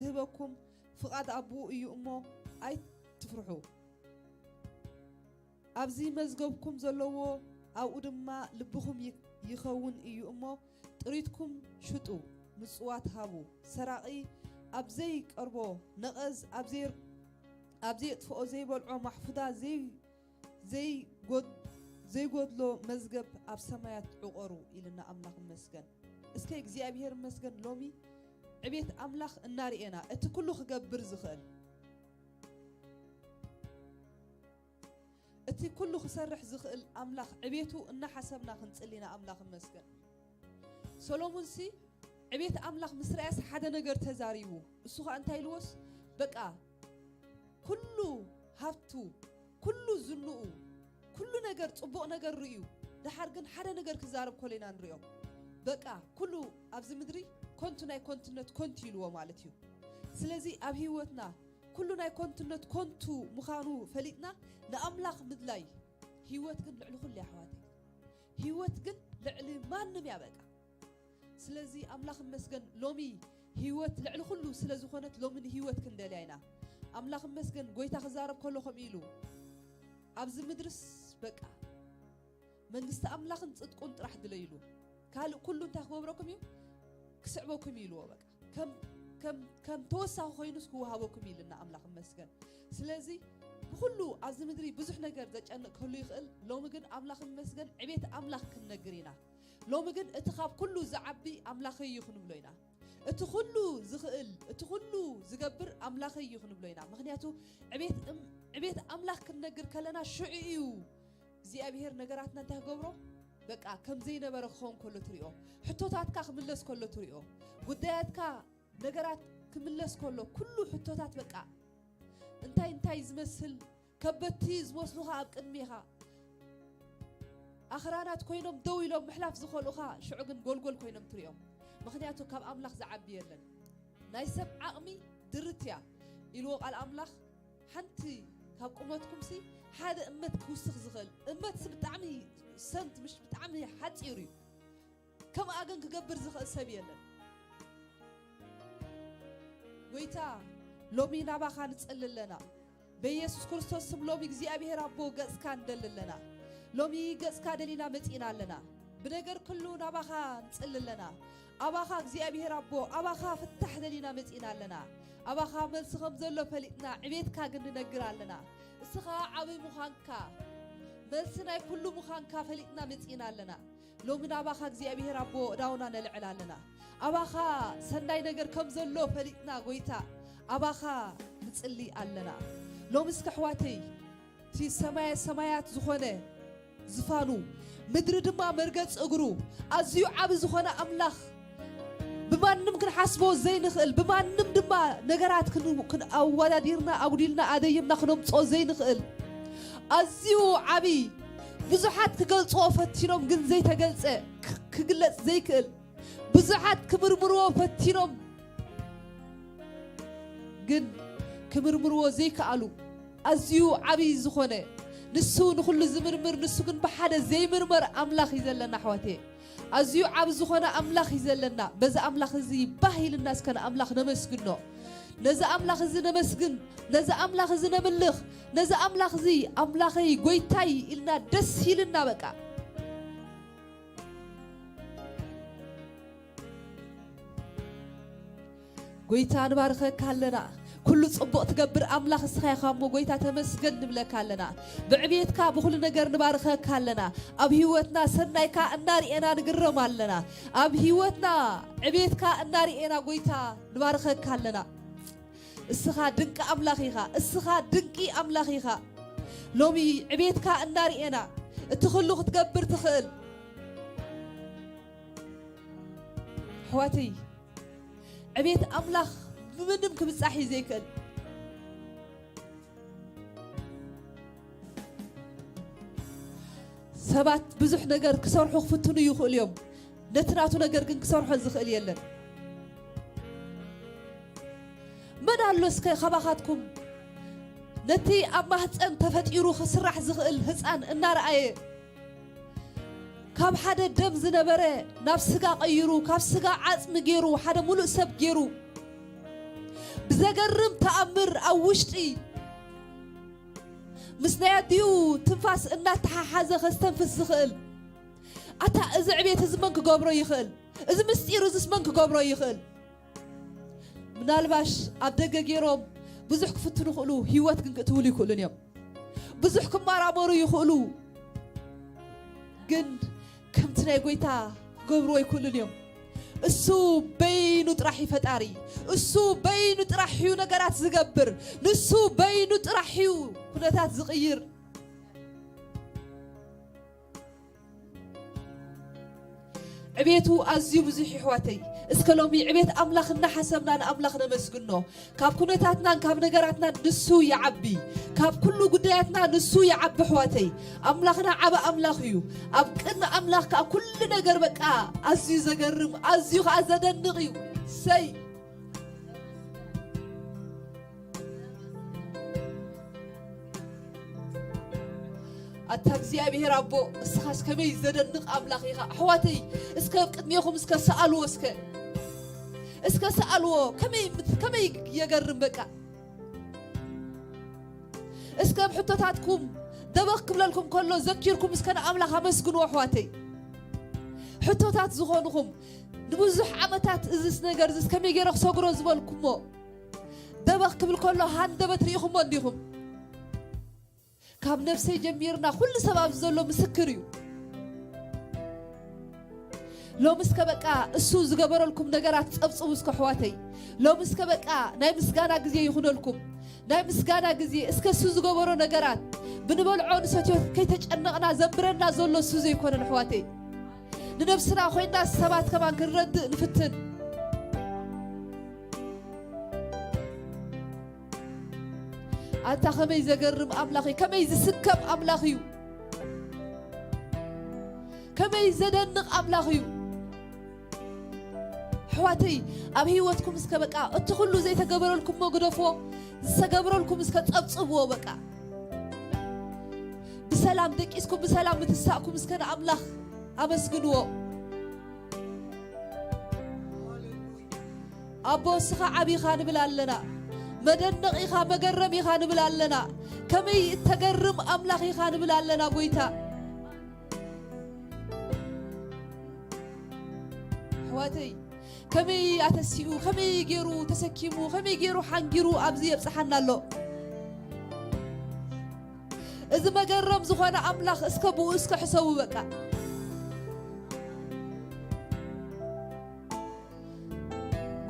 ዝህበኩም ፍቓድ ኣቦኡ እዩ እሞ ኣይትፍርሑ። ኣብዚ መዝገብኩም ዘለዎ ኣብኡ ድማ ልብኹም ይ-፣ ይኸውን እዩ እሞ ጥሪትኩም ሽጡ፣ ምጽዋት ሃቡ። ሰራቒ ኣብ ዘይቀርቦ፣ ነቐዝ ኣብ ዘይ-፣ ኣብ ዘየጥፍኦ፣ ዘይበልዖ፣ ማሕፉዳ ዘይ-፣ ዘይጎድ-፣ ዘይጎድሎ መዝገብ ኣብ ሰማያት ዕቖሩ ኢልና ኣምላኽ ይመስገን። እስከ እግዚኣብሔር ይመስገን ሎሚ ዕቤት ኣምላኽ እናርኤና እቲ ኩሉ ክገብር ዝኽእል እቲ ኩሉ ክሰርሕ ዝኽእል ኣምላኽ ዕቤቱ እናሓሰብና ክንጽሊ ኢና። ኣምላኽ ይመስገን። ሰሎሙንሲ ዕቤት ኣምላኽ ምስ ረኣየስ ሓደ ነገር ተዛሪቡ። እሱ ኸኣ እንታይ ኢልዎስ? በቃ ኩሉ ሃብቱ፣ ኩሉ ዝንኡ፣ ኩሉ ነገር ጽቡቕ ነገር ርእዩ፣ ደሓር ግን ሓደ ነገር ክዛረብ ከሎ ኢና ንርእዮ። በቃ ኩሉ ኣብዚ ምድሪ ከንቱ ናይ ከንቱነት ከንቱ ኢልዎ ማለት እዩ። ስለዚ ኣብ ህይወትና ኩሉ ናይ ከንቱነት ከንቱ ምዃኑ ፈሊጥና ንኣምላኽ ምድላይ። ህይወት ግን ልዕሊ ኩሉ እያ ኣሕዋተይ። ህይወት ግን ልዕሊ ማንም እያ በቃ። ስለዚ ኣምላኽ ይመስገን ሎሚ ህይወት ልዕሊ ኩሉ ስለ ዝኾነት ሎሚ ንህይወት ክንደልያ ኢና። ኣምላኽ ይመስገን ጎይታ ክዛረብ ከሎ ከምኡ ኢሉ ኣብዚ ምድርስ በቃ መንግስቲ ኣምላኽን ጽድቁን ጥራሕ ድለይሉ ካልእ ኩሉ እንታይ ክገብረኩም እዩ? ክስዕበኩም እዩ ኢልዎ በቃ። ከም ከም ከም ተወሳኺ ኮይኑስ ክወሃበኩም እዩ ኢልና ኣምላኽ ይመስገን። ስለዚ ብኩሉ ኣብዚ ምድሪ ብዙሕ ነገር ዘጨንቅ ክህሉ ይኽእል። ሎሚ ግን ኣምላኽ ይመስገን ዕቤት ኣምላኽ ክንነግር ኢና። ሎሚ ግን እቲ ካብ ኩሉ ዝዓቢ ኣምላኸይ እዩ ክንብሎ ኢና። እቲ ኩሉ ዝኽእል እቲ ኩሉ ዝገብር ኣምላኸይ እዩ ክንብሎ ኢና። ምኽንያቱ ዕቤት እም-፣ ዕቤት ኣምላኽ ክንነግር ከለና ሽዑ እዩ እግዚኣብሔር ነገራትና እንታይ ክገብሮ? በቃ ከም ዘይነበረ ክኸውን ከሎ ትሪኦ። ሕቶታትካ ክምለስ ከሎ ትሪኦ። ጉዳያትካ ነገራት ክምለስ ከሎ ኩሉ ሕቶታት በቃ እንታይ እንታይ ዝመስል ከበድቲ ዝመስሉኻ ኣብ ቅድሜኻ ኣኽራናት ኮይኖም ደው ኢሎም ምሕላፍ ዝኸልኡኻ ሽዑ ግን ጎልጎል ኮይኖም ትሪኦም። ምኽንያቱ ካብ ኣምላኽ ዝዓቢ የለን። ናይ ሰብ ዓቕሚ ድርት እያ ኢልዎ ቃል ኣምላኽ። ሓንቲ ካብ ቁመትኩምሲ ሓደ እመት ክውስኽ ዝኽእል እመትሲ ብጣዕሚ ሰንት ምሽ ብጣዕሚ ሓፂሩ እዩ። ከምኣ ግን ክገብር ዝኽእል ሰብ የለን። ጎይታ ሎሚ ናባኻ ንጸሊ ኣለና። በኢየሱስ ክርስቶስ ስም ሎሚ እግዚኣብሔር ኣቦ ገጽካ ንደሊ ኣለና። ሎሚ ገጽካ ደሊና መጺና ኣለና። ብነገር ኩሉ ናባኻ ንጸሊ ኣለና። ኣባኻ እግዚኣብሔር ኣቦ ኣባኻ ፍታሕ ደሊና መጺና ኣለና። ኣባኻ መልሲ ከም ዘሎ ፈሊጥና ዕቤትካ ግን ንነግር ኣለና። እስኻ ዓብይ ምዃንካ መልሲ ናይ ኩሉ ምዃንካ ፈሊጥና መጺና ኣለና። ሎሚ ናባኻ እግዚኣብሔር ኣቦ እዳውና ነልዕል ኣለና። ኣባኻ ሰናይ ነገር ከም ዘሎ ፈሊጥና ጎይታ ኣባኻ ንጽሊ ኣለና። ሎሚ እስከ ኣሕዋተይ እቲ ሰማየ ሰማያት ዝኾነ ዝፋኑ ምድሪ ድማ መርገጽ እግሩ ኣዝዩ ዓቢ ዝኾነ ኣምላኽ ብማንም ክንሓስቦ ዘይንኽእል ብማንም ድማ ነገራት ክን-፣ ክን-፣ ኣወዳዲርና ኣጉዲልና ኣደይምና ክነምጾ ዘይንኽእል ኣዝዩ ዓቢ ብዙሓት ክገልጽዎ ፈቲኖም ግን ዘይተገልጸ ክ-፣ ክግለጽ ዘይክእል ብዙሓት ክምርምርዎ ፈቲኖም ግን ክምርምርዎ ዘይከኣሉ ኣዝዩ ዓብዪ ዝኾነ ንሱ ንኹሉ ዝምርምር ንሱ ግን ብሓደ ዘይምርመር ኣምላኽ እዩ ዘለና ኣሕዋተየ። ኣዝዩ ዓብ ዝኾነ ኣምላኽ እዩ ዘለና። በዚ ኣምላኽ እዚ ባህ ኢልና እስከ ንኣምላኽ ነመስግኖ። ነዚ ኣምላኽ እዚ ነመስግን፣ ነዚ ኣምላኽ እዚ ነምልኽ፣ ነዚ ኣምላኽ እዚ ኣምላኸይ ጎይታይ ኢልና ደስ ኢልና በቃ። ጎይታ ንባርኸካ ኣለና። ኩሉ ጽቡቕ ትገብር ኣምላኽ እስኻ ኢኻ እሞ ጎይታ ተመስገን ንብለካ ኣለና። ብዕብየትካ ብኹሉ ነገር ንባርኸካ ኣለና። ኣብ ህይወትና ሰናይካ እናርኤና ንግረም ኣለና። ኣብ ህይወትና ዕብየትካ እናርኤና ጎይታ ንባርኸካ ኣለና። እስኻ ድንቂ ኣምላኽ ኢኻ። እስኻ ድንቂ ኣምላኽ ኢኻ። ሎሚ ዕብየትካ እናርኤና እቲ ኩሉ ክትገብር ትኽእል ኣሕዋተይ፣ ዕቤት ኣምላኽ ብምንም ክብጻሕ እዩ ዘይክእል። ሰባት ብዙሕ ነገር ክሰርሑ ክፍትኑ ይኽእሉ እዮም። ነቲ ናቱ ነገር ግን ክሰርሖ ዝኽእል የለን። መን ኣሎ እስከ ካባኻትኩም ነቲ ኣብ ማህፀን ተፈጢሩ ክስራሕ ዝኽእል ህፃን እናረኣየ ካብ ሓደ ደም ዝነበረ ናብ ስጋ ቀይሩ፣ ካብ ስጋ ዓጽሚ ገይሩ፣ ሓደ ሙሉእ ሰብ ገይሩ፣ ዘገርም ተኣምር ኣብ ውሽጢ ምስ ናይ ኣዲኡ ትንፋስ እናተሓሓዘ ከስተንፍስ ዝኽእል። ኣታ እዚ ዕቤት እዚ መን ክገብሮ ይኽእል? እዚ ምስጢር እዚስ መን ክገብሮ ይኽእል? ምናልባሽ ኣብ ደገ ገይሮም ብዙሕ ክፍትኑ ይኽእሉ፣ ህይወት ግን ክእትውሉ ይኽእሉን እዮም። ብዙሕ ክመራመሩ ይኽእሉ፣ ግን ከምቲ ናይ ጎይታ ክገብርዎ ኣይክእሉን እዮም። እሱ በይኑ ጥራሕ እዩ ፈጣሪ። እሱ በይኑ ጥራሕ እዩ ነገራት ዝገብር። ንሱ በይኑ ጥራሕ እዩ ኩነታት ዝቕይር። ዕቤቱ ኣዝዩ ብዙሕ እዩ ኣሕዋተይ። እስከ ሎሚ ዕቤት ኣምላኽ እናሓሰብና ንኣምላኽ ነመስግኖ። ካብ ኩነታትናን ካብ ነገራትናን ንሱ ይዓቢ። ካብ ኩሉ ጉዳያትና ንሱ ይዓቢ ኣሕዋተይ። ኣምላኽና ዓቢ ኣምላኽ እዩ። ኣብ ቅድሚ ኣምላኽ ከኣ ኩሉ ነገር በቃ ኣዝዩ ዘገርም፣ ኣዝዩ ከኣ ዘደንቕ እዩ። ሰይ ኣታ እግዚኣብሔር ኣቦ፣ እስኻስ ከመይ ዘደንቕ ኣምላኽ ኢኻ። ኣሕዋተይ፣ እስከ ኣብ ቅድሜኹም እስከ ሰኣልዎ፣ እስከ፣ እስከ ሰኣልዎ። ከመይ ምት-፣ ከመይ የገርም በቃ። እስከ ኣብ ሕቶታትኩም ደበኽ ክብለልኩም ከሎ ዘኪርኩም እስከ ንኣምላኽ ኣመስግንዎ ኣሕዋተይ። ሕቶታት ዝኾንኹም ንብዙሕ ዓመታት እዝስ ነገር እዝስ ከመይ ገይረ ክሰግሮ ዝበልኩሞ ደበኽ ክብል ከሎ ሃንደበት ርኢኹሞ እንዲኹም። ካብ ነፍሰይ ጀሚርና ኩሉ ሰብ ኣብዚ ዘሎ ምስክር እዩ። ሎሚ እስከ በቃ እሱ ዝገበረልኩም ነገራት ጸብጽቡ እስከ ኣሕዋተይ። ሎሚ እስከ በቃ ናይ ምስጋና ግዜ ይኹነልኩም። ናይ ምስጋና ግዜ እስከ እሱ ዝገበሮ ነገራት ብንበልዖ ንሰትዮ ከይተጨነቕና ዘንብረና ዘሎ እሱ ዘይኮነን ኣሕዋተይ። ንነብስና ኮይና ሰባት ከማን ክንረድእ ንፍትን። ኣታ ከመይ ዘገርም ኣምላኽ እዩ፣ ከመይ ዝስከም ኣምላኽ እዩ፣ ከመይ ዘደንቕ ኣምላኽ እዩ። ኣሕዋተይ ኣብ ህይወትኩም እስከ በቃ እቲ ኩሉ ዘይተገበረልኩሞ ግደፍዎ፣ ዝተገብረልኩም እስከ ጸብጽብዎ በቃ። ብሰላም ደቂስኩም ብሰላም ምትሳእኩም እስከ ንኣምላኽ ኣመስግንዎ። ኣቦ እስኻ ዓቢኻ ንብል ኣለና። መደነቕ ኢኻ፣ መገረም ኢኻ ንብል ኣለና። ከመይ እተገርም ኣምላኽ ኢኻ ንብል ኣለና ጎይታ። ኣሕዋተይ ከመይ ኣተሲኡ፣ ከመይ ገይሩ ተሰኪሙ፣ ከመይ ገይሩ ሓንጊሩ ኣብዚ የብጽሓና ኣሎ። እዚ መገረም ዝኾነ ኣምላኽ እስከ ብኡ እስከ ሕሰቡ በቃ።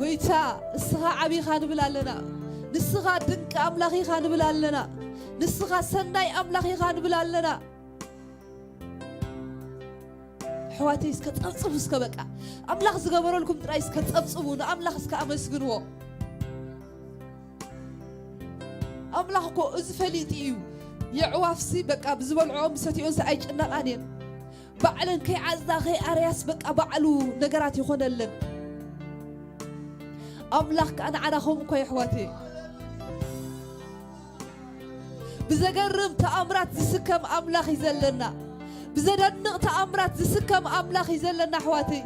ጎይታ እስኻ ዓቢኻ ንብል ኣለና። ንስኻ ድንቂ ኣምላኽ ኢኻ ንብል ኣለና። ንስኻ ሰናይ ኣምላኽ ኢኻ ንብል ኣለና። ኣሕዋተይ እስከ ጸብጽቡ እስከ በቃ። ኣምላኽ ዝገበረልኩም ጥራይ እስከ ጸብጽቡ፣ ንኣምላኽ እስከ ኣመስግንዎ። ኣምላኽ እኮ እዚ ፈሊጡ እዩ። የዕዋፍሲ በቃ ብዝበልዖኦም ብሰትኦንሲ ኣይጭነቓን እየን። ባዕለን ከይዓጽዳ ከይኣረያስ በቃ ባዕሉ ነገራት ይኾነለን። ኣምላኽ ከኣ ንዓና ከምኡ እኮ የሕዋተይ። ብዘገርም ተኣምራት ዝስከም ኣምላኽ እዩ ዘለና። ብዘደንቕ ተኣምራት ዝስከም ኣምላኽ እዩ ዘለና ኣሕዋተይ።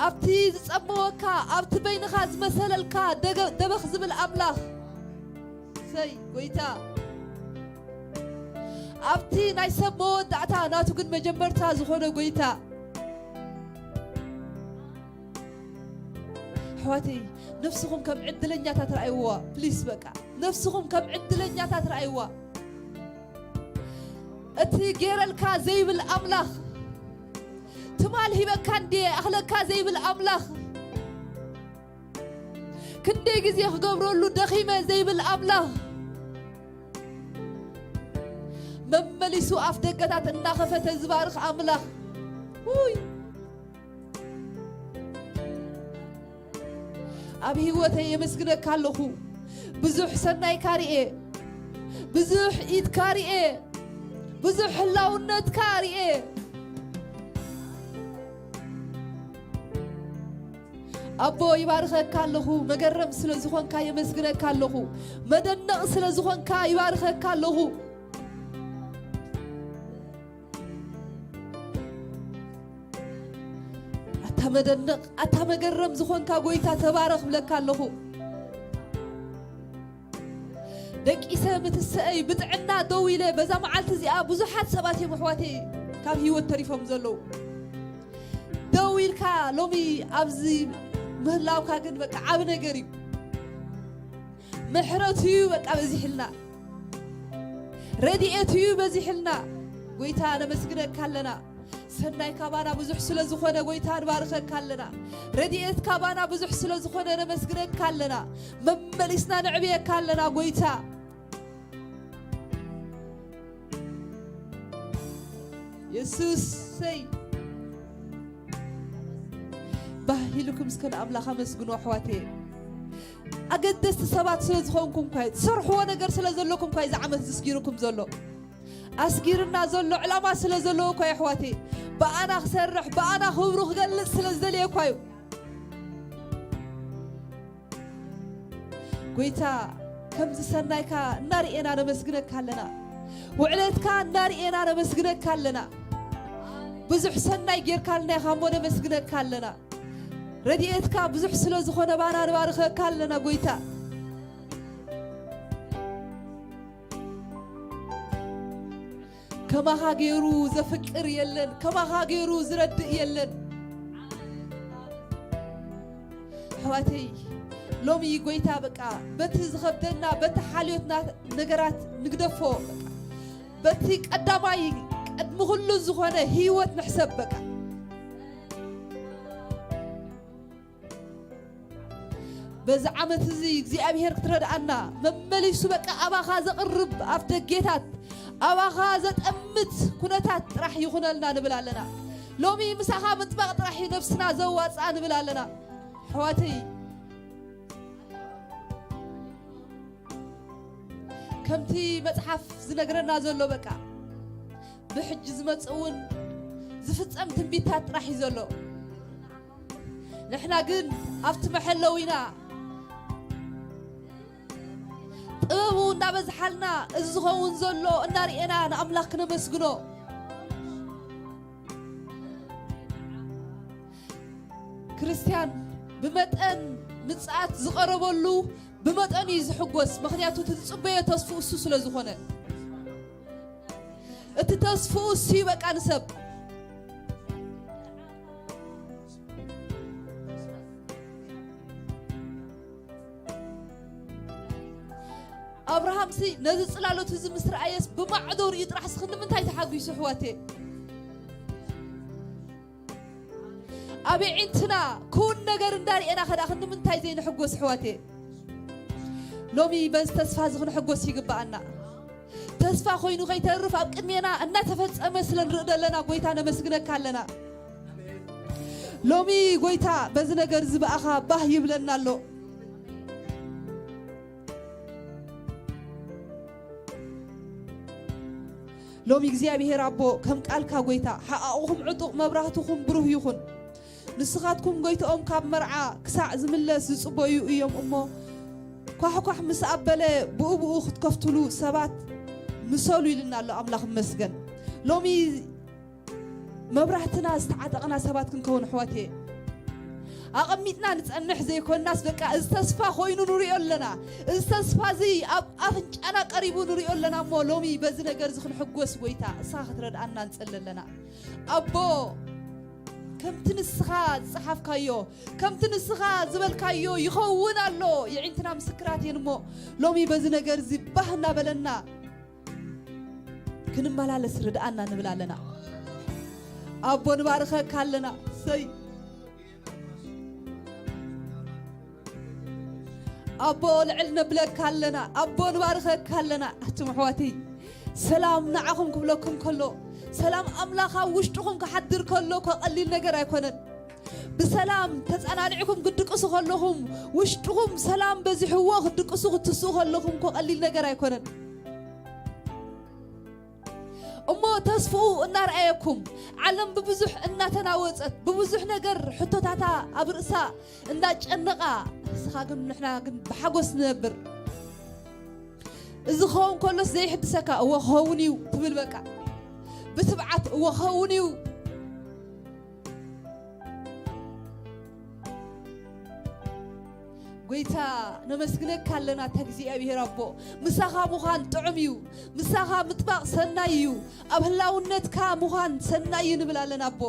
ኣብቲ ዝጸመወካ፣ ኣብቲ በይንኻ ዝመሰለልካ ደገ-፣ ደበኽ ዝብል ኣምላኽ። ሰይ፣ ጎይታ። ኣብቲ ናይ ሰብ መወዳእታ ናቱ ግን መጀመርታ ዝኾነ ጎይታ። ኣሕዋተይ፣ ነፍስኹም ከም ዕድለኛታት ረኣይዋ፣ ፕሊስ፣ በቃ። ነፍስኹም ከም ዕድለኛታት ረኣይዋ። እቲ ገይረልካ ዘይብል ኣምላኽ፣ ትማል ሂበካ እንድየ ኣኽለካ ዘይብል ኣምላኽ፣ ክንደይ ግዜ ክገብረሉ ደኺመ ዘይብል ኣምላኽ፣ መመሊሱ ኣፍ ደገታት እናኸፈተ ዝባርኽ ኣምላኽ። ውይ! ኣብ ህይወተይ የመስግነካ ኣለኹ። ብዙሕ ሰናይካ ርኤ፣ ብዙሕ ኢድካ ርኤ፣ ብዙሕ ህላውነትካ ርኤ። ኣቦ ይባርኸካ ኣለኹ። መገረም ስለ ዝኾንካ የመስግነካ ኣለኹ። መደነቕ ስለ ዝኾንካ ይባርኸካ ኣለኹ። መደነቕ፣ ኣታ መገረም ዝኾንካ ጎይታ ተባረኽ ብለካ ኣለኹ። ደቂሰ ምትሰአይ ብጥዕና ደው ኢለ በዛ መዓልቲ እዚኣ ብዙሓት ሰባት እዮም ኣሕዋተይ ካብ ህይወት ተሪፎም ዘለዉ። ደው ኢልካ ሎሚ ኣብዚ ምህላውካ ግን በቃ ዓቢ ነገር እዩ። ምሕረቱ እዩ በቃ በዚሕልና፣ ረድኤቱ እዩ በዚሕልና። ጎይታ ነመስግነካ ኣለና። ሰናይ ካባና ብዙሕ ስለ ዝኾነ ጎይታ ንባርከካ ኣለና። ረድኤት ካባና ብዙሕ ስለ ዝኾነ ነመስግነካ ኣለና። መመሊስና ነዕብየካ ኣለና ጎይታ። የሱሰይ፣ ባህ ኢልኩም እስከ ንኣምላኽ ኣመስግኑ ኣሕዋተይ። ኣገደስቲ ሰባት ስለ ዝኾንኩም እኳ እዩ፣ ትሰርሕዎ ነገር ስለ ዘለኩም እኳ እዩ እዚ ዓመት ዘስጊርኩም ዘሎ። ኣስጊርና ዘሎ ዕላማ ስለ ዘለዎ እኳ እዩ ኣሕዋተይ። ብኣና ክሰርሕ፣ ብኣና ክብሩ ክገልጽ ስለ ዝደለየ እኳ እዩ። ጎይታ፣ ከምዚ ሰናይካ እናርኤና ነመስግነካ ኣለና። ውዕለትካ እናርኤና ነመስግነካ ኣለና። ብዙሕ ሰናይ ጌርካልና ኢኻ እሞ ነመስግነካ ኣለና። ረድኤትካ ብዙሕ ስለ ዝኾነ ባና ንባርከካ ኣለና ጎይታ። ከማኻ ገይሩ ዘፍቅር የለን፣ ከማኻ ገይሩ ዝረድእ የለን። ኣሕዋተይ፣ ሎሚ ጎይታ በቃ በቲ ዝኸብደና፣ በቲ ሓልዮትና ነገራት ንግደፎ። በቃ በቲ ቀዳማይ ቅድሚ ኩሉ ዝኾነ ህይወት ንሕሰብ። በቃ በዚ ዓመት እዚ እግዚኣብሔር ክትረድኣና፣ መመሊሱ በቃ ኣባኻ ዘቕርብ ኣፍ ደጌታት፣ ኣባኻ ዘጠምት ኩነታት ጥራሕ ይኹነልና ንብል ኣለና። ሎሚ ምሳኻ ምጥባቕ ጥራሕ እዩ ነብስና ዘዋፅኣ ንብል ኣለና። ኣሕዋተይ፣ ከምቲ መጽሓፍ ዝነግረና ዘሎ በቃ ብሕጂ ዝመጽእ እውን ዝፍጸም ትንቢታት ጥራሕ እዩ ዘሎ። ንሕና ግን ኣብቲ መሐለዊና ጥበቡ እንዳበዝሓልና፣ እዚ ዝኸውን ዘሎ እናርኤና ንኣምላኽ ክነመስግኖ። ክርስትያን ብመጠን ምጽኣት ዝቐረበሉ ብመጠን እዩ ዝሕጎስ። ምኽንያቱ እቲ ዝጽበዮ ተስፍኡ እሱ ስለ ዝኾነ፣ እቲ ተስፍኡ እሱ እዩ በቃ ንሰብ። ኣብርሃምሲ ነዚ ጽላሎት እዚ ምስ ረኣየስ ብማዕዶ ርእዩ ጥራሕስ ክንዲ ምንታይ ተሓጒሱ ኣሕዋተይ? ኣብ ኣዒንትና ክውን ነገር እንዳርኤና ከዳ ክንዲ ምንታይ ዘይንሕጎስ ኣሕዋተይ? ሎሚ በዚ ተስፋ እዚ ክንሕጎስ ይግብኣና። ተስፋ ኮይኑ ከይተርፍ ኣብ ቅድሜና እናተፈጸመ ስለ ንርኢ ዘለና ጎይታ ነመስግነካ ኣለና። ሎሚ ጎይታ በዚ ነገር እዚ ብኣኻ ባህ ይብለና ኣሎ። ሎሚ እግዚኣብሔር ኣቦ ከም ቃልካ ጎይታ ሓቓቑኹም ዕጡቕ መብራህትኹም ብሩህ ይኹን። ንስኻትኩም ጎይትኦም ካብ መርዓ ክሳዕ ዝምለስ ዝጽበዩ እዮም እሞ፣ ኳሕኳሕ ምስ ኣበለ ብኡ ብኡ ክትከፍትሉ ሰባት ምሰሉ ኢልና ኣሎ። ኣምላኽ ይመስገን። ሎሚ መብራህትና ዝተዓጠቕና ሰባት ክንከውን ኣሕዋት እየ። ኣቐሚጥና ንጸንሕ ዘይኮንናስ፣ በቃ እዚ ተስፋ ኮይኑ ንሪኦ ኣለና። እዚ ተስፋ እዚ ኣብ ኣፍንጫና ቀሪቡ ንሪኦ ኣለና እሞ፣ ሎሚ በዚ ነገር እዚ ክንሕጎስ ጎይታ፣ ንስኻ ክትረድኣና ንጸሊ ኣለና። ኣቦ፣ ከምቲ ንስኻ ዝጸሓፍካዮ፣ ከምቲ ንስኻ ዝበልካዮ ይኸውን ኣሎ። የዒንትና ምስክራት እየን እሞ፣ ሎሚ በዚ ነገር እዚ ባህ እናበለና ክንመላለስ ርድኣና ንብል ኣለና። ኣቦ፣ ንባርኸካ ኣለና። ሰይ ኣቦ፣ ልዕል ነብለካ ኣለና። ኣቦ፣ ንባርኸካ ኣለና። ኣቱም ኣሕዋተይ፣ ሰላም ንዓኹም ክብለኩም ከሎ፣ ሰላም ኣምላኽ ኣብ ውሽጥኹም ክሓድር ከሎ እኮ ቀሊል ነገር ኣይኮነን። ብሰላም ተጸናኒዕኩም ክትድቅሱ ከለኹም፣ ውሽጥኹም ሰላም በዚሕዎ ክትድቅሱ ክትስኡ ከለኹም እኮ ቀሊል ነገር ኣይኮነን። እሞ ተስፍኡ እናርኣየኩም፣ ዓለም ብብዙሕ እናተናወጸት፣ ብብዙሕ ነገር ሕቶታታ ኣብ ርእሳ እንዳጨነቓ፣ ንስኻ ግን፣ ንሕና ግን ብሓጎስ ንነብር። እዚ ክኸውን ከሎስ ዘይሕድሰካ፣ እወ ክኸውን እዩ ትብል፣ በቃ ብትብዓት እወ ክኸውን እዩ። ጎይታ፣ ነመስግነካ ኣለና። እታ እግዚኣብሔር ኣቦ፣ ምሳኻ ምዃን ጥዑም እዩ። ምሳኻ ምጥባቕ ሰናይ እዩ። ኣብ ህላውነትካ ምዃን ሰናይ እዩ ንብል ኣለና ኣቦ።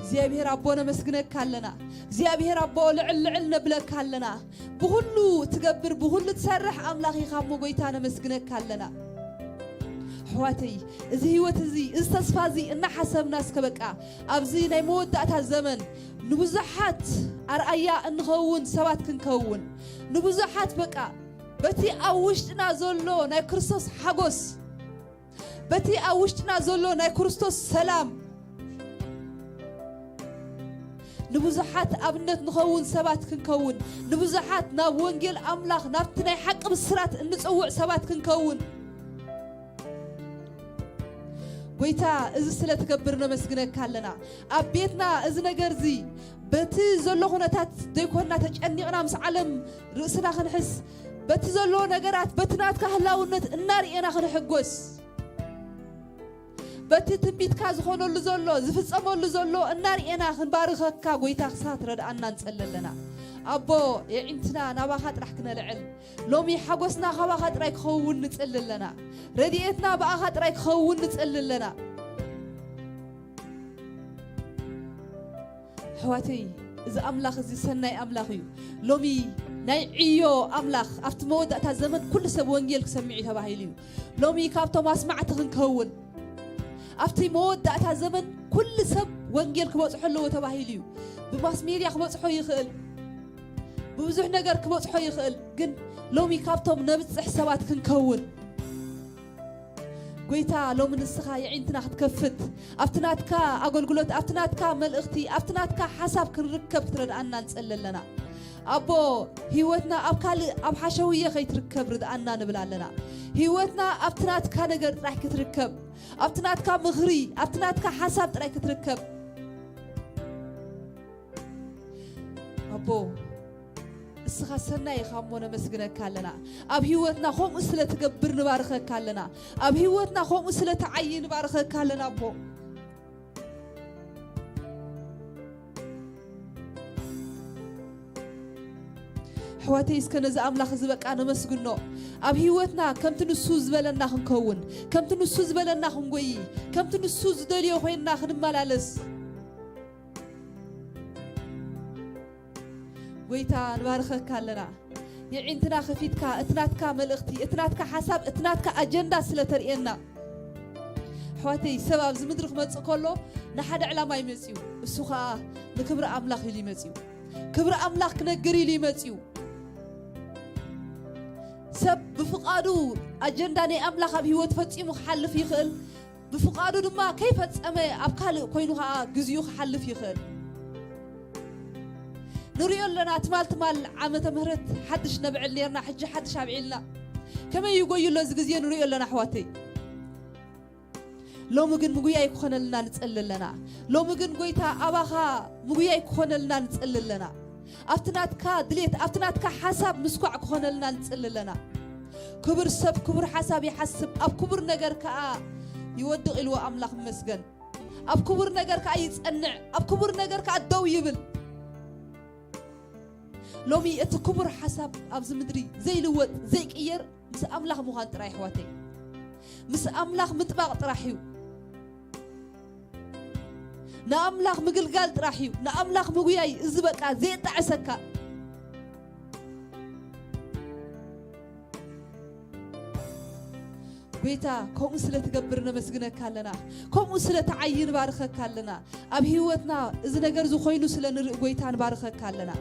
እግዚኣብሔር ኣቦ፣ ነመስግነካ ኣለና። እግዚኣብሔር ኣቦ፣ ልዕል ልዕል ነብለካ ኣለና። ብኹሉ ትገብር፣ ብኹሉ ትሰርሕ ኣምላኽ ኢኻ እሞ ጎይታ፣ ነመስግነካ ኣለና። ኣሕዋተይ፣ እዚ ህይወት እዚ፣ እዚ ተስፋ እዚ እናሓሰብና እስከ በቃ ኣብዚ ናይ መወዳእታ ዘመን ንብዙሓት ኣርኣያ እንኸውን ሰባት ክንከውን፣ ንብዙሓት በቃ በቲ ኣብ ውሽጥና ዘሎ ናይ ክርስቶስ ሓጎስ፣ በቲ ኣብ ውሽጥና ዘሎ ናይ ክርስቶስ ሰላም፣ ንብዙሓት ኣብነት ንኸውን ሰባት ክንከውን፣ ንብዙሓት ናብ ወንጌል ኣምላኽ፣ ናብቲ ናይ ሓቂ ብስራት እንጽውዕ ሰባት ክንከውን፣ ጎይታ፣ እዚ ስለ ትገብር ነመስግነካ ኣለና። ኣብ ቤትና እዚ ነገር እዚ በቲ ዘሎ ኩነታት ዘይኮንና ተጨኒቕና ምስ ዓለም ርእስና ክንሕስ፣ በቲ ዘሎ ነገራት፣ በቲ ናትካ ህላውነት እናርኤና ክንሕጎስ፣ በቲ ትንቢትካ ዝኾነሉ ዘሎ፣ ዝፍጸመሉ ዘሎ እናርኤና ክንባርኸካ ጎይታ ክሳብ ትረድኣና ንጸሊ ኣለና። ኣቦ፣ የዒንትና ናባኻ ጥራሕ ክነልዕል፣ ሎሚ ሓጎስና ካባኻ ጥራይ ክኸውን ንጽሊ ኣለና። ረድኤትና ብኣኻ ጥራይ ክኸውን ንጽሊ ኣለና። ኣሕዋተይ፣ እዚ ኣምላኽ እዚ ሰናይ ኣምላኽ እዩ። ሎሚ ናይ ዕዮ ኣምላኽ ኣብቲ መወዳእታ ዘመን ኩሉ ሰብ ወንጌል ክሰምዕ እዩ ተባሂሉ እዩ። ሎሚ ካብቶም ኣስማዕቲ ክንከውን፣ ኣብቲ መወዳእታ ዘመን ኩሉ ሰብ ወንጌል ክበጽሖ ኣለዎ ተባሂሉ እዩ። ብማስ ሜድያ ክበጽሖ ይኽእል፣ ብብዙሕ ነገር ክበጽሖ ይኽእል። ግን ሎሚ ካብቶም ነብጽሕ ሰባት ክንከውን፣ ጎይታ፣ ሎሚ ንስኻ የዒንትና ክትከፍት፣ ኣብቲ ናትካ ኣገልግሎት፣ ኣብቲ ናትካ መልእኽቲ፣ ኣብቲ ናትካ ሓሳብ ክንርከብ ክትረድኣና ንጸሊ ኣለና። ኣቦ፣ ህይወትና ኣብ ካልእ፣ ኣብ ሓሸውየ ከይትርከብ ርድኣና ንብል ኣለና። ህይወትና ኣብቲ ናትካ ነገር ጥራይ ክትርከብ፣ ኣብቲ ናትካ ምኽሪ፣ ኣብቲ ናትካ ሓሳብ ጥራይ ክትርከብ። ኣቦ፣ እስኻ ሰናይ ኢኻ እሞ ነመስግነካ ኣለና። ኣብ ህይወትና ከምኡ ስለ ትገብር ንባርኸካ ኣለና። ኣብ ህይወትና ከምኡ ስለ ትዓዪ ንባርኸካ ኣለና ኣቦ። ኣሕዋተይ፣ እስከ ነዚ ኣምላኽ እዚ በቃ ነመስግኖ። ኣብ ህይወትና ከምቲ ንሱ ዝበለና ክንከውን፣ ከምቲ ንሱ ዝበለና ክንጎይ፣ ከምቲ ንሱ ዝደልዮ ኮይንና ክንመላለስ፣ ጎይታ፣ ንባርኸካ ኣለና። የዒንትና ከፊትካ እቲ ናትካ መልእኽቲ፣ እቲ ናትካ ሓሳብ፣ እቲ ናትካ ኣጀንዳ ስለ ተርእየና። ኣሕዋተይ፣ ሰብ ኣብዚ ምድሪ ክመጽእ ከሎ ንሓደ ዕላማ እዩ መጺኡ። እሱ ኸኣ ንክብሪ ኣምላኽ ኢሉ እዩ መጺኡ። ክብሪ ኣምላኽ ክነግር ኢሉ እዩ መጺኡ። ሰብ ብፍቓዱ ኣጀንዳ ናይ ኣምላኽ ኣብ ህይወት ፈጺሙ ክሓልፍ ይኽእል። ብፍቓዱ ድማ ከይፈጸመ ኣብ ካልእ ኮይኑ ኸኣ ግዜኡ ክሓልፍ ይኽእል። ንሪኦ ኣለና፣ ትማል ትማል ዓመተ ምህረት ሓድሽ ነብዕል ኔርና፣ ሕጂ ሓድሽ ኣብዒልና። ከመይ ይጎዩ ኣሎ እዚ ግዜ ንሪኦ ኣለና ኣሕዋተይ። ሎሚ ግን ምጉያይ ክኾነልና ንጸሊ ኣለና። ሎሚ ግን ጎይታ ኣባኻ ምጉያይ ክኾነልና ንጸሊ ኣለና። ኣብቲ ናትካ ድሌት፣ ኣብቲ ናትካ ሓሳብ ምስኳዕ ክኾነልና ንጽሊ ኣለና። ክቡር ሰብ ክቡር ሓሳብ ይሓስብ፣ ኣብ ክቡር ነገር ከኣ ይወድቕ ኢልዎ ኣምላኽ ይመስገን። ኣብ ክቡር ነገር ከኣ ይጸንዕ፣ ኣብ ክቡር ነገር ከኣ ደው ይብል። ሎሚ እቲ ክቡር ሓሳብ ኣብዚ ምድሪ ዘይልወጥ ዘይቅየር ምስ ኣምላኽ ምዃን ጥራይ ኣሕዋተይ፣ ምስ ኣምላኽ ምጥባቕ ጥራሕ እዩ። ንኣምላኽ ምግልጋል ጥራሕ እዩ። ንኣምላኽ ምጉያይ እዚ በቃ ዘየጣዕሰካ። ጎይታ፣ ከምኡ ስለ ትገብር ነመስግነካ ኣለና። ከምኡ ስለ ትዓዪ ንባርኸካ ኣለና። ኣብ ህይወትና እዚ ነገር እዚ ኮይኑ ስለ ንርኢ ጎይታ ንባርኸካ ኣለና።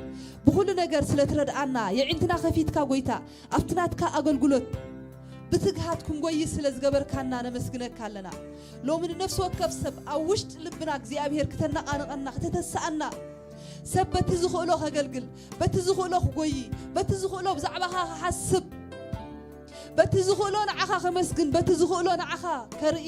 ብኹሉ ነገር ስለ ትረድኣና፣ የዒንትና ከፊትካ ጎይታ፣ ኣብቲ ናትካ ኣገልግሎት ብትግሃት ክንጎይ ስለ ዝገበርካና ነመስግነካ ኣለና። ሎሚ ንነፍሲ ወከፍ ሰብ ኣብ ውሽጢ ልብና እግዚኣብሔር ክተነቓንቐና፣ ክተተስኣና፣ ሰብ በቲ ዝኽእሎ ከገልግል፣ በቲ ዝኽእሎ ክጎይ፣ በቲ ዝኽእሎ ብዛዕባኻ ክሓስብ፣ በቲ ዝኽእሎ ንዓኻ ከመስግን፣ በቲ ዝኽእሎ ንዓኻ ከርኢ።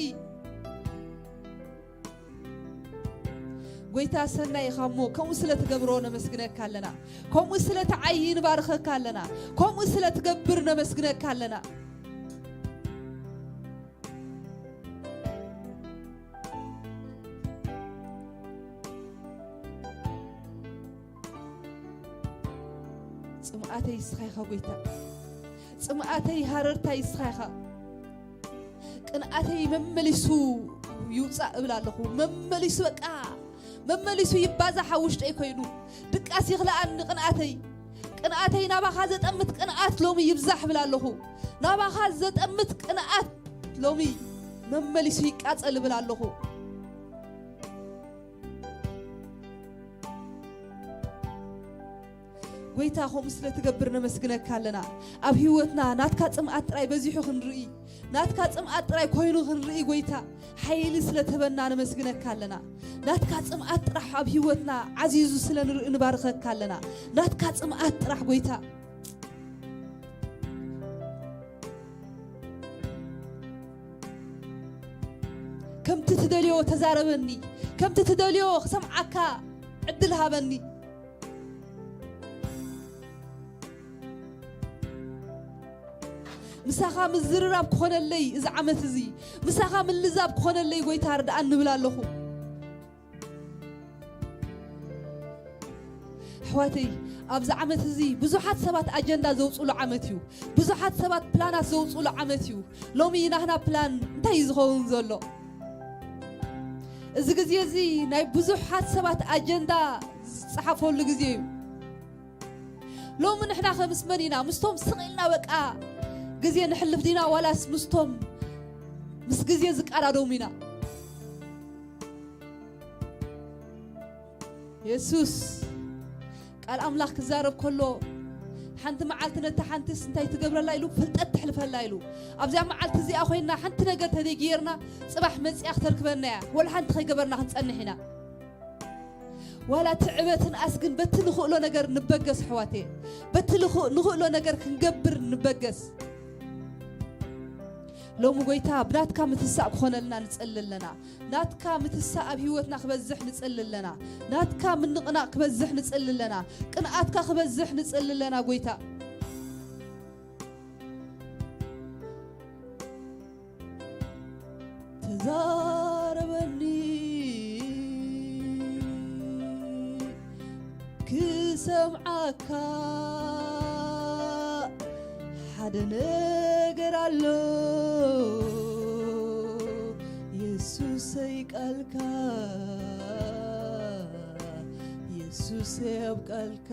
ጎይታ ሰናይ ኢኻ እሞ ከምኡ ስለ ትገብሮ ነመስግነካ ኣለና። ከምኡ ስለ ትዓዪ ንባርኸካ ኣለና። ከምኡ ስለ ትገብር ነመስግነካ ኣለና። ጽምኣተይ እስኻ ኢኻ ጎይታ። ጽምኣተይ ሃረርታይ እስኻ ኢኻ። ቅንኣተይ መመሊሱ ይውጻእ እብል ኣለኹ። መመሊሱ በቃ መመሊሱ ይባዛሕ ኣብ ውሽጠይ ኮይኑ ድቃስ ይኽልኣኒ ቅንኣተይ። ቅንኣተይ ናባኻ ዘጠምት ቅንኣት ሎሚ ይብዛሕ እብል ኣለኹ። ናባኻ ዘጠምት ቅንኣት ሎሚ መመሊሱ ይቃጸል እብል ኣለኹ። ጎይታ ከምኡ ስለ ትገብር ነመስግነካ ኣለና። ኣብ ህይወትና ናትካ ጽምኣት ጥራይ በዚሑ ክንርኢ፣ ናትካ ጽምኣት ጥራይ ኮይኑ ክንርኢ ጎይታ ሓይሊ ስለ ትህበና ነመስግነካ ኣለና። ናትካ ጽምኣት ጥራሕ ኣብ ህይወትና ዓዚዙ ስለ ንርኢ ንባርኸካ ኣለና። ናትካ ጽምኣት ጥራሕ ጎይታ ከምቲ ትደልዮ ተዛረበኒ፣ ከምቲ ትደልዮ ክሰምዓካ ዕድል ሃበኒ። ምሳኻ ምዝርራብ ክኾነለይ እዚ ዓመት እዚ፣ ምሳኻ ምልዛብ ክኾነለይ ጎይታ ርድኣኒ እብል ኣለኹ። ኣሕዋተይ፣ ኣብዚ ዓመት እዚ ብዙሓት ሰባት ኣጀንዳ ዘውፅሉ ዓመት እዩ። ብዙሓት ሰባት ፕላናት ዘውፅሉ ዓመት እዩ። ሎሚ ናህና ፕላን እንታይ እዩ ዝኸውን ዘሎ? እዚ ግዜ እዚ ናይ ብዙሓት ሰባት ኣጀንዳ ዝፀሓፈሉ ግዜ እዩ። ሎሚ ንሕና ከ ምስ መን ኢና? ምስቶም ስቕ ኢልና በቃ ግዜ ንሕልፍ ዲና፣ ዋላስ ምስቶም ምስ ግዜ ዝቀዳደሙ ኢና? የሱስ ቃል ኣምላኽ ክዛረብ ከሎ፣ ሓንቲ መዓልቲ ነታ ሓንቲስ እንታይ ትገብረላ ኢሉ? ፍልጠት ትሕልፈላ ኢሉ። ኣብዚኣ መዓልቲ እዚኣ ኮይንና ሓንቲ ነገር ተደይጌርና፣ ጽባሕ መጺኣ ክተርክበና እያ። ወላ ሓንቲ ከይገበርና ክንጸንሕ ኢና። ዋላ እቲ ዕበትን ኣስግን በቲ ንኽእሎ ነገር ንበገስ ኣሕዋተየ። በቲ ልኽ-፣ ንኽእሎ ነገር ክንገብር ንበገስ። ሎሚ ጎይታ ብናትካ ምትሳእ ክኾነልና ንጸሊ ኣለና። ናትካ ምትሳእ ኣብ ህይወትና ክበዝሕ ንጸሊ ኣለና። ናትካ ምንቕናቕ ክበዝሕ ንጸሊ ኣለና። ቅንኣትካ ክበዝሕ ንጸሊ ኣለና ጎይታ። ተዛረበኒ ክሰምዓካ ሓደ ነገር ኣሎ የሱሰይ ቃልካ የሱሰይ ኣብ ቃልካ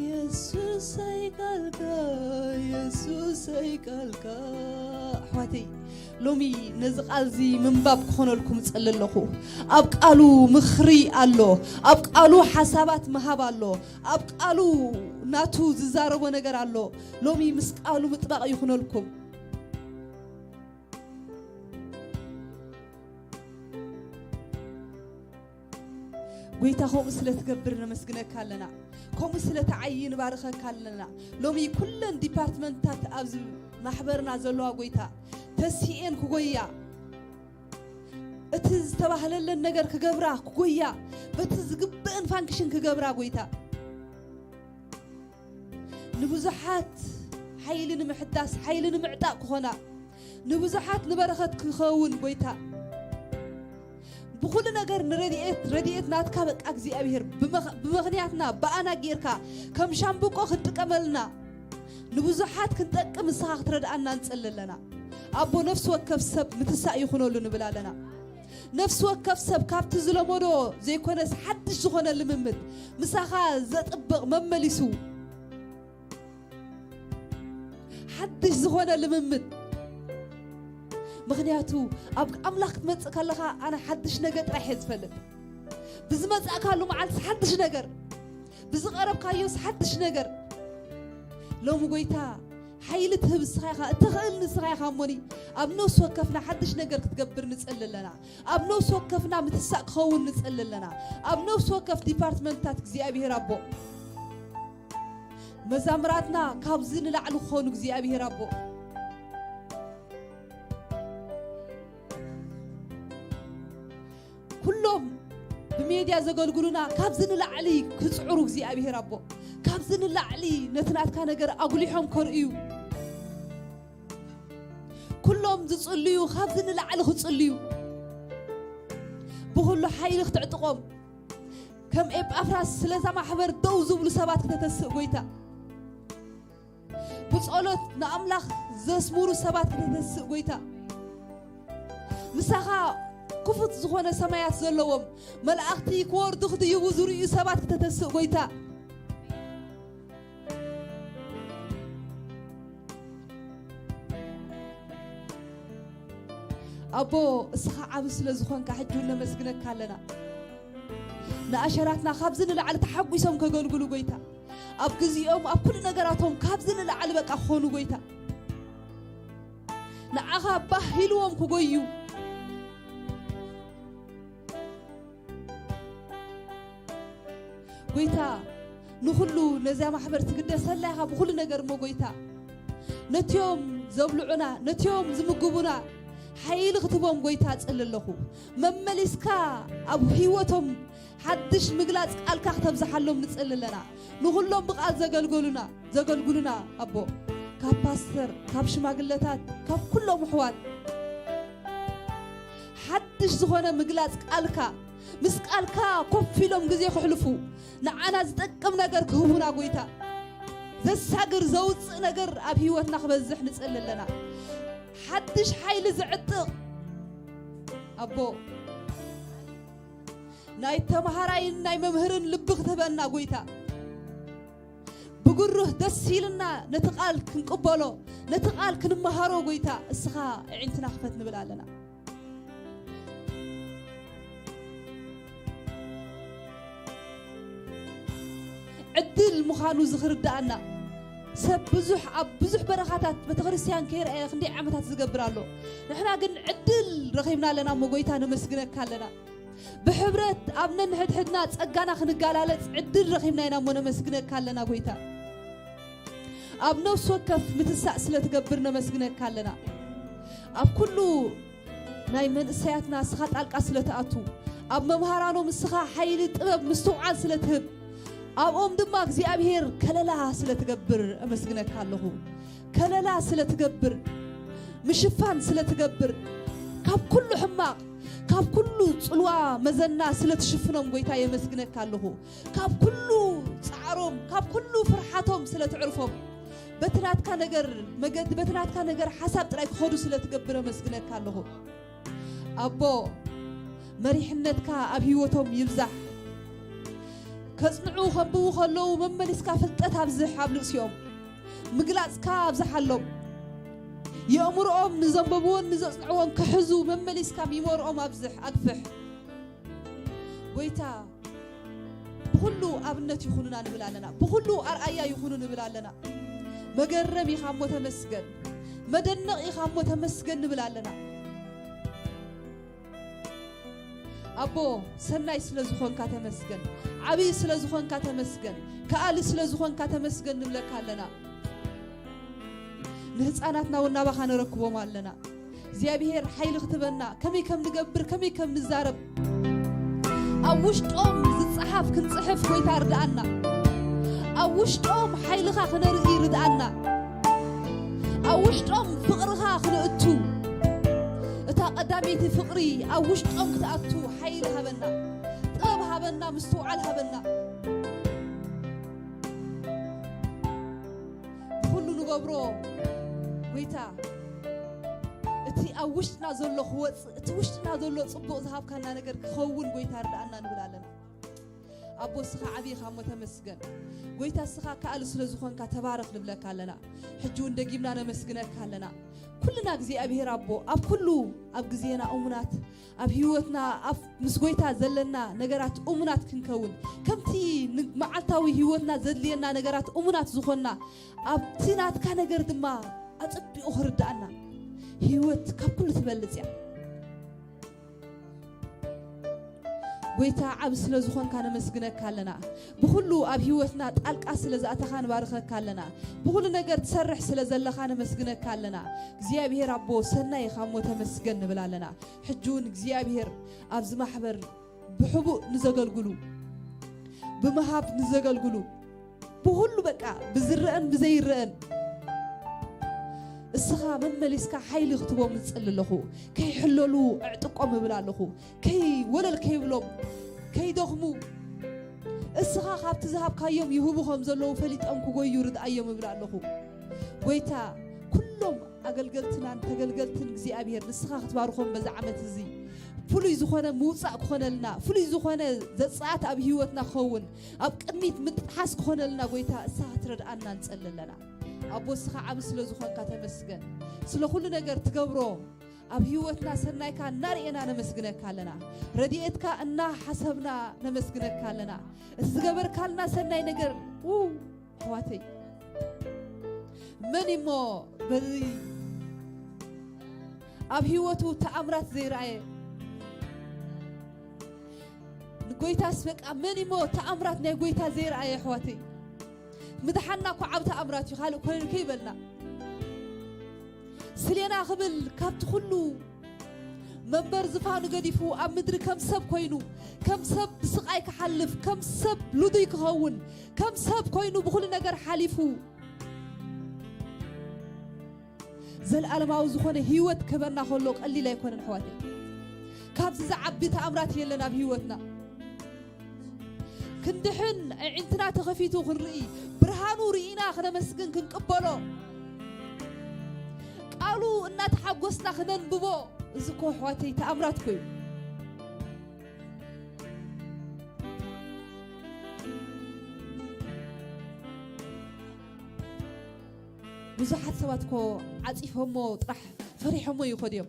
የሱሰይ ቃልካ የሱሰይ ቃልካ ኣሕዋተይ ሎሚ ነዚ ቃል እዚ ምንባብ ክኾነልኩም እጸሊ ኣለኹ። ኣብ ቃሉ ምኽሪ ኣሎ። ኣብ ቃሉ ሓሳባት ምሃብ ኣሎ። ኣብ ቃሉ ናቱ ዝዛረቦ ነገር ኣሎ። ሎሚ ምስ ቃሉ ምጥባቕ ይኹነልኩም። ጎይታ ከምኡ ስለ ትገብር ነመስግነካ ኣለና። ከምኡ ስለ ትዓዪ ንባርኸካ ኣለና። ሎሚ ኩለን ዲፓርትመንትታት ኣብዚ ማሕበርና ዘለዋ ጎይታ ተሲኤን ክጎያ እቲ ዝተባህለለን ነገር ክገብራ ክጎያ በቲ ዝግብእን ፋንክሽን ክገብራ ጎይታ ንብዙሓት ሓይሊ ንምሕዳስ ሓይሊ ንምዕጣቕ ክኾና ንብዙሓት ንበረኸት ክኸውን ጎይታ ብኹሉ ነገር ንረድኤት ረድኤት ናትካ በቃ እግዚኣብሔር ብመኽ- ብምኽንያትና ብኣና ጌርካ ከም ሻምብቆ ክንጥቀመልና ንብዙሓት ክንጠቅም ንስኻ ክትረድኣና ንጸሊ ኣለና። ኣቦ ነፍሲ ወከፍ ሰብ ምትሳእ ይኹነሉ ንብል ኣለና። ነፍሲ ወከፍ ሰብ ካብቲ ዝለመዶ ዘይኮነስ ሓድሽ ዝኾነ ልምምድ ምሳኻ ዘጥብቕ መመሊሱ ሓድሽ ዝኾነ ልምምድ ምኽንያቱ ኣብ ኣምላኽ ክትመጽእ ከለኻ ኣነ ሓድሽ ነገር ጥራሕ እየ ዝፈልጥ ብዝመጻእካሉ መዓልትስ ሓድሽ ነገር ብዝቐረብካዮስ ሓድሽ ነገር ሎሚ ጎይታ ሓይሊ ትህብ እስኻ ኢኻ እትኽእል ንስኻ ኢኻ እሞኒ ኣብ ነፍሲ ወከፍና ሓድሽ ነገር ክትገብር ንጸሊ ኣለና ኣብ ነፍሲ ወከፍና ምትሳእ ክኸውን ንጸሊ ኣለና ኣብ ነፍሲ ወከፍ ዲፓርትመንትታት እግዚኣብሔር ኣቦ መዛምራትና ካብዚ ንላዕሊ ክኾኑ እግዚኣብሔር ኣቦ ኩሎም ብሜድያ ዘገልግሉና ካብዚ ንላዕሊ ክጽዕሩ እግዚኣብሔር ኣቦ ካብዚ ንላዕሊ ነቲ ናትካ ነገር ኣጉሊሖም ከርእዩ ኩሎም ዝጽልዩ ካብዚ ንላዕሊ ክጽልዩ ብኩሉ ሓይሊ ክትዕጥቖም ከም ኤጳፍራስ ስለዛ ማሕበር ደው ዝብሉ ሰባት ክተተስእ ጎይታ፣ ብጸሎት ንኣምላኽ ዘስምሩ ሰባት ክተተስእ ጎይታ፣ ምሳኻ ክፉት ዝኾነ ሰማያት ዘለዎም መላእኽቲ ክወርዱ ክድይቡ ዝርእዩ ሰባት ክተተስእ ጎይታ። ኣቦ፣ እስኻ ዓቢ ስለ ዝኾንካ ሕጂ እውን ነመስግነካ ኣለና። ንኣሸራትና ካብዚ ንላዕሊ ተሓጒሶም ከገልግሉ ጎይታ፣ ኣብ ግዜኦም ኣብ ኩሉ ነገራቶም ካብዚ ንላዕሊ በቃ ክኾኑ ጎይታ፣ ንዓኻ ባህ ኢልዎም ክጎዩ ጎይታ፣ ንኹሉ ነዚያ ማሕበር ትግደሰላ ኢኻ ብኹሉ ነገር እሞ ጎይታ፣ ነቲኦም ዘብልዑና፣ ነቲኦም ዝምግቡና ሓይሊ ክትቦም ጎይታ እጽሊ ኣለኹ። መመሊስካ ኣብ ህይወቶም ሓድሽ ምግላጽ ቃልካ ክተብዝሓሎም ንጽሊ ኣለና። ንኹሎም ብቓል ዘገልገሉና፣ ዘገልግሉና ኣቦ፣ ካብ ፓስተር፣ ካብ ሽማግለታት፣ ካብ ኩሎም ኣሕዋት ሓድሽ ዝኾነ ምግላጽ ቃልካ፣ ምስ ቃልካ ኮፍ ኢሎም ግዜ ክሕልፉ፣ ንዓና ዝጠቅም ነገር ክህቡና ጎይታ፣ ዘሳግር ዘውጽእ ነገር ኣብ ህይወትና ክበዝሕ ንጽሊ ኣለና። ሓድሽ ሓይሊ ዘዕጥቕ ኣቦ፣ ናይ ተምሃራይን ናይ መምህርን ልቢ ክትህበና ጎይታ፣ ብግሩህ ደስ ኢልና ነቲ ቃል ክንቅበሎ፣ ነቲ ቃል ክንመሃሮ ጎይታ፣ እስኻ ኣዒንትና ክፈት ንብል ኣለና። ዕድል ምዃኑ ዝኽርድኣና ሰብ ብዙሕ ኣብ ብዙሕ በረኻታት ቤተክርስትያን ከይረኣየ ክንደይ ዓመታት ዝገብር ኣሎ። ንሕና ግን ዕድል ረኺብና ኣለና እሞ ጎይታ ነመስግነካ ኣለና። ብሕብረት ኣብ ነንሕድሕድና ጸጋና ክንጋላለጽ ዕድል ረኺብና ኢና እሞ ነመስግነካ ኣለና ጎይታ። ኣብ ነፍሲ ወከፍ ምትሳእ ስለ ትገብር ነመስግነካ ኣለና። ኣብ ኩሉ ናይ መንእሰያትና እስኻ ጣልቃ ስለ ትኣቱ፣ ኣብ መምሃራኖም እስኻ ሓይሊ፣ ጥበብ፣ ምስትውዓል ስለ ትህብ፣ ኣብኦም ድማ እግዚኣብሔር ከለላ ስለ ትገብር እመስግነካ ኣለኹ። ከለላ ስለ ትገብር፣ ምሽፋን ስለ ትገብር፣ ካብ ኩሉ ሕማቕ፣ ካብ ኩሉ ጽልዋ መዘና ስለ ትሽፍኖም ጎይታ የመስግነካ ኣለኹ። ካብ ኩሉ ጻዕሮም፣ ካብ ኩሉ ፍርሓቶም ስለ ትዕርፎም፣ በቲ ናትካ ነገር መገዲ፣ በቲ ናትካ ነገር ሓሳብ ጥራይ ክኸዱ ስለ ትገብር እመስግነካ ኣለኹ። ኣቦ፣ መሪሕነትካ ኣብ ህይወቶም ይብዛሕ። ከጽንዑ፣ ከንብቡ ከለዉ መመሊስካ ፍልጠት ኣብዝሕ ኣብ ልእሲኦም። ምግላጽካ ኣብዝሓሎም። የእምሮኦም ንዘንበብዎን ንዘጽንዕዎን ክሕዙ መመሊስካ ሚሞርኦም ኣብዝሕ፣ ኣግፍሕ። ጎይታ፣ ብኹሉ ኣብነት ይኹኑና ንብል ኣለና። ብኹሉ ኣርኣያ ይኹኑ ንብል ኣለና። መገረም ኢኻ እሞ ተመስገን። መደነቕ ኢኻ እሞ ተመስገን ንብል ኣለና። ኣቦ፣ ሰናይ ስለ ዝኾንካ ተመስገን። ዓብዪ ስለ ዝኾንካ ተመስገን። ከኣሊ ስለ ዝኾንካ ተመስገን ንብለካ ኣለና። ንህፃናትና እውን ናባኻ ነረክቦም ኣለና። እግዚኣብሔር ሓይሊ ክትበና፣ ከመይ ከም ንገብር፣ ከመይ ከም ንዛረብ፣ ኣብ ውሽጦም ዝፀሓፍ ክንፅሕፍ ጎይታ ርድኣና። ኣብ ውሽጦም ሓይልኻ ክነርኢ ርድኣና። ኣብ ውሽጦም ፍቕርኻ ክነእቱ፣ እታ ቀዳመይቲ ፍቕሪ ኣብ ውሽጦም ክትኣቱ ሓይሊ ሃበና፣ ጥበብ ሃበና፣ ምስትውዓል ሃበና። ብኹሉ ንገብሮ ጎይታ፣ እቲ ኣብ ውሽጥና ዘሎ ክወፅእ፣ እቲ ውሽጥና ዘሎ ፅቡቕ ዝሃብካና ነገር ክኸውን ጎይታ ርድኣና ንብል ኣለና። ኣቦ እስኻ ዓብዪ ኢኻ እሞ ተመስገን። ጎይታ እስኻ ከኣሊ ስለ ዝኾንካ ተባረኽ ንብለካ ኣለና። ሕጂ እውን ደጊምና ነመስግነካ ኣለና። ኩልና እግዚኣብሔር ኣቦ ኣብ ኩሉ ኣብ ግዜና እሙናት ኣብ ህይወትና ኣብ ምስ ጎይታ ዘለና ነገራት እሙናት ክንከውን ከምቲ ንመዓልታዊ ህይወትና ዘድልየና ነገራት እሙናት ዝኾንና ኣብቲ ናትካ ነገር ድማ ኣጸቢቑ ክርድኣና ህይወት ካብ ኩሉ ትበልጽ እያ። ጎይታ ዓብ ስለ ዝኾንካ ነመስግነካ ኣለና። ብኹሉ ኣብ ህይወትና ጣልቃ ስለ ዝኣተኻ ንባርኸካ ኣለና። ብኹሉ ነገር ትሰርሕ ስለ ዘለኻ ነመስግነካ ኣለና። እግዚኣብሔር ኣቦ ሰናይ ኢኻ እሞ ተመስገን ንብል ኣለና። ሕጂ እውን እግዚኣብሔር ኣብዚ ማሕበር ብሕቡእ ንዘገልግሉ፣ ብምሃብ ንዘገልግሉ፣ ብኹሉ በቃ ብዝረአን ብዘይረአን እስኻ መመሊስካ ሓይሊ ክትቦም እጽሊ ኣለኹ። ከይሕለሉ እዕጥቆም እብል ኣለኹ። ከይ ወለል ከይብሎም፣ ከይደኽሙ፣ እስኻ ካብቲ ዝሃብካዮም ይህቡ ከም ዘለዉ ፈሊጦም ክጎዩ ርድኣዮም እብል ኣለኹ። ጎይታ፣ ኩሎም ኣገልገልትናን ተገልገልትን እግዚኣብሔር ንስኻ ክትባርኾም በዚ ዓመት እዚ ፍሉይ ዝኾነ ምውጻእ ክኾነልና፣ ፍሉይ ዝኾነ ዘጻኣት ኣብ ህይወትና ክኸውን፣ ኣብ ቅድሚት ምጥሓስ ክኾነልና ጎይታ፣ እስኻ ክትረድኣና ንጸሊ ኣለና። ኣቦ፣ እስኻ ዓቢ ስለ ዝኾንካ ተመስገን። ስለ ኩሉ ነገር ትገብሮ ኣብ ህይወትና ሰናይካ እናርኤና ነመስግነካ ኣለና። ረድኤትካ እናሓሰብና ነመስግነካ ኣለና። እቲ ዝገበርካልና ሰናይ ነገር፣ ው፣ ኣሕዋተይ፣ መን እሞ በዚ ኣብ ህይወቱ ተኣምራት ዘይረኣየ? ንጎይታስ በቃ መን እሞ ተኣምራት ናይ ጎይታ ዘይረኣየ? ኣሕዋተይ፣ ምድሓንና እኮ ዓቢ ተኣምራት እዩ፣ ካልእ ኮይኑ ከይበልና። ስሌና ክብል ካብቲ ኩሉ መንበር ዝፋኑ ገዲፉ ኣብ ምድሪ ከም ሰብ ኮይኑ፣ ከም ሰብ ብስቓይ ክሓልፍ፣ ከም ሰብ ልዱይ ክኸውን፣ ከም ሰብ ኮይኑ ብኹሉ ነገር ሓሊፉ፣ ዘልኣለማዊ ዝኾነ ህይወት ክህበና ከሎ ቀሊል ኣይኮነን ኣሕዋተይ። ካብዚ ዝዓቢ ተኣምራት የለን ኣብ ህይወትና። ክንድሕን ኣዒንትና ተኸፊቱ ክንርኢ፣ ብርሃኑ ርኢና ክነመስግን ክንቅበሎ፣ ቃሉ እናተሓጎስና ክነንብቦ፣ እዚ እኮ ኣሕዋተይ ተኣምራት እኮ እዩ። ብዙሓት ሰባት እኮ ዓጺፎሞ ጥራሕ ፈሪሖሞ ይኸዱ እዮም።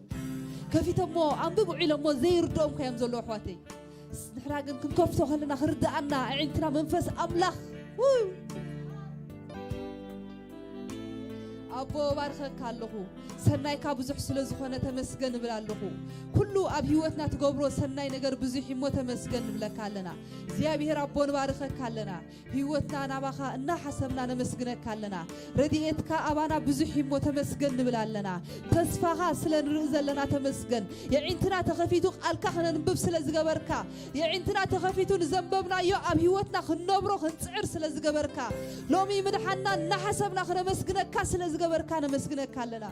ከፊቶሞ ኣንብብ ውዒሎሞ ዘይርድኦም እኮ እዮም ዘለዉ ኣሕዋተይ። ንሕና ግን ክንከፍቶ ከለና ክርድኣና ኣዒንትና መንፈስ ኣምላኽ፣ ውይ! ኣቦ እባርኸካ ኣለኹ። ሰናይካ ብዙሕ ስለ ዝኾነ ተመስገን እብል ኣለኹ። ኩሉ ኣብ ህይወትና ትገብሮ ሰናይ ነገር ብዙሕ እሞ ተመስገን ንብለካ ኣለና። እግዚኣብሔር ኣቦ ንባርኸካ ኣለና። ህይወትና ናባኻ እናሓሰብና ነመስግነካ ኣለና። ረድኤትካ ኣባና ብዙሕ እሞ ተመስገን ንብል ኣለና። ተስፋኻ ስለ ንርኢ ዘለና ተመስገን። የዒንትና ተኸፊቱ ቃልካ ክነንብብ ስለ ዝገበርካ፣ የዒንትና ተኸፊቱ ንዘንበብናዮ ኣብ ህይወትና ክንነብሮ ክንጽዕር ስለ ዝገበርካ፣ ሎሚ ምድሓንና እናሓሰብና ክነመስግነካ ስለ ዝገበርካ ነመስግነካ ኣለና።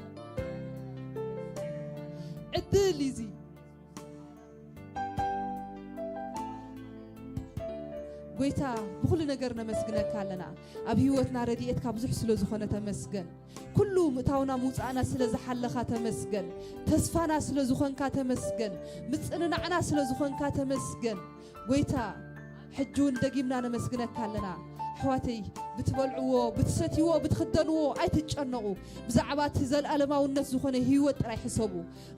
ዕድል እዩ እዚ። ጎይታ፣ ብኹሉ ነገር ነመስግነካ ኣለና። ኣብ ህይወትና ረድኤትካ ብዙሕ ስለ ዝኾነ ተመስገን። ኩሉ ምእታውና ምውጻእና ስለ ዝሓለኻ ተመስገን። ተስፋና ስለ ዝኾንካ ተመስገን። ምጽንናዕና ስለ ዝኾንካ ተመስገን። ጎይታ፣ ሕጂ እውን ደጊምና ነመስግነካ ኣለና። ኣሕዋተይ፣ ብትበልዕዎ፣ ብትሰትይዎ፣ ብትኽደንዎ ኣይትጨነቑ። ብዛዕባ እቲ ዘልኣለማውነት ዝኾነ ህይወት ጥራይ ሕሰቡ።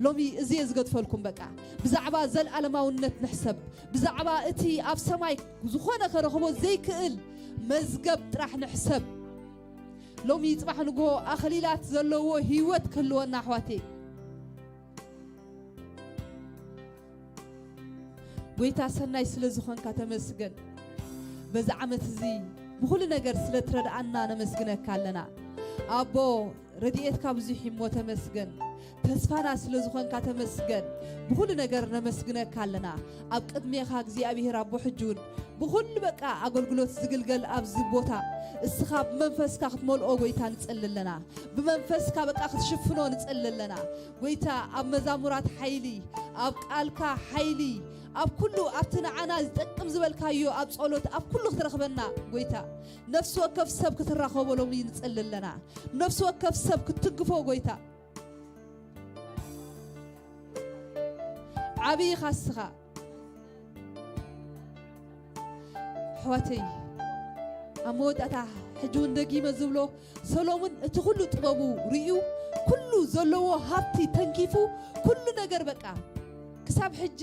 ሎሚ እዚ እየ ዝገድፈልኩም። በቃ፣ ብዛዕባ ዘልኣለማውነት ንሕሰብ። ብዛዕባ እቲ ኣብ ሰማይ ዝኾነ ከረኽቦ ዘይክእል መዝገብ ጥራሕ ንሕሰብ። ሎሚ ጽባሕ ንግሆ ኣኽሊላት ዘለዎ ህይወት ክህልወና፣ ኣሕዋተይ። ጎይታ፣ ሰናይ ስለ ዝኾንካ ተመስገን። በዚ ዓመት እዚ ብኹሉ ነገር ስለ ትረድኣና ነመስግነካ ኣለና። ኣቦ፣ ረድኤትካ ብዙሕ እሞ ተመስገን። ተስፋና ስለ ዝኾንካ ተመስገን። ብኹሉ ነገር ነመስግነካ ኣለና። ኣብ ቅድሜኻ እግዚኣብሔር ኣቦ፣ ሕጂ እውን ብኹሉ በቃ ኣገልግሎት ዝግልገል ኣብዚ ቦታ እስኻ ብመንፈስካ ክትመልኦ ጎይታ ንጽሊ ኣለና። ብመንፈስካ በቃ ክትሽፍኖ ንጽሊ ኣለና። ጎይታ፣ ኣብ መዛሙራት ሓይሊ፣ ኣብ ቃልካ ሓይሊ፣ ኣብ ኩሉ ኣብቲ ንዓና ዝጠቅም ዝበልካዮ ኣብ ጸሎት ኣብ ኩሉ ክትረኽበና ጎይታ፣ ነፍሲ ወከፍ ሰብ ክትራኸቦ ሎሚ ንጽሊ ኣለና። ነፍሲ ወከፍ ሰብ ክትትንክፎ ጎይታ፣ ዓብዪ ኢኻ እስኻ። ኣሕዋተይ፣ ኣብ መወዳእታ ሕጂ እውን ደጊመ ዝብሎ፣ ሰሎሞን እቲ ኩሉ ጥበቡ ርእዩ፣ ኩሉ ዘለዎ ሃብቲ ተንኪፉ፣ ኩሉ ነገር በቃ ክሳብ ሕጂ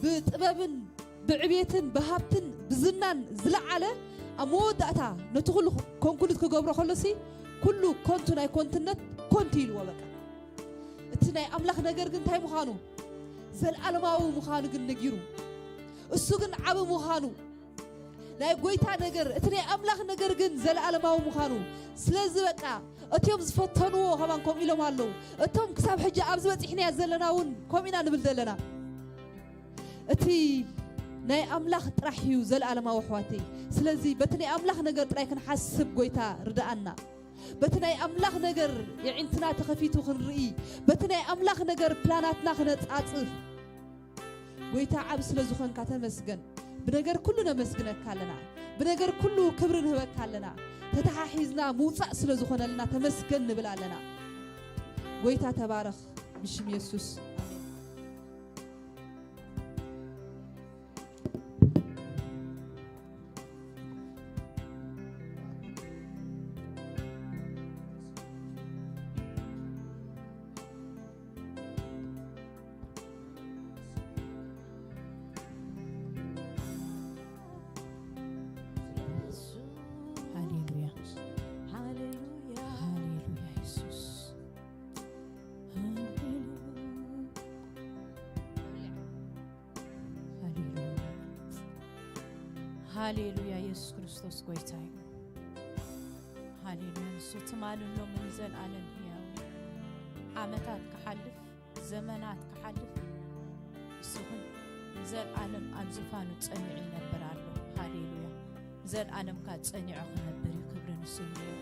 ብጥበብን ብዕቤትን ብሃብትን ብዝናን ዝለዓለ፣ ኣብ መወዳእታ ነቲ ኩሉ ኮንክሉድ ክገብሮ ከሎሲ ኩሉ ኮንቱ ናይ ኮንትነት ኮንቱ ኢልዎ በቃ። እቲ ናይ ኣምላኽ ነገር ግን እንታይ ምዃኑ? ዘልኣለማዊ ምዃኑ ግን ነጊሩ። እሱ ግን ዓቢ ምዃኑ፣ ናይ ጎይታ ነገር፣ እቲ ናይ ኣምላኽ ነገር ግን ዘልኣለማዊ ምዃኑ። ስለዚ በቃ እቲኦም ዝፈተንዎ ከማን ከምኡ ኢሎም ኣለዉ። እቶም ክሳብ ሕጂ ኣብዚ በጺሕናዮ ዘለና እውን ከምኡ ኢና ንብል ዘለና። እቲ ናይ ኣምላኽ ጥራሕ እዩ ዘልኣለማዊ ኣሕዋተይ። ስለዚ በቲ ናይ ኣምላኽ ነገር ጥራይ ክንሓስብ ጎይታ ርድኣና። በቲ ናይ ኣምላኽ ነገር የዒንትና ተኸፊቱ ክንርኢ፣ በቲ ናይ ኣምላኽ ነገር ፕላናትና ክነጻጽፍ፣ ጎይታ ዓብ ስለ ዝኾንካ ተመስገን። ብነገር ኩሉ ነመስግነካ ኣለና። ብነገር ኩሉ ክብሪ ንህበካ ኣለና። ተተሓሒዝና ምውጻእ ስለ ዝኾነልና ተመስገን ንብል ኣለና። ጎይታ ተባረኽ ብሽም የሱስ። ኣሜን። ሃሌሉያ። ሃሌሉያ። ሃሌሉያ የሱስ። ሃሌሉያ። ሃሌሉያ። ሃሌሉያ የሱስ ክርስቶስ ጎይታ እዩ። ሃሌሉያ ንሱ ትማልን ሎምን ንዘለኣለም ህያው እዩ። ዓመታት ክሓልፍ ዘመናት ክሓልፍ ንሱ ግን ንዘለኣለም ኣብ ዝፋኑ ጸኒዑ ይነብር ኣሎ። ሃሌሉያ። ንዘለኣለም ከኣ ጸኒዑ ክነብር እዩ። ክብሪ ንስሙ ይኹን።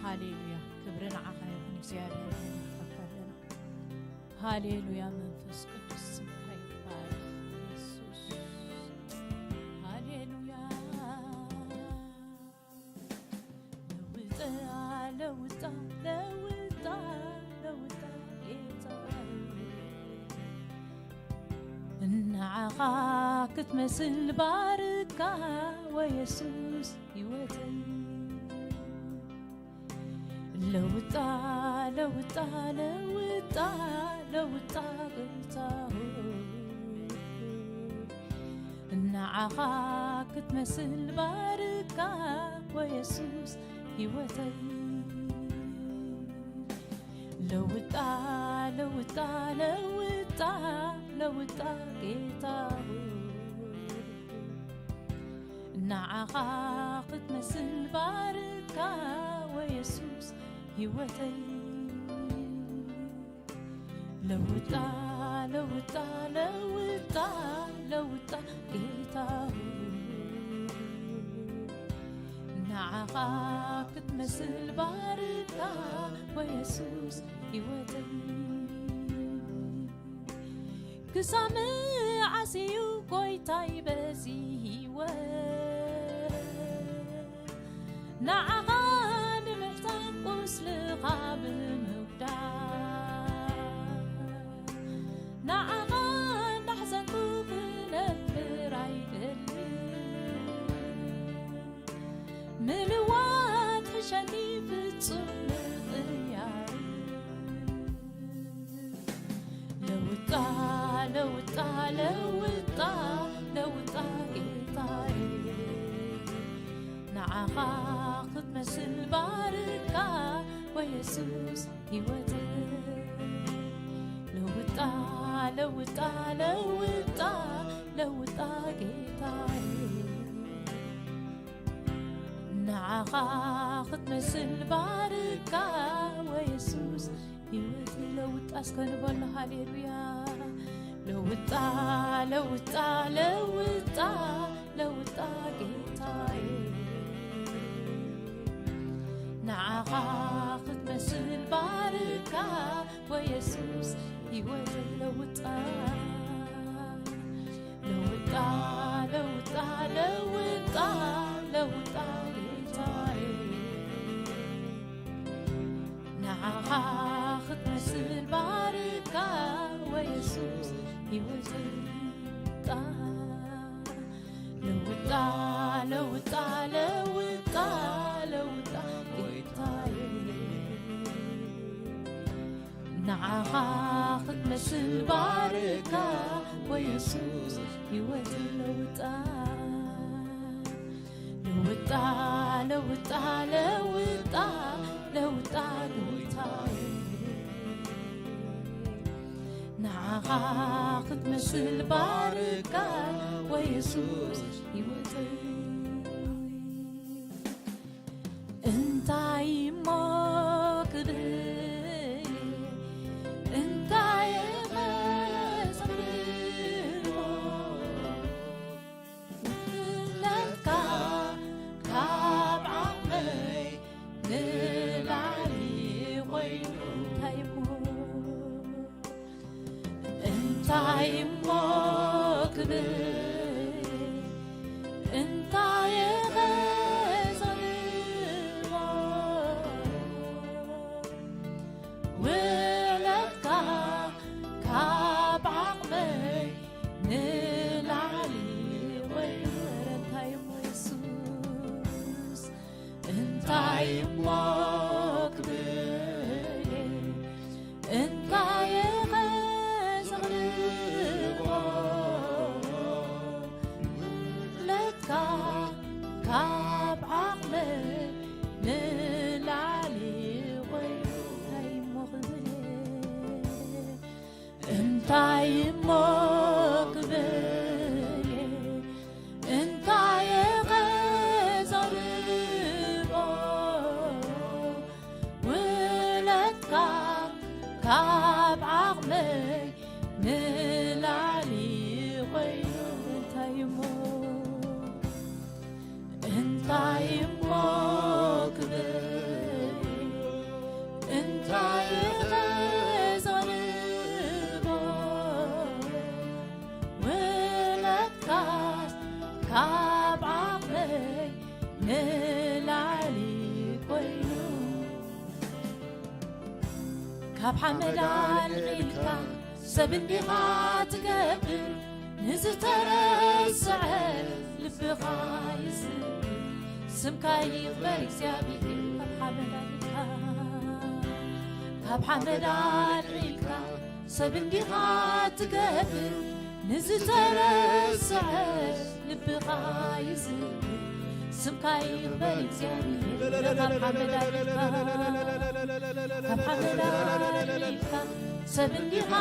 ሃሌሉያ። ክብሪ ንዓኻ ይኹን እግዚኣብሔር፣ ነመልኸካ ኣለና። ሃሌሉያ መንፈስ ቅዱስ ስምካ ይባረኽ የሱስ። ሃሌሉያ። ለውጣ፣ ለውጣ፣ ለውጣ፣ ለውጣ ጌታ። ንዓኻ ክትመስል ባርካ ወየሱስ ህይወተይ። ለውጣ፣ ለውጣ፣ ለውጣ፣ ለውጣ ጌታ ሆይ። ንዓኻ ክትመስል ባርካ ወየሱስ ህይወተይ። ለውጣ፣ ለውጣ፣ ለውጣ፣ ለውጣ ጌታ ሆይ። ንዓኻ ክትመስል ባርካ ወየሱስ ህይወተይ። ለውጣ፣ ለውጣ፣ ለውጣ፣ ለውጣ ጌታ ሆይ። ንዓኻ ክትመስል ባርካ ወየሱስ ህይወተይ። ክሳብ መዓስ እዩ ጎይታይ በዚ ህይወት ንዓኻ ንምሕታም ቁስልኻ ብምጉዳል? ንዓኻ እንዳሕዘንኩ ክነብር ኣይደልን። ምልዋጥ ሕሸኒ ፍጹም ምቕያር። ለውጣ፣ ለውጣ፣ ለውጣ፣ ለውጣ ጌታዬ። ንዓኻ ክትመስል ባርካ ወየሱስ ህይወት። ለውጣ፣ ለውጣ፣ ለውጣ፣ ለውጣ ጌታዬ። ንዓኻ ክትመስል ባርካ ወየሱስ ህይወት። ለውጣ እስከ ንበሎ። ሃሌሉያ። ለውጣ፣ ለውጣ፣ ለውጣ፣ ለውጣ ጌታዬ። ንዓኻ ክትመስል ባርካ ወየሱስ ህይወት ለውጣ። ለውጣ፣ ለውጣ፣ ለውጣ፣ ለውጣ ጌታዬ። ንዓኻ ክትመስል ባርካ ወየሱስ ህይወት ለውጣ። ለውጣ፣ ለውጣ፣ ለውጣ፣ ለውጣ ጌታዬ። ንዓኻ ክትመስል ባርካ ወየሱስ ህይወት ለውጣ። ለውጣ፣ ለውጣ፣ ለውጣ፣ ለውጣ ጌታዬ። ንዓኻ ክትመስል ባርካ ወየሱስ ህይወተይ። እንታይ እሞ ክብል እንታይ ኸጸብሮ ውሕለትካ ካብ ዓቕመይ ንላዕሊ ኮይኑ እንታይ እሞ እንታይ እሞ እንታይ ኢኸ ዘቕርቦ? ውዕለትካ ካብ ዓቕመይ ንላዕሊ ኮይኑ። እንታይ እሞ የሱስ፣ እንታይ እሞ ክብል፣ እንታይ ኢኸ ዘቕርቦ? ውዕለትካ ካብ ዓቕመይ ንላዕሊ ኮይኑ። እንታይ እሞ ክብል፣ እንታይ እሞ ክብል፣ እንታይ ኢኸ ዘቕርቦ? ውዕለትካ ካብ ዓቕመይ ንላዕሊ ኮይኑ። እንታይ እሞ፣ እንታይ እሞ ክብል፣ እንታይ ኢኸ ዘቕርቦ? ውዕለትካስ ካብ ዓቕመይ ንላዕሊ ኮይኑ። ካብ ሓመድ ኣልዒልካ ሰብ እንዲኻ ትገብር፣ ንዝተረስዐ ልብኻ ይዝክር። ስምካ ይኽበር እግዚኣብሔር። ካብ ሓመድ ኣልዒልካ፣ ካብ ሓመድ ኣልዒልካ ሰብ እንዲኻ ትገብር፣ ንዝተረስዐ ልብኻ ይዝክር። ስምካ ይኽበር እግዚኣብሔር። ካብ ሓመድ ኣልዒልካ፣ ካብ ሓመድ ኣልዒልካ ሰብ እንዲኻ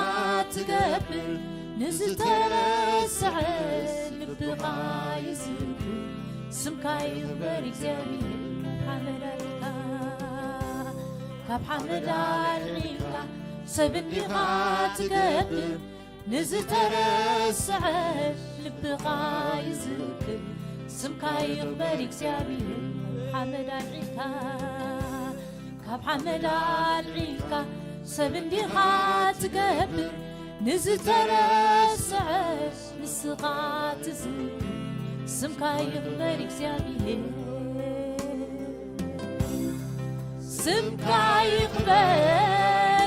ትገብር፣ ንዝተረስዐ ልብኻ ይዝክር። ስምካ ይኽበር እግዚኣብሔር። ካብ ሓመድ ኣልዒልካ፣ ካብ ሓመድ ኣልዒልካ ሰብ እንዲኻ ትገብር፣ ንዝተረስዐ ልብኻ ይዝክር። ስምካ ይኽበር እግዚኣብሔር። ካብ ሓመድ ኣልዒልካ፣ ካብ ሓመድ ኣልዒልካ ሰብ እንዲኻ ትገብር፣ ንዝተረስዐ ንስኻ ትዝክር። ስምካ ይኽበር እግዚኣብሔር። ስምካ ይኽበር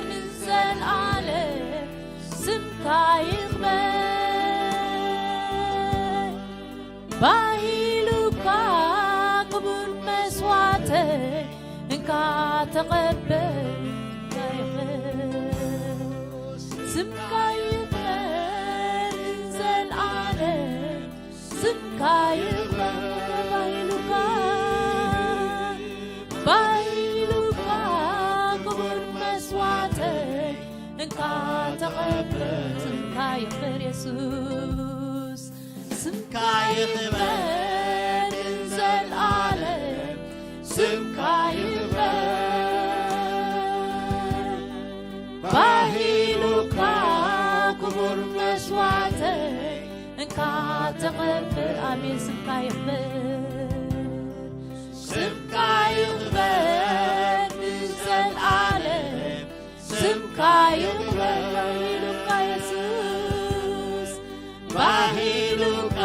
ንዘለኣለም፣ ስምካ ይኽበር። ባሂሉካ ክቡር መስዋዕተይ እንካ ተቐበል። ስምካ ይኽበር ንዘለኣለም፣ ስምካ ይኽበር። ባሂሉካ፣ ባሂሉካ ክቡር መስዋዕተይ እንካ ተቐበል። ስምካ ይኽበር የሱስ፣ ስምካ ይኽበር ንዘለኣለም፣ ስምካ ይኽበር። ባሂሉካ ክቡር መስዋዕተይ እንካ ተቐበል። ኣሜን። ስምካ ይኽበር፣ ስምካ ይኽበር ንዘለኣለም፣ ስምካ ይኽበር። ባሂሉካ የሱስ፣ ባሂሉካ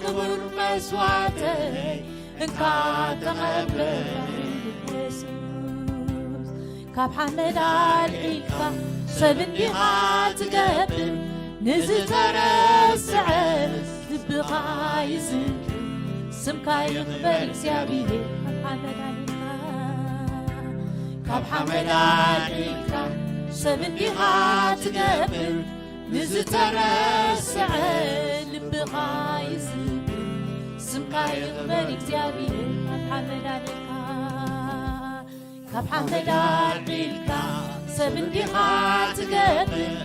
ክቡር መስዋዕተይ እንካ ተቐበል። የሱስ፣ ካብ ሓመድ ኣልዒልካ ሰብ እንዲኻ ትገብር፣ ንዝተረስዐ ልብኻ ይዝክር። ስምካ ይኽበር እግዚኣብሔር። ካብ ሓመድ ኣልዒልካ፣ ካብ ሓመድ ኣልዒልካ ሰብ እንዲኻ ትገብር፣ ንዝተረስዐ ልብኻ ይዝክር። ስምካ ይኽበር እግዚኣብሔር። ካብ ሓመድ ኣልዒልካ፣ ካብ ሓመድ ኣልዒልካ ሰብ እንዲኻ ትገብር፣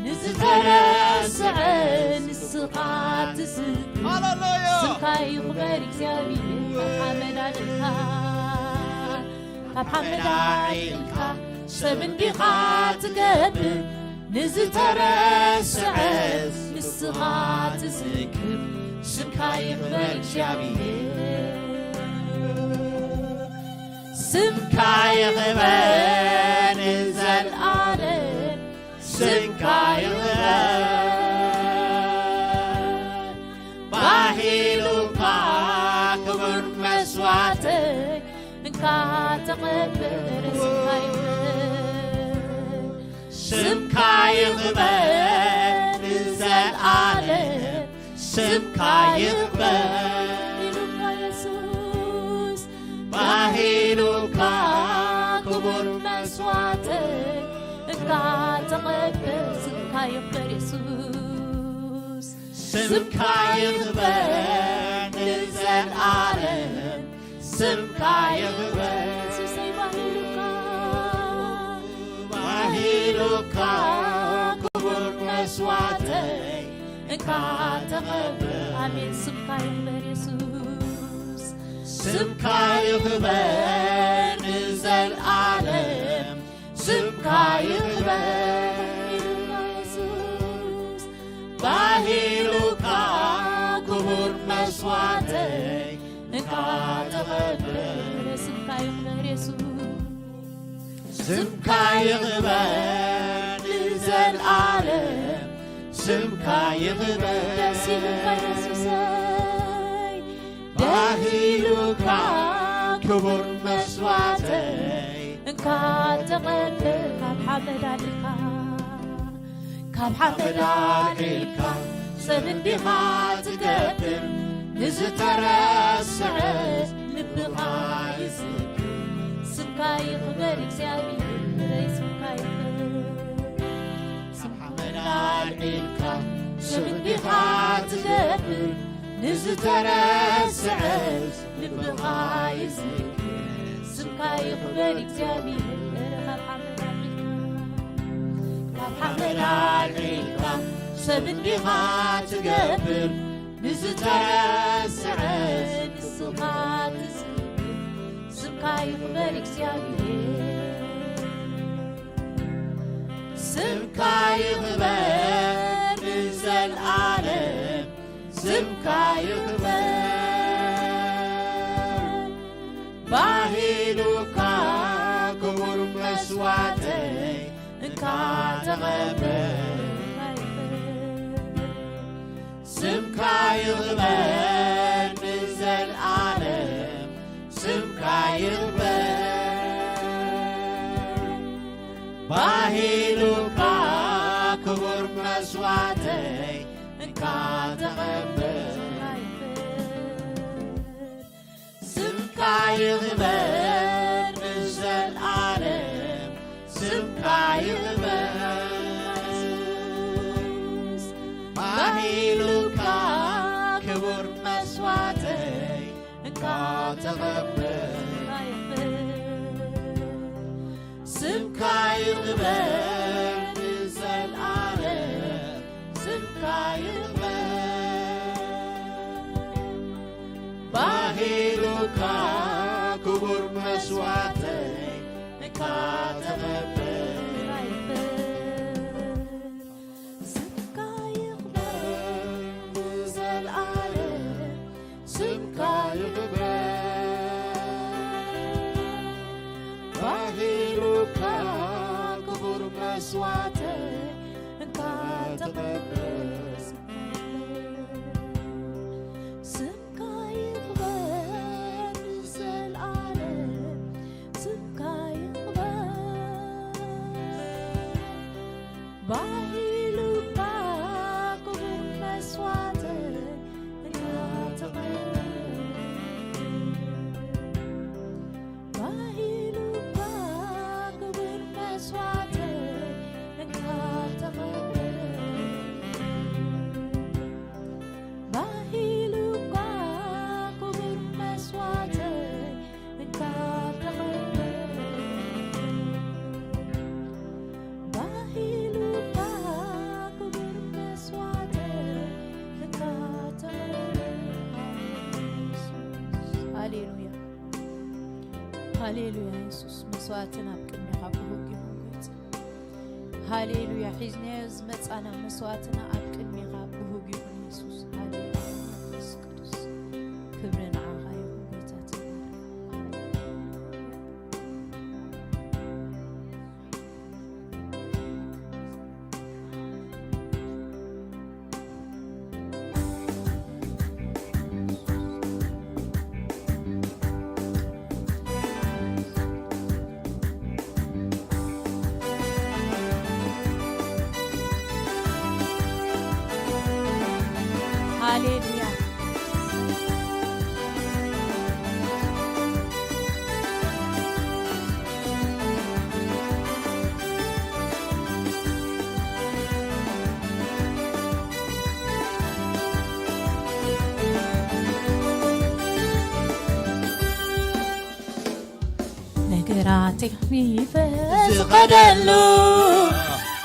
ንዝተረስዐ ንስኻ ትዝክር። ሃሌሉያ! ስምካ ይኽበር እግዚኣብሔር። ካብ ሓመድ ኣልዒልካ፣ ካብ ሓመድ ኣልዒልካ ሰብ እንዲኻ ትገብር፣ ንዝተረስዐ ንስኻ ትዝክር። ስምካ ይኽበር እግዚኣብሔር። ስምካ ይኽበር ንዘለኣለም፣ ስምካ ይኽበር። ካተቐብር ስምካ ይኽበር። ስምካ ይኽበር ንዘልኣለም፣ ስምካ ይኽበር። ኢሉካ የሱስ፣ ባሂሉካ ክቡር መስዋዕተይ፣ እንካ ተቐበል። ስምካ ይኽበር የሱስ፣ ስምካ ይኽበር ንዘልኣለም፣ ስምካ ይኽበር። የሱሰይ ባሂሉካ፣ ባሂሉካ ክቡር መስዋዕተይ፣ እንካ ተቐበል። ኣሜን። ስምካ ይኽበር የሱስ፣ ስምካ ይኽበር ንዘልኣለም፣ ስምካ ይኽበር። ኢሉካ የሱስ፣ ባሂሉካ ክቡር መስዋዕተይ፣ እንካ ተቐበል። ስምካ ይኽበር የሱስ፣ ስምካ ይኽበር ንዘልኣለም፣ ስምካ ይኽበር። ደስ ኢሉካ የሱሰይ፣ ባሂሉካ ክቡር መስዋዕተይ፣ እንካ ተቐበል። ካብ ሓመድ ኣልዒልካ፣ ካብ ሓመድ ኣልዒልካ ሰብ እንዲኻ ትገብር፣ ንዝተረስዐ ልብኻ ይዝክር። ስምካ ይኽበር እግዚኣብሔር፣ ስምካ ይኽበር። ካብ ሓመድ ኣልዒልካ ሰብ እንዲኻ ትገብር፣ ንዝተረስዐ ልብኻ ይዝክር። ስምካ ይኽበር እግዚኣብሔር፣ ካብ ሓመድ ኣልዒልካ፣ ካብ ሓመድ ኣልዒልካ ሰብ እንዲኻ ትገብር፣ ንዝተረስዐ ንስኻ ትዝክር። ስምካ ይኽበር እግዚኣብሔር፣ ስምካ ይኽበር ንዘልኣለም፣ ስምካ ይኽበር። ባሂሉካ ክቡር መስዋዕተይ፣ እንካ ተቐበል። ስምካ ይኽበር ንዘልኣለም፣ ስምካ ይኽበር። ባሂሉካ ክቡር መስዋዕተይ፣ እንካ ተቐበል። ስምካ ይኽበር ንዘልኣለም፣ ስምካ ይኽበር። ባሂሉካ ክቡር መስዋዕተይ፣ እንካ ተቐበል። ስምካ ይኽበር ንዘልኣለም፣ ስምካ ይኽበር። ባሂሉካ ክቡር መስዋዕተይ፣ እንካ ተቐበል። ስምካ ይኽበር ንዘልኣለም፣ ስምካ ይኽበር። ባሂሉካ ክቡር መስዋዕተይ፣ እንካ ተቐበል። ስምካ ይኽበር ንዘልኣለም፣ ስምካ ይኽበር። ባሂሉካ ክቡር መስዋዕተይ፣ እንካ ተቐበል። ባሂሉካ ክቡር መስዋዕተይ፣ እንካ ተቐበል። ባሂሉካ ክቡር መስዋዕተይ፣ እንካ ተቐበል። ባሂሉካ ክቡር መስዋዕተይ፣ እንካ ተቐበል። ሃሌሉያ፣ ሃሌሉያ። የሱስ፣ መስዋዕትና ኣብ ቅድሜኻ ብሩክ ይኹን፣ ጎይታ። ሃሌሉያ። ሒዝናዮ ዝመጻና መስዋዕትና ኣብ ቅድሜኻ ብሩክ ይኹን፣ የሱስ። ሃሌሉያ። መንፈስ ቅዱስ፣ ክብሪ ንዓኻ ይኹን፣ ጎይታ። ተባረኽ። ሃሌሉያ። ነገራተይ ከፊፈ ዝኸደሉ፣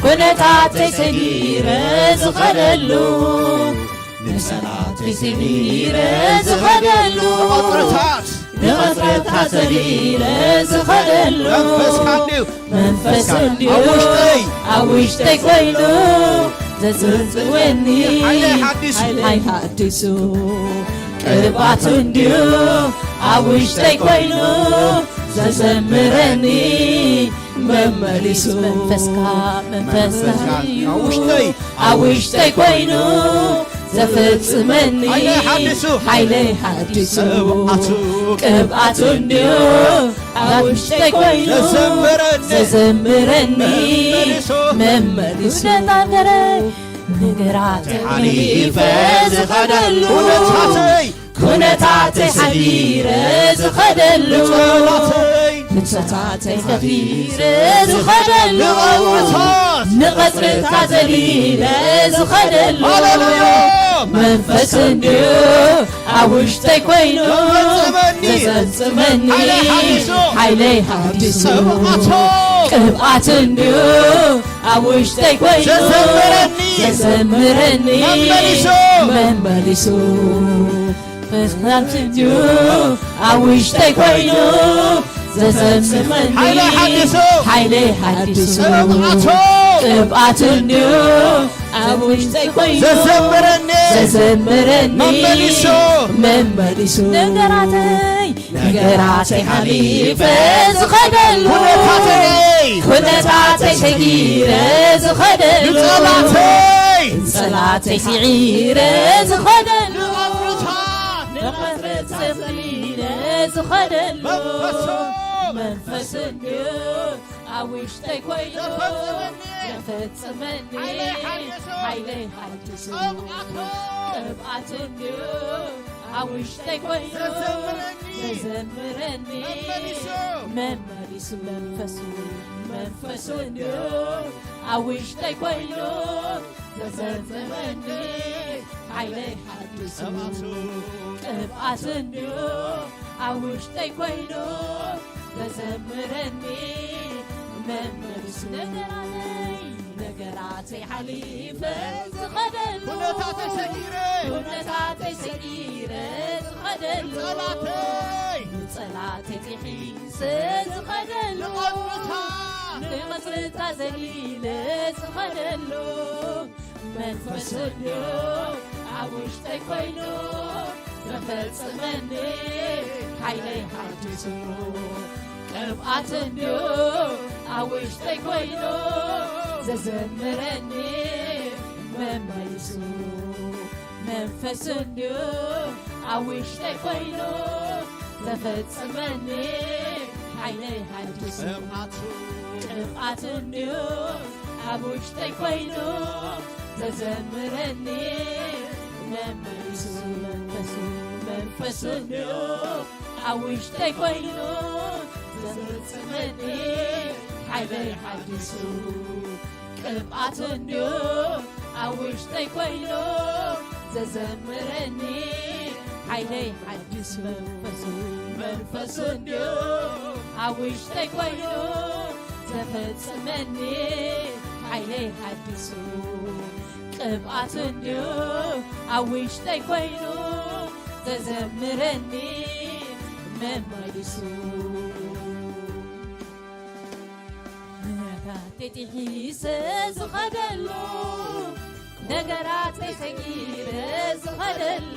ኩነታተይ ሰጊረ ዝኸደሉ፣ ንጸላተይ ሰጊረ ዝኸደሉ፣ ንቐጽርታት፣ ንቐጽርታት ዘሊለ ዝኸደሉ፣ መንፈስካ እንድዩ፣ መንፈስ እንድዩ ኣብ ውሽጠይ፣ ኣብ ውሽጠይ ኮይኑ ዘጽንጽወኒ፣ ሓይለይ ሓዲሱ፣ ሓይለይ ሓዲሱ፣ ቅብኣቱ እንድዩ ኣብ ውሽጠይ ኮይኑ ዘዘምረኒ መመሊሱ። መንፈስካ፣ መንፈስካ መንፈስካ እዩ ኣብ ውሽጠይ፣ ኣብ ውሽጠይ ኮይኑ ዘፈጽመኒ፣ ሓይለይ ሓዲሱ፣ ሓይለይ ሓዲሱ፣ ቅብኣቱ፣ ቅብኣቱ እንድዩ ኣብ ውሽጠይ ኮይኑ ዘዘምረኒ፣ ዘዘምረኒ መመሊሱ፣ መመሊሱ። ኩነታት ገረ-፣ ነገራተይ ሓሊፈ ዝኸደሉ፣ ኩነታተይ፣ ኩነታተይ ሓዲረ ዝኸደሉ፣ ንጸላተይ፣ ንጸላተይ ሓዲረ ዝኸደሉ፣ ንቐጽርታት፣ ንቐጽርታት ዘሊለ ዝኸደሉ፣ ሃሌሉያ። መንፈስ እንድዩ ኣብ ውሽጠይ ኮይኑ ዘጸምጸመኒ፣ ዘጸምጸመኒ፣ ሓይለይ ሓዲሱ፣ ሓይለይ ሓዲሱ፣ ቅብኣቱ፣ ቅብኣት እንድዩ ኣብ ውሽጠይ ኮይኑ ዘዘምረኒ፣ ዘዘምረኒ፣ መመሊሱ፣ መመሊሱ፣ ቅብኣት እንድዩ ኣብ ውሽጠይ ኮይኑ ዘዘምረኒ፣ ሓይለይ ሓዲሱ፣ ሓይለይ ሓዲሱ፣ ቅብኣቱ፣ ቅብኣት እንድዩ ኣብ ውሽጠይ ኮይኑ ዘዘምረኒ፣ ዘዘምረኒ፣ መመሊሱ፣ መመሊሱ፣ ነገራተይ፣ ነገራተይ ሓሊፈ ዝኸደሉ፣ ኩነታተይ፣ ኩነታተይ ሰጊረ ዝኸደሉ፣ ንጸላተይ፣ ንጸላተይ ስዒረ ዝኸደሉ፣ ንቐጽርታት፣ ንቐጽርታት ዘሊለ ዝኸደሉ፣ መንፈሱ፣ መንፈሱ እንድዩ ኣብ ውሽጠይ ኮይኑ ዘፈጽመኒ፣ ዘፈጽመኒ፣ ሓይለይ ሓዲሱ፣ ሓይለይ ሓዲሱ፣ ቅብኣቱ፣ ቅብኣቱ እንድዩ ኣብ ውሽጠይ ኮይኑ ዘዘምረኒ፣ ዘዘምረኒ፣ መመሊሱ፣ መመሊሱ፣ መንፈሱ፣ መንፈሱ እንድዩ ኣብ ውሽጠይ ኮይኑ ዘዘምረኒ፣ ሓይለይ ሓዲሱ፣ ቅብኣቱ፣ ቅብኣቱ እንድዩ ኣብ ውሽጠይ ኮይኑ ዘዘምረኒ፣ መመሊሱ፣ ነገራተይ፣ ነገራተይ ሓሊፈ ዝኸደሉ፣ ኩነታተይ ሰጊረ፣ ኩነታተይ ሰጊረ ዝኸደሉ፣ ንጸላተይ፣ ንጸላተይ ጥሒሰ ዝኸደሉ፣ ንቐጽርታት፣ ንቐጽርታት ዘሊለ ዝኸደሉ፣ መንፈሱ እንድዩ ኣብ ውሽጠይ ኮይኑ ዘፈጽመኒ፣ ሓይለይ ሓዲሱ፣ ቅብኣቱ እንድዩ ኣብ ውሽጠይ ኮይኑ ዘዘምረኒ፣ መመሊሱ፣ መንፈሱ እንድዩ ኣብ ውሽጠይ ኮይኑ ዘፈጽመኒ፣ ሓይለይ ሓዲሱ፣ ቅብኣቱ፣ ቅብኣቱ እንድዩ ኣብ ውሽጠይ ኮይኑ ዘዘምረኒ፣ መመሊሱ፣ መንፈሱ፣ መንፈሱ እንድዩ ኣብ ውሽጠይ ኮይኑ ዘፈጽመኒ፣ ሓይለይ ሓዲሱ፣ ቅብኣቱ እንድዩ ኣብ ውሽጠይ ኮይኑ ዘዘምረኒ፣ ሓይለይ ሓዲሱ፣ መንፈሱ፣ መንፈሱ እንድዩ ኣብ ውሽጠይ ኮይኑ ዘፈጽመኒ፣ ሓይለይ ሓዲሱ፣ ቅብኣቱ እንድዩ ኣብ ውሽጠይ ኮይኑ ዘዘምረኒ፣ መመሊሱ። ነገራተይ ጥሒሰ ዝኸደሉ፣ ነገራተይ ሰጊረ ዝኸደሉ፣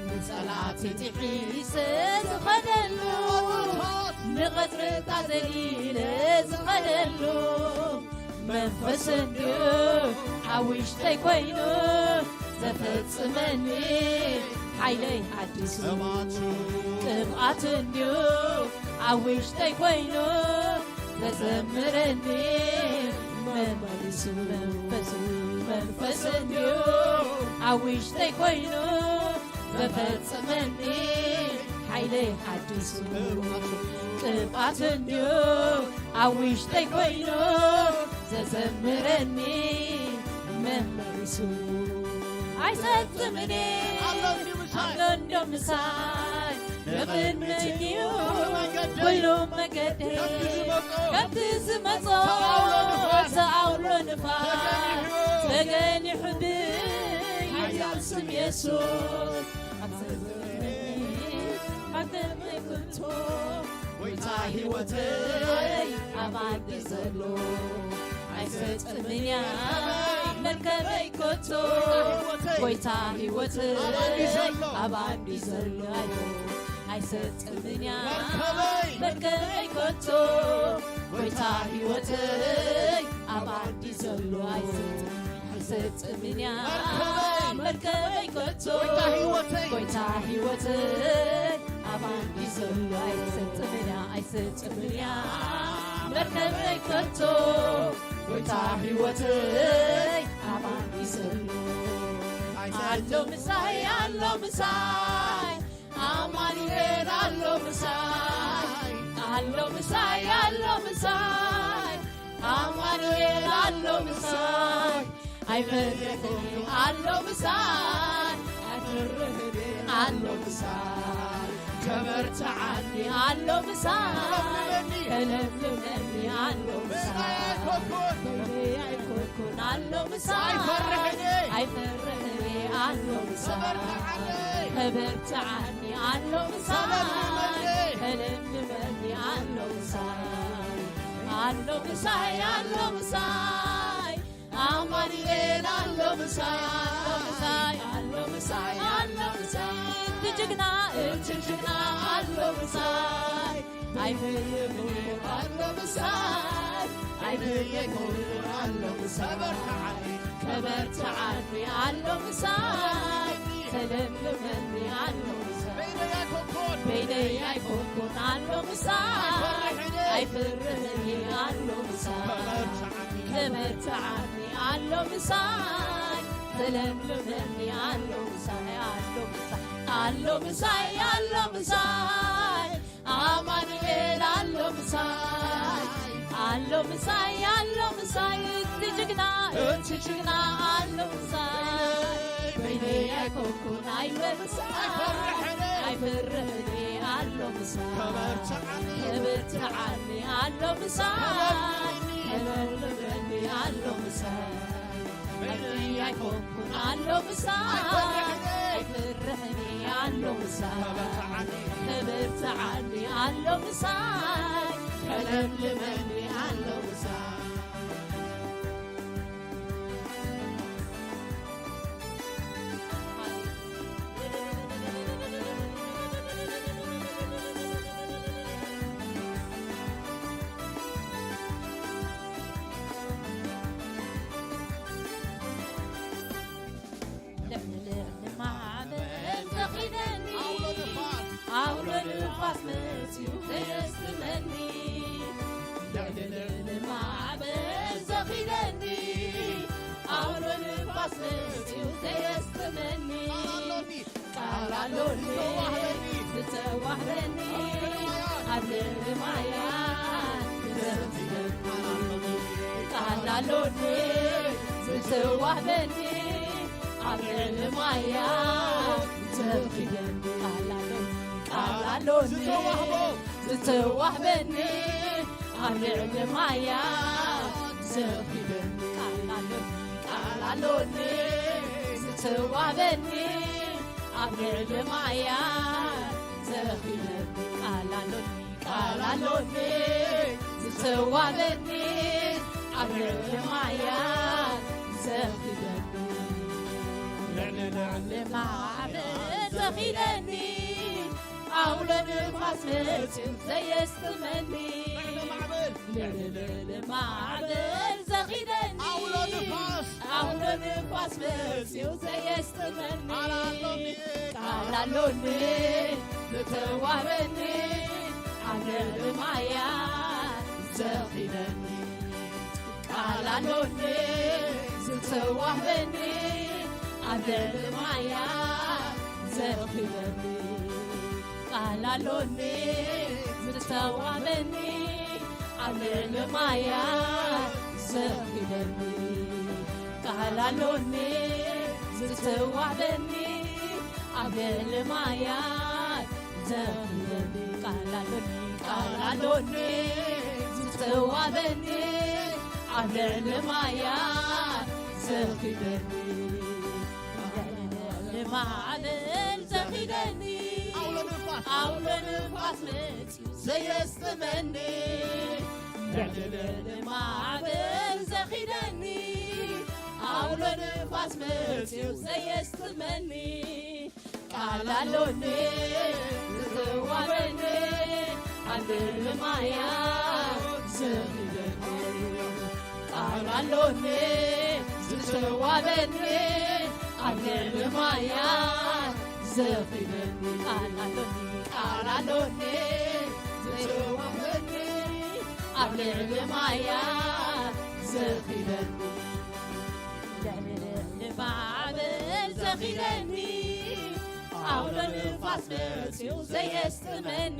ንጸላተይ ጥሒሰ ዝኸደሉ፣ ንቐጽርታት ዘሊለ ዝኸደሉ፣ መንፈስ እንድዩ ኣብ ውሽጠይ ኮይኑ ዘፈጽመኒ፣ ሓይለይ ሓዲሱ፣ ቅብኣቱ እንድዩ ኣብ ውሽጠይ ኮይኑ ዘዘምረኒ፣ መመሊሱ፣ መንፈሱ፣ መንፈስ እንድዩ ኣብ ውሽጠይ ኮይኑ ዘፈጽመኒ ሓይለይ ሓዲሱ። ቅብኣት እንድዩ ኣብ ውሽጠይ ኮይኑ ዘዘምረኒ መመሊሱ። ኣይሰጥምን እየ ኣሎ እንድዩ ምሳይ። ኣሎ እንዶ ምሳይ ንቕድመይ እዩ ኩሉ መንገደይ። ኩሉ መንገደይ ከምቲ ዝመጾ ከምቲ ዝመጾ ተኣውሎ ንፋስ ተኣውሎ ንፋስ ተገሊሑ ተገሊሑ ብይ ሓያል ስም የሱስ። ኣብ ዘመነይ ኣብ ዘመነይ ከቶ ጎይታ ህይወተይ ኣብ ኣዲ ዘሎ ኣይሰጥምን እያ መርከበይ ከቶ። ጎይታ ህይወተይ ኣብ ኣዲ ዘሎ ኣይሰጥምን እያ መርከበይ ከቶ። ጎይታ ህይወተይ ኣብ ኣዲ ዘሎ ኣይሰጥምን እያ መርከበይ ከቶ። ጎይታ ህይወተይ ኣብ ኣዲ ዘሎ ኣይሰጥምን እያ ኣይሰጥምን እያ መርከበይ ከቶ። ጎይታ ህይወተይ ኣብ ኣዲ ዘሎ ኣሎ ምሳይ ኣሎ ምሳይ ኣማኑኤል ኣሎ ምሳይ ኣሎ ምሳይ ኣሎ ምሳይ ኣማኑኤል ኣሎ ምሳይ ኣይፈርሕን ኣሎ ምሳይ ኣይፈርሕን ኣሎ ምሳይ ከበርትዓኒ ኣሎ ምሳይ ከለምልመኒ ኣሎ ምሳይ በይነይ ኣይኮንኩን ኣሎ ምሳይ ኣይፈርሕን ኣሎ ምሳይ ከበርትዓኒ ኣሎ ምሳይ ከለምልመኒ ኣሎ ምሳይ ኣሎ ምሳይ ኣሎ ምሳይ ኣማኑኤል ኣሎ ምሳይ ኣሎ ምሳይ ኣሎ ምሳይ እቲ ጅግና እቲ ጅግና ኣሎ ምሳይ ኣይብይኩን ኣሎ ምሳይ ኣይብይኩን ኣሎ ምሳይ ከበርትዓኒ ኣሎ ምሳይ ተለምልመኒ ኣሎ ምሳይ በይነይ ኣይኮንኩን ኣሎ ምሳይ ኣይፈርሕን ኣሎ ምሳይ ከበርትዓኒ ኣሎ ምሳይ ተለምልመኒ ኣሎ ምሳይ ኣሎ ምሳይ ኣሎ ምሳይ ኣሎ ምሳይ ኣማኑኤል ኣሎ ምሳይ ኣሎ ምሳይ ኣሎ ምሳይ እቲ ጅግና እቲ ጅግና ኣሎ ምሳይ በይነይ ኣይኮንኩን ኣሎ ምሳይ ኣይፈርሕን ኣሎ ምሳይ ከበርትዓኒ ኣሎ ምሳይ ከበርትዓኒ ኣሎ ምሳይ በይነይ ኣይኮንኩን ኣሎ ምሳይ ኣይፈርሕን ኣሎ ምሳይ ከበርትዓኒ ኣሎ ምሳይ ከለምልመኒ ኣሎ ምሳይ ልዕሊ ልዕሊ ማዕበል ዘኺደኒ ኣውሎ ንፋስ ኣውሎ ንፋስ መፅዩ ዘየስጥመኒ ልዕሊ ልዕሊ ማዕበል ዘኺደኒ ኣውሎ ንፋስ መፅዩ ዘየስጥመኒ ቃል ኣሎኒ ዝተዋህበኒ ኣብ ልዕሊ ማያት ዘኽብረኒ ቃል ኣሎኒ ዝተዋህበኒ ኣብ ልዕሊ ማያት ዘኽብረኒ ቃል ኣሎኒ ቃል ኣሎኒ ዝተዋህበኒ ኣብ ልዕሊ ማያት ዘኽብረኒ ቃል ኣሎኒ ቃል ኣሎኒ ዝተዋህበኒ ኣብ ልዕሊ ማያት ዘኺለኒ ቃል ኣሎኒ ቃል ኣሎኒ ዝተዋህበኒ ኣብ ልዕሊ ማያት ዘኺለኒ ልዕሊ ልዕሊ ማዕበል ዘኺለኒ ኣውሎ ንፋስ መፅዩ ዘየስጥመኒ ልዕሊ ማዕበል ዘኺደኒ ኣውሎ ንፋስ ኣውሎ ንፋስ መፅዩ ዘየስጥመኒ ቃል ኣሎኒ ቃል ኣሎኒ ዝተዋህበኒ ኣብ ልዕሊ ማያት ዘኺደኒ ቃል ኣሎኒ ዝተዋህበኒ ኣብ ልዕሊ ማያት ዘኺለኒ ቃል ኣሎኒ ዝተዋበኒ ኣብ ልዕሊ ማያት ዘኺለኒ ቃል ኣሎኒ ዝተዋበኒ ኣብ ልዕሊ ማያት ዘኺለኒ ቃል ኣሎኒ ቃል ኣሎኒ ዝተዋበኒ ኣብ ልዕሊ ማያት ዘኺለኒ ልዕሊ ማዕበል ዘኺለኒ ኣውሎ ንፋስ ኣውሎ ንፋስ መፅዩ ዘየስጥመኒ ልዕሊ ልዕሊ ማዕበል ዘኺለኒ ኣውሎ ንፋስ መፅዩ ዘየስጥመኒ ቃል ኣሎኒ ዝተዋበኒ ኣብ ልዕሊ ማያት ዘኺለኒ ቃል ኣሎኒ ዝተዋበኒ ኣብ ልዕሊ ማያት ዘኺለኒ ቃል ኣሎኒ ቃል ኣሎኒ ዝተዋበኒ ኣብ ልዕሊ ማያት ዘኺለኒ ልዕሊ ልዕሊ ማዕበል ዘኺለኒ ኣውሎ ንፋስ መፅዩ ዘየስጥመኒ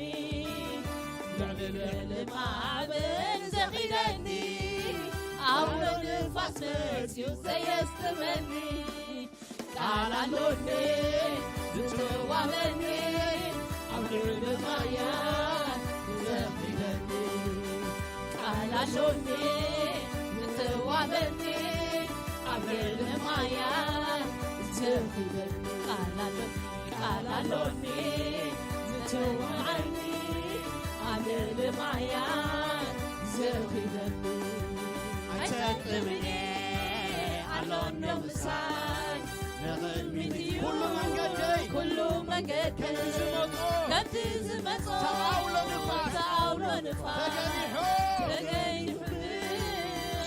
ልዕሊ ልዕሊ ማዕበል ዘኺለኒ ኣውሎ ንፋስ መፅዩ ዘየስጥመኒ ቃል ኣሎኒ ዝተዋበኒ ኣብ ልዕሊ ማያት ዘኺለኒ ቃል ኣሎኒ ዝተዋበኒ ኣብ ልዕሊ ማያት ዘኺለኒ ቃል ኣሎኒ ቃል ኣሎኒ ዝተዋበኒ ኣብ ልዕሊ ማያት ዘኺለኒ ኣይሰጥምን እየ ኣሎ እንዶ ምሳይ ንቕድሚት እዩ ኩሉ መንገደይ ኩሉ መንገደይ ከምቲ ዝመጾ ከምቲ ዝመጾ ተኣውሎ ንፋስ ተኣውሎ ንፋስ ተገሊሑ ተገሊሑ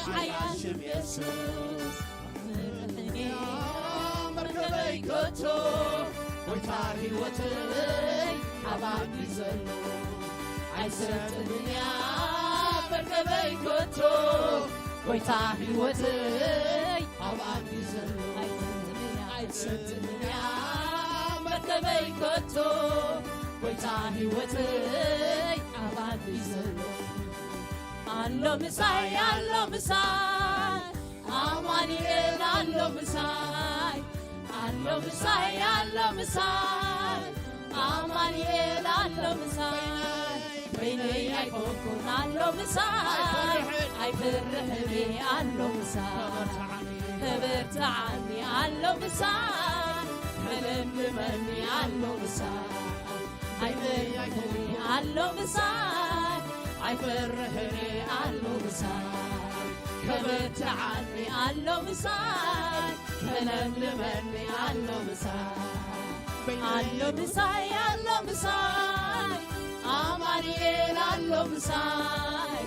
ሓያል ሽም የሱስ መርከበይ ከቶ ጎይታ ህይወተይ ኣባኪ ዘሎ ኣይሰጥንያ መርከበይ ከቶ ጎይታ ህይወተይ ኣባኪ ዘሎ ኣይሰጥንያ መርከበይ ከቶ ጎይታ ህይወተይ ኣባኪ ዘሎ ኣሎ ምሳይ ኣሎ ምሳይ ኣማኑኤል ኣሎ ምሳይ ኣሎ ምሳይ ኣሎ ምሳይ ኣማኑኤል ኣሎ ምሳይ በይነይ ኣይኮንኩን ኣሎ ምሳይ ኣይፈርሕን እየ ኣሎ ምሳይ ከበርትዓኒ ኣሎ ምሳይ ከለምልመኒ ኣሎ ምሳይ ኣይፈርሕን እየ ኣሎ ምሳይ ኣይፈርሕን እየ ኣሎ ምሳይ ከበርትዓኒ ኣሎ ምሳይ ከለምልመኒ ኣሎ ምሳይ ኣሎ ምሳይ ኣሎ ምሳይ ኣማኑኤል ኣሎ ምሳይ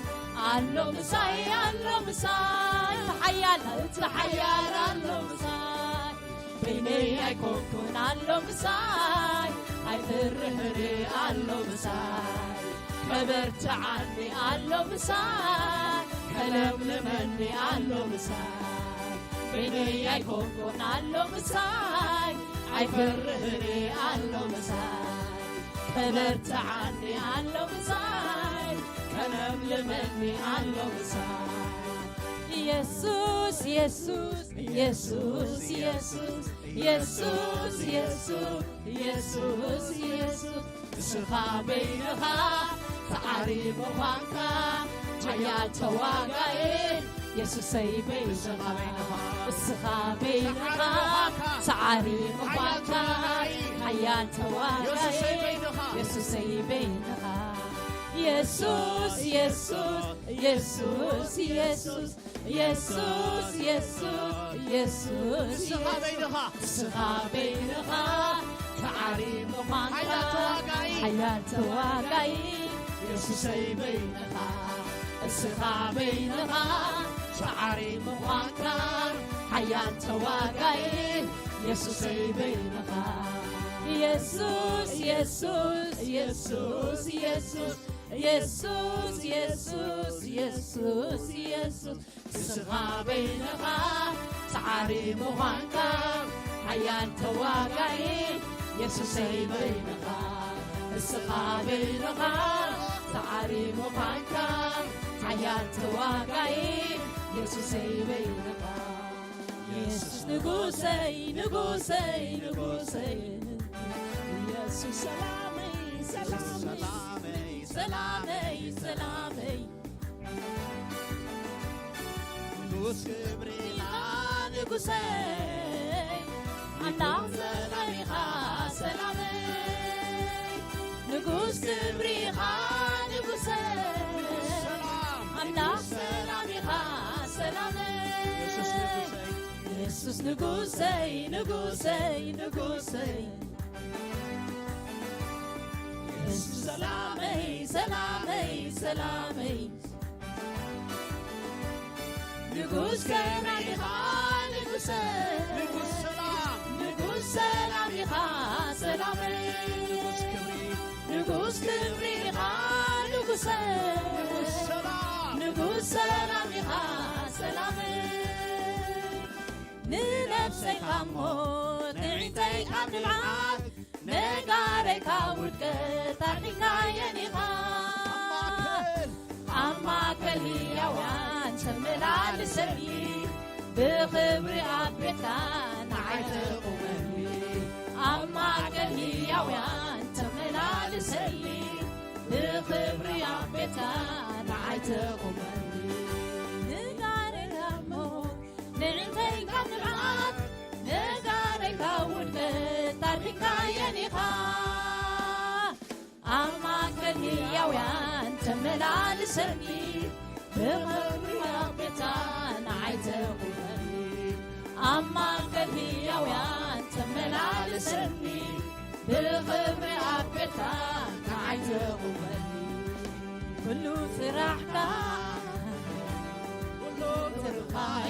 ኣሎ ምሳይ ኣሎ ምሳይ እቲ ሓያል እቲ ሓያል ኣሎ ምሳይ በይነይ ኣይኮንኩን ኣሎ ምሳይ ኣይፍርህን ኣሎ ምሳይ ከበርትዓኒ ኣሎ ምሳይ ከለምልመኒ ኣሎ ምሳይ በይነይ ኣይኮንኩን ኣሎ ምሳይ ኣይፈርህን ኣሎ ምሳይ ከበርትዓኒ ኣሎ ምሳይ ከለምልመኒ ኣሎ ምሳይ የሱስ የሱስ የሱስ የሱስ የሱስ የሱስ የሱስ የሱስ እስኻ በይንኻ ሰዓሪ ምዃንካ ሓያል ተዋጋኢ የሱሰይ በይንኻ እስኻ በይንኻ ሰዓሪ ምዃንካ ሓያል ተዋጋኢ የሱሰይ በይንኻ የሱስ የሱስ የሱስ የሱስ የሱስ የሱስ የሱስ እስኻ በይንኻ እስኻ በይንኻ ሰዓሪ ምዃንካ ሓያል ተዋጋኢ ሓያል ተዋጋኢ የሱሰይ በይንኻ እስኻ በይንኻ ሰዓሪ ምዃንካ ሓያል ተዋጋኢ የሱሰይ በይንኻ የሱስ የሱስ የሱስ የሱስ የሱስ የሱስ የሱስ የሱስ እስኻ በይንኻ ሰዓሪ ምዃንካ ሓያል ተዋጋኢ የሱሰይ በይንኻ፣ እስኻ በይንኻ ሰዓሪ ምዃንካ። ሓያል ተዋጋኢ የሱሰይ በይንኻ። የሱስ ንጉሰይ፣ ንጉሰይ፣ ንጉሰይ። የሱስ ሰላመይ፣ ሰላመይ፣ ሰላመይ፣ ሰላመይ። ንጉስ ክብሪ ኢኻ ንጉሰይ፣ ኣምላኽ ሰላም ኢኻ ሰላመይ። ንጉስ ክብሪ ኢኻ ንጉሰይ፣ ኣምላኽ ሰላም ኢኻ ሰላመይ። የሱስ ንጉሰይ፣ ንጉሰይ፣ ንጉሰይ። የሱስ ሰላመይ፣ ሰላመይ፣ ሰላመይ። ንጉስ ክብሪ ኢኻ ንጉሰይ፣ ንጉስ ሰላም፣ ንጉስ ሰላም ኢኻ ሰላመይ። ንጉስ ክብሪ፣ ንጉስ ክብሪ ኢኻ ንጉሰይ፣ ንጉስ ሰላም፣ ንጉስ ሰላም ኢኻ ሰላመይ። ንነብሰይ ካብ ሞት፣ ንዒንተይ ካብ ንብዓት፣ ነጋረይ ካብ ውድቀት ኣድኒካየን ኢኻ። ኣብ ማእከል ህያዋን ተመላልሰኒ፣ ብኽብሪ ኣብ ቤትካ ንዓይ ተቑመኒ። ኣብ ማእከል ህያዋን ተመላልሰኒ፣ ብኽብሪ ኣብ ቤትካ ንዓይ ተቑመኒ። ነጋረይ ካብ ሞት፣ ንዕንተይ ካብ ንብዓት፣ ነጋረይ ካብ ውድቀት ኣድኒካየን ኢኻ። ኣብ ማእከል ህያውያን ተመላልሰኒ፣ ብኽብሪ ኣብ ቤትካ ንዓይ ተቑመኒ። ኣብ ማእከል ህያውያን ተመላልሰኒ፣ ብኽብሪ ኣብ ቤትካ ንዓይ ተቑመኒ። ኩሉ ስራሕካ፣ ኩሉ ትርፋኤ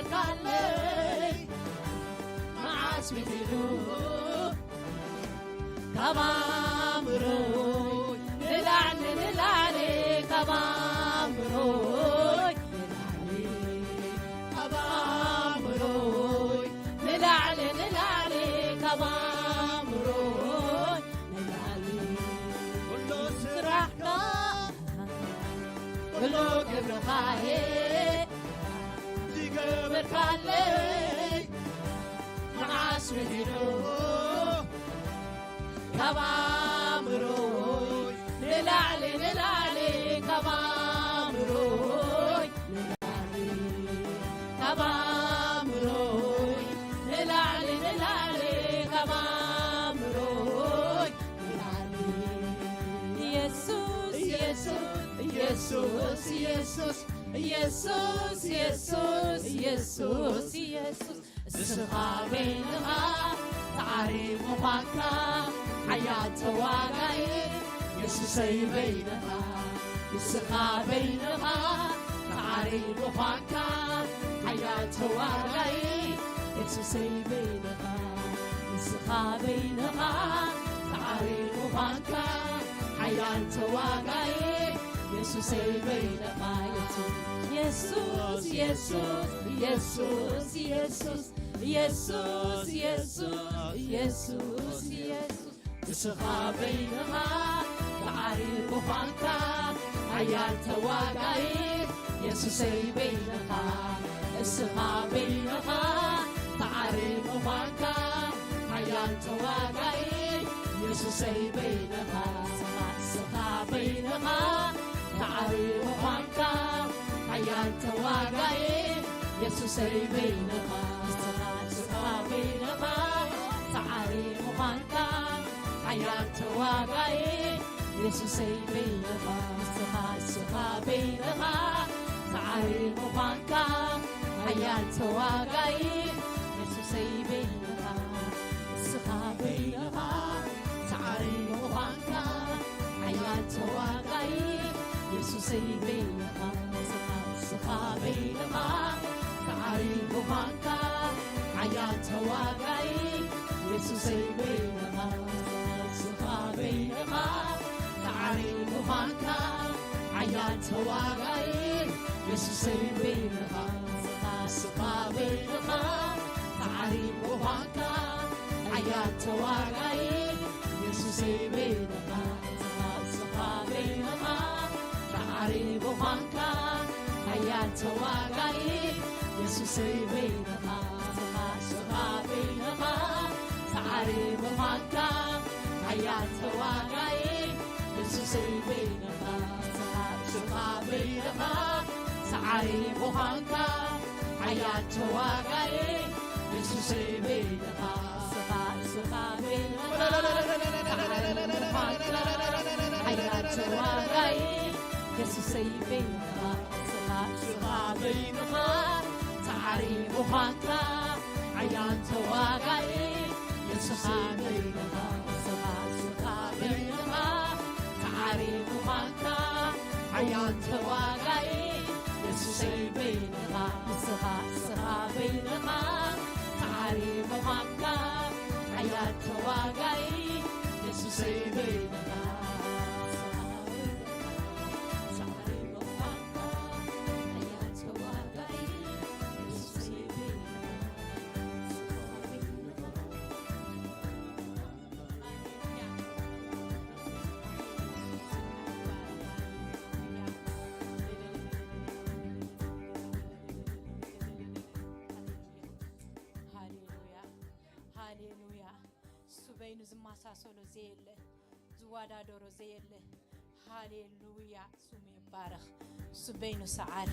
ይገበርካለይ፣ መዓስ ሚሒሉ ካብ ኣእምሮይ ንላዕሊ፣ ንላዕሊ ካብ ኣእምሮይ ንላዕሊ፣ ካብ ኣእምሮይ ንላዕሊ፣ ንላዕሊ ካብ ኣእምሮይ ንላዕሊ። ኩሉ ስራሕካ፣ ኩሉ ግብርኻ'የ ዝገበርካለይ፣ መዓስ ሚሒሉ ካብ ኣእምሮይ ንላዕሊ፣ ንላዕሊ ካብ ኣእምሮይ ንላዕሊ፣ ካብ ኣእምሮይ ንላዕሊ፣ ንላዕሊ ካብ ኣእምሮይ ንላዕሊ። ኢየሱስ፣ ኢየሱስ፣ ኢየሱስ፣ ኢየሱስ፣ ኢየሱስ፣ ኢየሱስ፣ ኢየሱስ፣ ኢየሱስ። እስኻ በይንኻ ሰዓሪ ምዃንካ፣ ሓያል ተዋጋኢ የሱሰይ በይንኻ። እስኻ በይንኻ ሰዓሪ ምዃንካ፣ ሓያል ተዋጋኢ የሱሰይ በይንኻ። እስኻ በይንኻ ሰዓሪ ምዃንካ፣ ሓያል ተዋጋኢ የሱሰይ በይንኻ። የሱስ፣ የሱስ፣ የሱስ፣ የሱስ፣ የሱስ፣ የሱስ፣ የሱስ፣ የሱስ። እስኻ በይንኻ ሰዓሪ ምዃንካ፣ ሓያል ተዋጋኢ የሱሰይ በይንኻ። እስኻ በይንኻ ሰዓሪ ምዃንካ፣ ሓያል ተዋጋኢ የሱሰይ በይንኻ። እስኻ በይንኻ ሰዓሪ ምዃንካ፣ ሓያል ተዋጋኢ የሱሰይ በይንኻ። እስኻ በይንኻ ሰዓሪ ምዃንካ፣ ሓያል ተዋጋኢ የሱሰይ በይንኻ። እስኻ፣ እስኻ በይንኻ ሰዓሪ ምዃንካ፣ ሓያል ተዋጋኢ የሱሰይ በይንኻ። እስኻ በይንኻ ሰዓሪ ምዃንካ፣ ሓያል ተዋጋኢ የሱሰይ በይንኻ። እስኻ፣ እስኻ በይንኻ ሰዓሪ ምዃንካ፣ ሓያል ተዋጋኢ የሱሰይ በይንኻ። እስኻ በይንኻ ሰዓሪ ምዃንካ፣ ሓያል ተዋጋኢ የሱሰይ በይንኻ። እስኻ፣ እስኻ በይንኻ ጻዕሪ ምዃንካ ሓያል ተዋጋኢ የሱሰይ በይንኻ፣ ንስኻ በይንኻ ጻዕሪ ምዃንካ ሓያል ተዋጋኢ የሱሰይ በይንኻ፣ ንስኻ በይንኻ ጻዕሪ ምዃንካ ሓያል ተዋጋኢ የሱሰይ በይንኻ፣ ንስኻ በይንኻ ጻዕሪ ምዃንካ ሓያል ተዋጋኢ የሱሰይ በይንኻ፣ ንስኻ፣ ንስኻ በይንኻ ጻዕሪ ምዃንካ ሓያል ተዋጋኢ የሱሰይ በይንኻ፣ ንስኻ፣ ንስኻ በይንኻ ጻዕሪ ምዃንካ ሓያል ተዋጋኢ የሱሰይ በይንኻ፣ ንስኻ፣ ንስኻ በይንኻ ጻዕሪ ምዃንካ ሓያል ተዋጋኢ የሱሰይ በይንኻ፣ ንስኻ፣ ንስኻ በይንኻ ጻዕሪ ምዃንካ ሓያል ተዋጋኢ የሱሰይ በይንኻ፣ ንስኻ በይንኻ ጻዕሪ ምዃንካ ሓያል ተዋጋኢ የሱሰይ በይንኻ፣ ንስኻ በይንኻ ሃሌሉያ፣ ሃሌሉያ። እሱ በይኑ ዝመሳሰሎ ዘየለ፣ ዝወዳደሮ ዘየለ። ሃሌሉያ፣ ስሙ ይባረኽ። እሱ በይኑ ሰዓሪ፣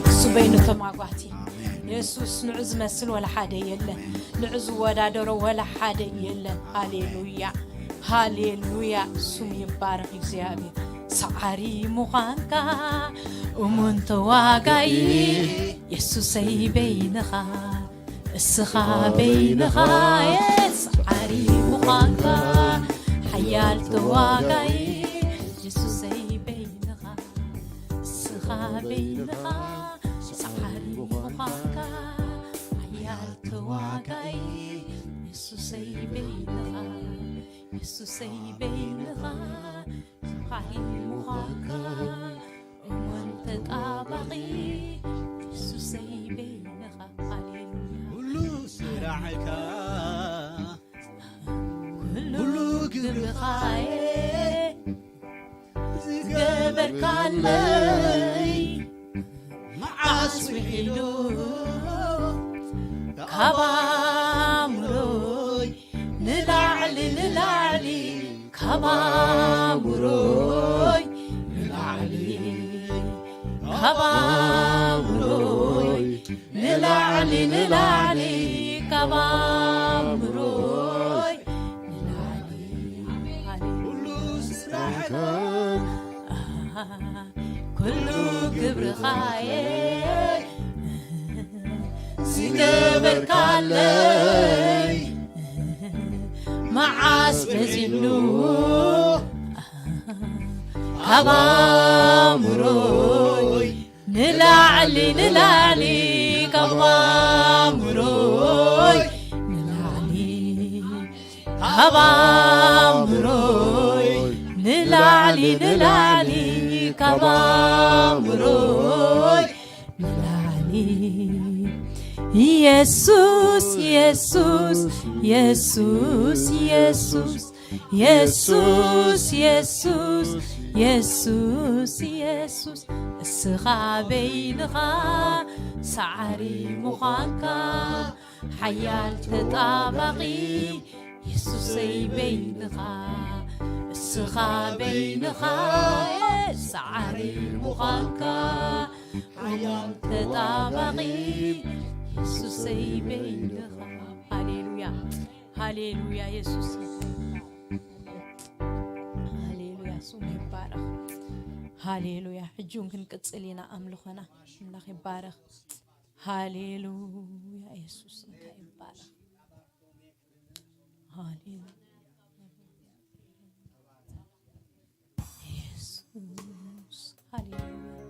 እሱ በይኑ ተማጓቲ። ኣሜን። የሱስ ንዑ ዝመስል ወላ ሓደ የለን። ኣሜን። ንዑ ዝወዳደሮ ወላ ሓደ የለን። ኣሜን። ሃሌሉያ፣ ሃሌሉያ፣ ስሙ ይባረኽ እግዚኣብሔር። ሰዓሪ ምዃንካ እሙን ተዋጋኢ የሱሰይ በይንኻ፣ እስኻ በይንኻ ሰዓሪ ምዃንካ ሓያል ተዋጋኢ የሱሰይ በይንኻ፣ እስኻ በይንኻ ሰዓሪ ምዃንካ ሓያል ተዋጋኢ የሱሰይ በይንኻ፣ የሱሰይ በይንኻ ሰዓሪ ምዃንካ እሙን ተጣባቒ የሱሰይ በይንኻ። ሃሌሉያ። ኩሉ ስራሕካ፣ ኩሉ ግብርኻየ ዝገበርካለይ መዓስ ውዒሉ ካብ ኣእምሮይ ንላዕሊ፣ ንላዕሊ ካብ ኣእምሮይ ንላዕሊ፣ ካብ ኣእምሮይ ንላዕሊ፣ ንላዕሊ ካብ ኣእምሮይ ንላዕሊ። ኩሉ ስራሕካ፣ ኩሉ ግብርኻየ ዝገበርካለይ መዓስ በዚሉ ካብ ኣእምሮይ ንላዕሊ፣ ንላዕሊ ካብ ኣእምሮይ ንላዕሊ ካብ ኣእምሮይ ንላዕሊ፣ ንላዕሊ ካብ ኣእምሮይ ንላዕሊ። የሱስ፣ የሱስ፣ የሱስ፣ የሱስ፣ የሱስ፣ የሱስ፣ የሱስ፣ የሱስ፣ እስኻ በይንኻ ሰዓሪ ምዃንካ ሓያል ተጣባቒ የሱሰይ በይንኻ፣ እስኻ በይንኻ ሰዓሪ ምዃንካ ሓያል ተጣባቒ የሱሰይ በይንኻ። ሃሌሉያ፣ ሃሌሉያ፣ የሱስ ሃሌሉያ፣ ስሙ ይባረኽ። ሃሌሉያ። ሕጂ እውን ክንቅጽል ኢና ኣምልኾና። ኣምላኽ ይባረኽ። ሃሌሉያ፣ የሱስ ስምካ ይባረኽ። ሃሌሉያ፣ የሱስ ሃሌሉያ።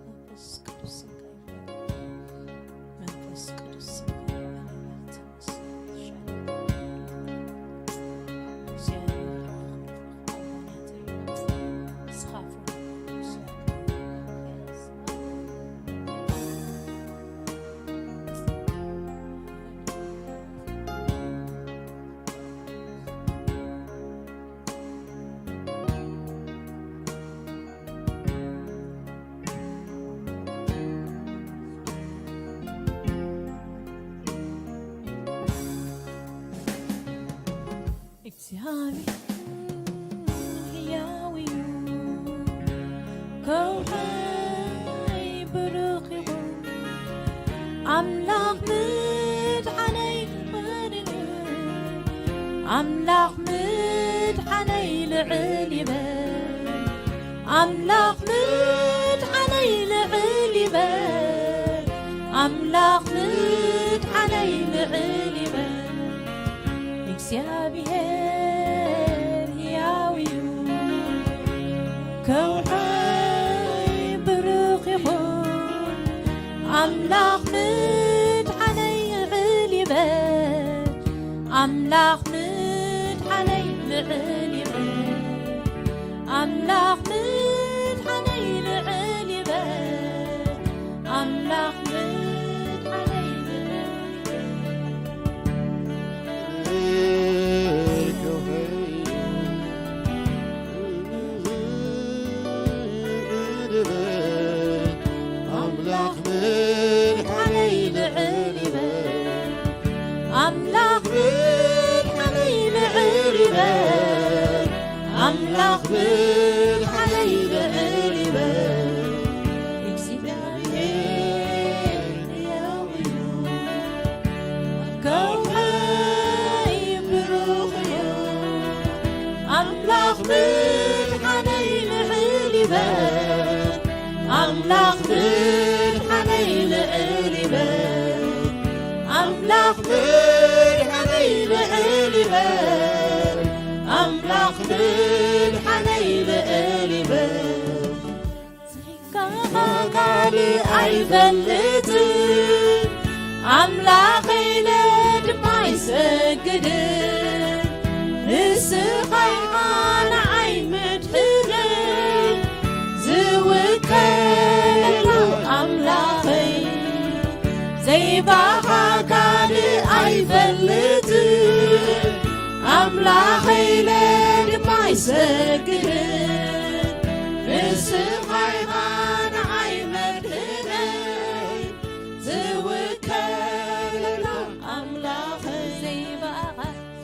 መንፈስ ቅዱስ ስምካ ይባረኽ። መንፈስ ቅዱስ ስምካ ይባረኽ። ተመስገን። እግዚኣብሔር ሕያው እዩ፣ ከውሒ ብሩኽ ይኹን። ኣምላኽ ምድሓነይ ኸሪኑ፣ ኣምላኽ ምድሓነይ ልዕል ይበል። ኣምላኽ ምድሓነይ ልዕል ይበል። ኣምላኽ ምድሓነይ ልዕል ይበል። እግዚኣብሔር ሕያው እዩ፣ ከውሒ ብሩኽ ይኹን። ኣምላኽ ምድሓነይ ልዕል ይበል። ኣምላኽ ምድሓነይ ልዕል ይበል። ኣምላኽ ምድሓነይ ልዕል ይበል። ኣምላኽ ምድሓነይ ልዕል ይበል። ኣምላኽ ምድሓነይ ልዕል ይበል። ኣምላኽ ምድሓነይ ልዕል ይበል። ኣምላኽ ምድሓነይ ልዕል ይበል። እግዚኣብሔር ሕያው እዩ፣ ከውሒ ብሩኽ እዩ። ኣምላኽ ምድሓነይ ልዕል ይበል። ኣምላኽ ምድሓነይ ልዕል ይበል። ኣምላኽ ምድሓነይ ልዕል ይበል። ኣምላኽ ምድሓነይ ልዕል ይበል። ካኻ ካልእ ኣይፈልጥን፣ ኣምላኸይ ኢለ ድማ ኣይሰግድን። ንስኻ ኢኻ ንዓይ መድሕነይ፣ ዝውከለሉ ኣምላኸይ፣ ዘይባኻ ካልእ ኣይፈልጥን፣ ኣምላኸይ ኢለ ድማ ኣይሰግድን። ንስኻ ኢኻ ንዓይ መድሕነይ፣ ዝውከለሉ ኣምላኸይ፣ ዘይባኻ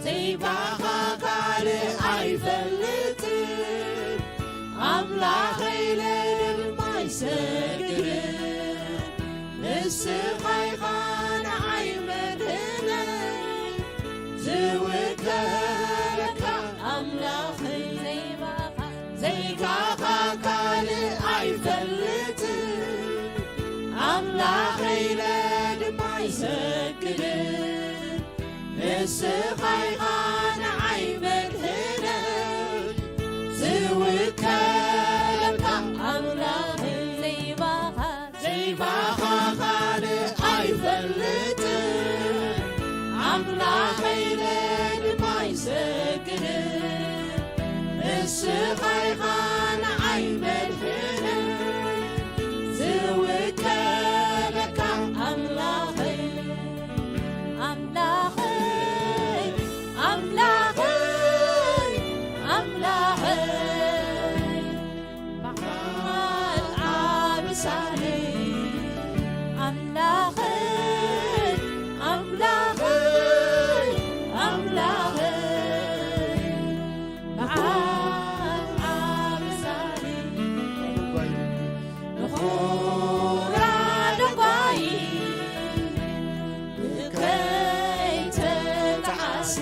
ዘይባኻ ካልእ ኣይፈልጥን፣ ኣምላኸይ ኢለ ድማ ኣይሰግድን። ንስኻ ኢኻ ንዓይ መድሕነይ፣ ዝውከለካ ኣምላኸይ፣ ዘይባኻ ዘይባኻ ካልእ ኣይፈልጥን፣ ኣምላኸይ ኢለ ድማ ኣይሰግድን። ንስኻ ኢኻ ንዓይ መድሕነይ፣ ዝውከለካ ኣምላኸይ፣ ዘይባኻ ዘይባኻ ካልእ ኣይፈልጥን፣ ኣምላኸይ ኢለ ድማ ኣይሰግድን። ንስኻ ኢኻ ንዓይ መድሕነይ፣ ዝውከለካ ኣምላኸይ፣ ኣምላኸይ፣ ኣምላኸይ፣ ኣምላኸይ፣ በዓል ዓቢ ሳሌ፣ ኣምላኸይ፣ ኣምላኸይ፣ ኣምላኸይ፣ በዓል ዓቢ ሳሌ፣ ንኹራ ደጓይ፣ ከይተጣዓሲ፣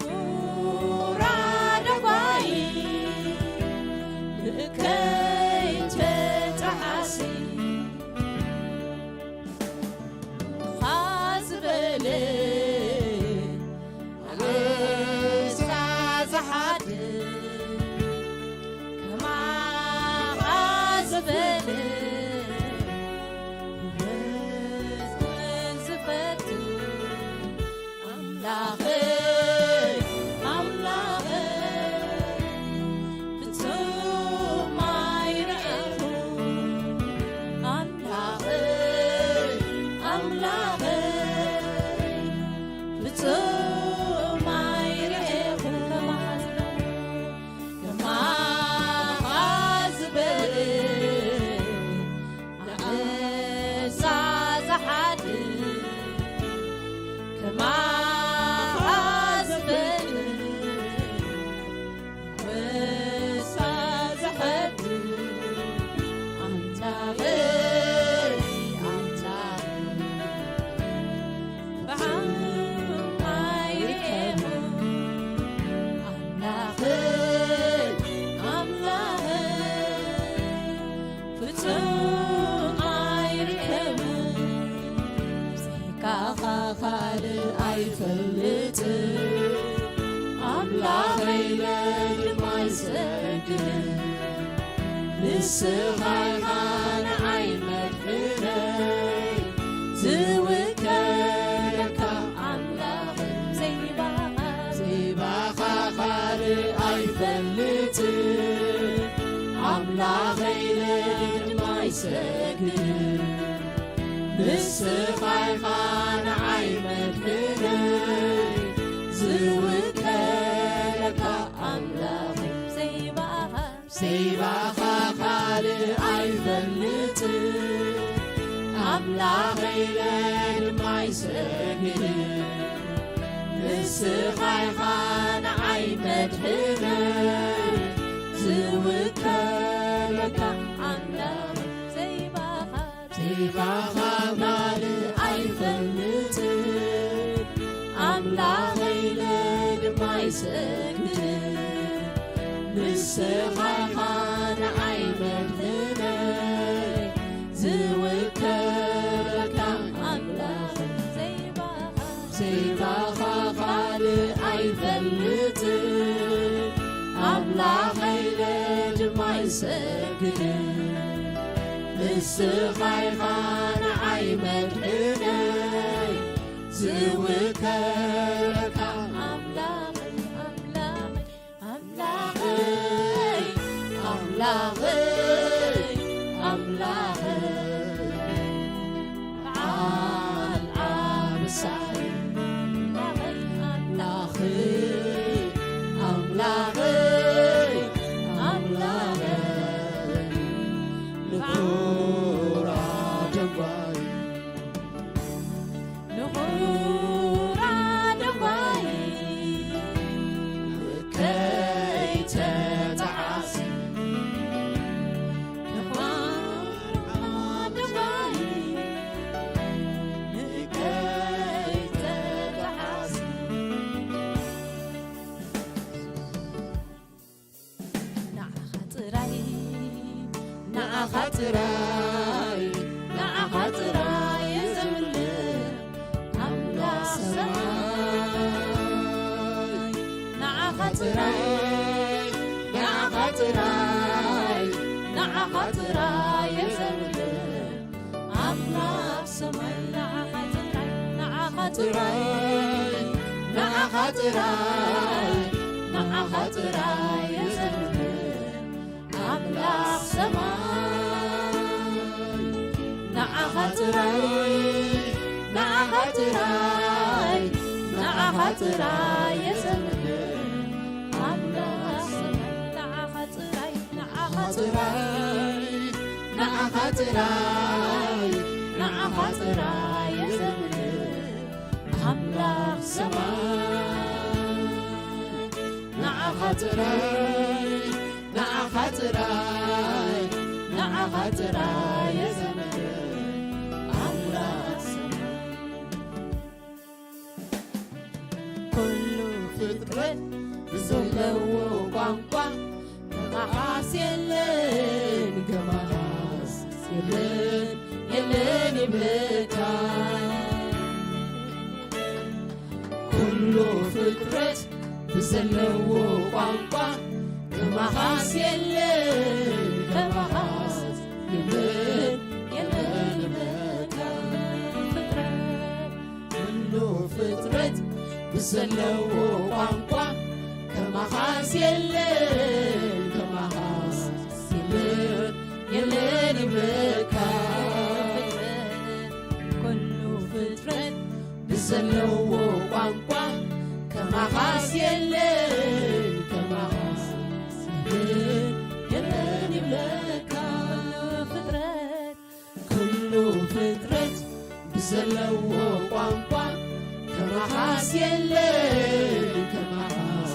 ንኹራ ደጓይ፣ ከይተጣዓሲ፣ ኻስ በለ ኣበሳ ዝሓድር፣ ከማኻ ዝበለ፣ ንህዝብን ዝፈቱ፣ ኣምላኸይ፣ ኣምላኸይ፣ ፍጹም ኣይረኣኹን። ኣምላኸይ፣ ኣምላኸይ፣ ካኻ ካልእ ኣይፈልጥን፣ ኣምላኸይ ኢለ ድማ ይሰግድ። ንስኻ ኢኻ ንዓይ መድሕነይ፣ ዝውከለካ ኣምላኸይ፣ ዘይባኻ፣ ዘይባኻ ካልእ ኣይፈልጥን፣ ኣምላኸይ ኢለ ድማ ይሰግድ። ንስኻ ኢኻ ንዓይ መድሕነይ፣ ዝውከለካ ኣምላኸይ፣ ዘይባኻ፣ ዘይባኻ ካልእ ኣይፈልጥን፣ ኣምላኸይ ኢለ ድማ ይሰግድ። ንስኻ ኢኻ ንዓይ መድሕነይ፣ ዝውከለካ ኣምላኸይ፣ ዘይባኻ፣ ዘይባኻ ካልእ ኣይፈልጥን፣ ኣምላኸይ ኢለ ድማ ይሰግድ። ንስኻ ኢኻ ንዓይ መድሕነይ፣ ዝውከለካ ኣምላኸይ፣ ዘይባኻ፣ ዘይባኻ ካልእ ኣይፈልጥን፣ ኣምላኸይ ኢለ ድማ ይሰግድ። ንስኻ ኢኻ ንዓይ መድሕነይ፣ ዝውከለካ ኣምላኸይ፣ ኣምላኸይ፣ ኣምላኸይ፣ ኣምላኸይ፣ ኣምላኸይ፣ በዓል ኣበሳይ፣ ኣምላኸይ፣ ኣምላኸይ፣ ኣምላኸይ፣ ኣምላኸይ፣ ንኹራ ደንጓይ፣ ንኹራ ደንጓይ፣ ከይተጠዓሲ፣ ንኹራ ደንጓይ፣ ከይተጠዓሲ። ንዓኻ ጥራይ፣ ንዓኻ ጥራይ፣ ንዓኻ ጥራይ እየ ዘምልኽ ኣምላኽ ሰማይ። ንዓኻ ጥራይ፣ ንዓኻ ጥራይ፣ ንዓኻ ጥራይ እየ ዘምልኽ ኣምላኽ ሰማይ። ንዓኻ ጥራይ፣ ንዓኻ ጥራይ፣ ንዓኻ ጥራይ፣ ንዓኻ ጥራይ እየ ዘምልኽ ኣምላኽ ሰማይ። ንዓኻ ጥራይ፣ ንዓኻ ጥራይ፣ ንዓኻ ጥራይ እየ ዘምልኽ ኣምላኽ ሰማይ። ንዓኻ ጥራይ፣ ንዓኻ ጥራይ፣ ንዓኻ ጥራይ፣ ንዓኻ ጥራይ እየ ዘምልኽ ኣምላኽ ሰማይ። ንዓኻ ጥራይ፣ ንዓኻ ጥራይ፣ ንዓኻ ጥራይ እየ ዘምልኽ ኣምላኽ ሰማይ። ኩሉ ፍጥረት ብዘለዎ ቋንቋ ከማኻስ የለን፣ ከማኻስ የለን፣ የለን ይብለካ። ኩሉ ፍጥረት ብዘለዎ ቋንቋ ከማኻስ የለን፣ ከማኻስ የለን፣ የለን ይብለካ። ፍጥረት፣ ኩሉ ፍጥረት ብዘለዎ ቋንቋ ከማኻስ የለን፣ ከማኻስ የለን፣ የለን ይብለካ። ኩሉ ፍጥረት ብዘለዎ ቋንቋ ከማኻስ የለን፣ ከማኻስ የለን፣ የለን ይብለካ። ፍጥረት፣ ኩሉ ፍጥረት ብዘለዎ ቋንቋ ከማኻስ የለን፣ ከማኻስ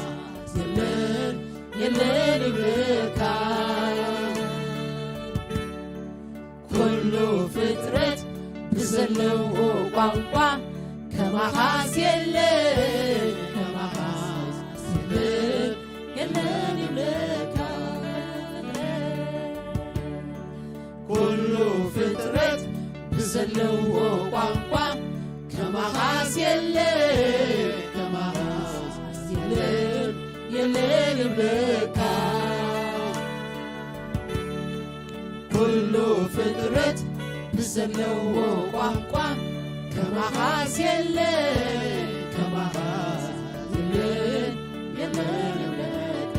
የለን፣ የለን ይብለካ። ኩሉ ፍጥረት ብዘለዎ ቋንቋ ከማኻስ የለን፣ ከማኻስ የለን፣ የለን ይብለካ። ኩሉ ፍጥረት ብዘለዎ ቋንቋ ዘለዎ ቋንቋ ከማኻስ የለን፣ ከማኻስ የለን፣ የለን ይብለካ።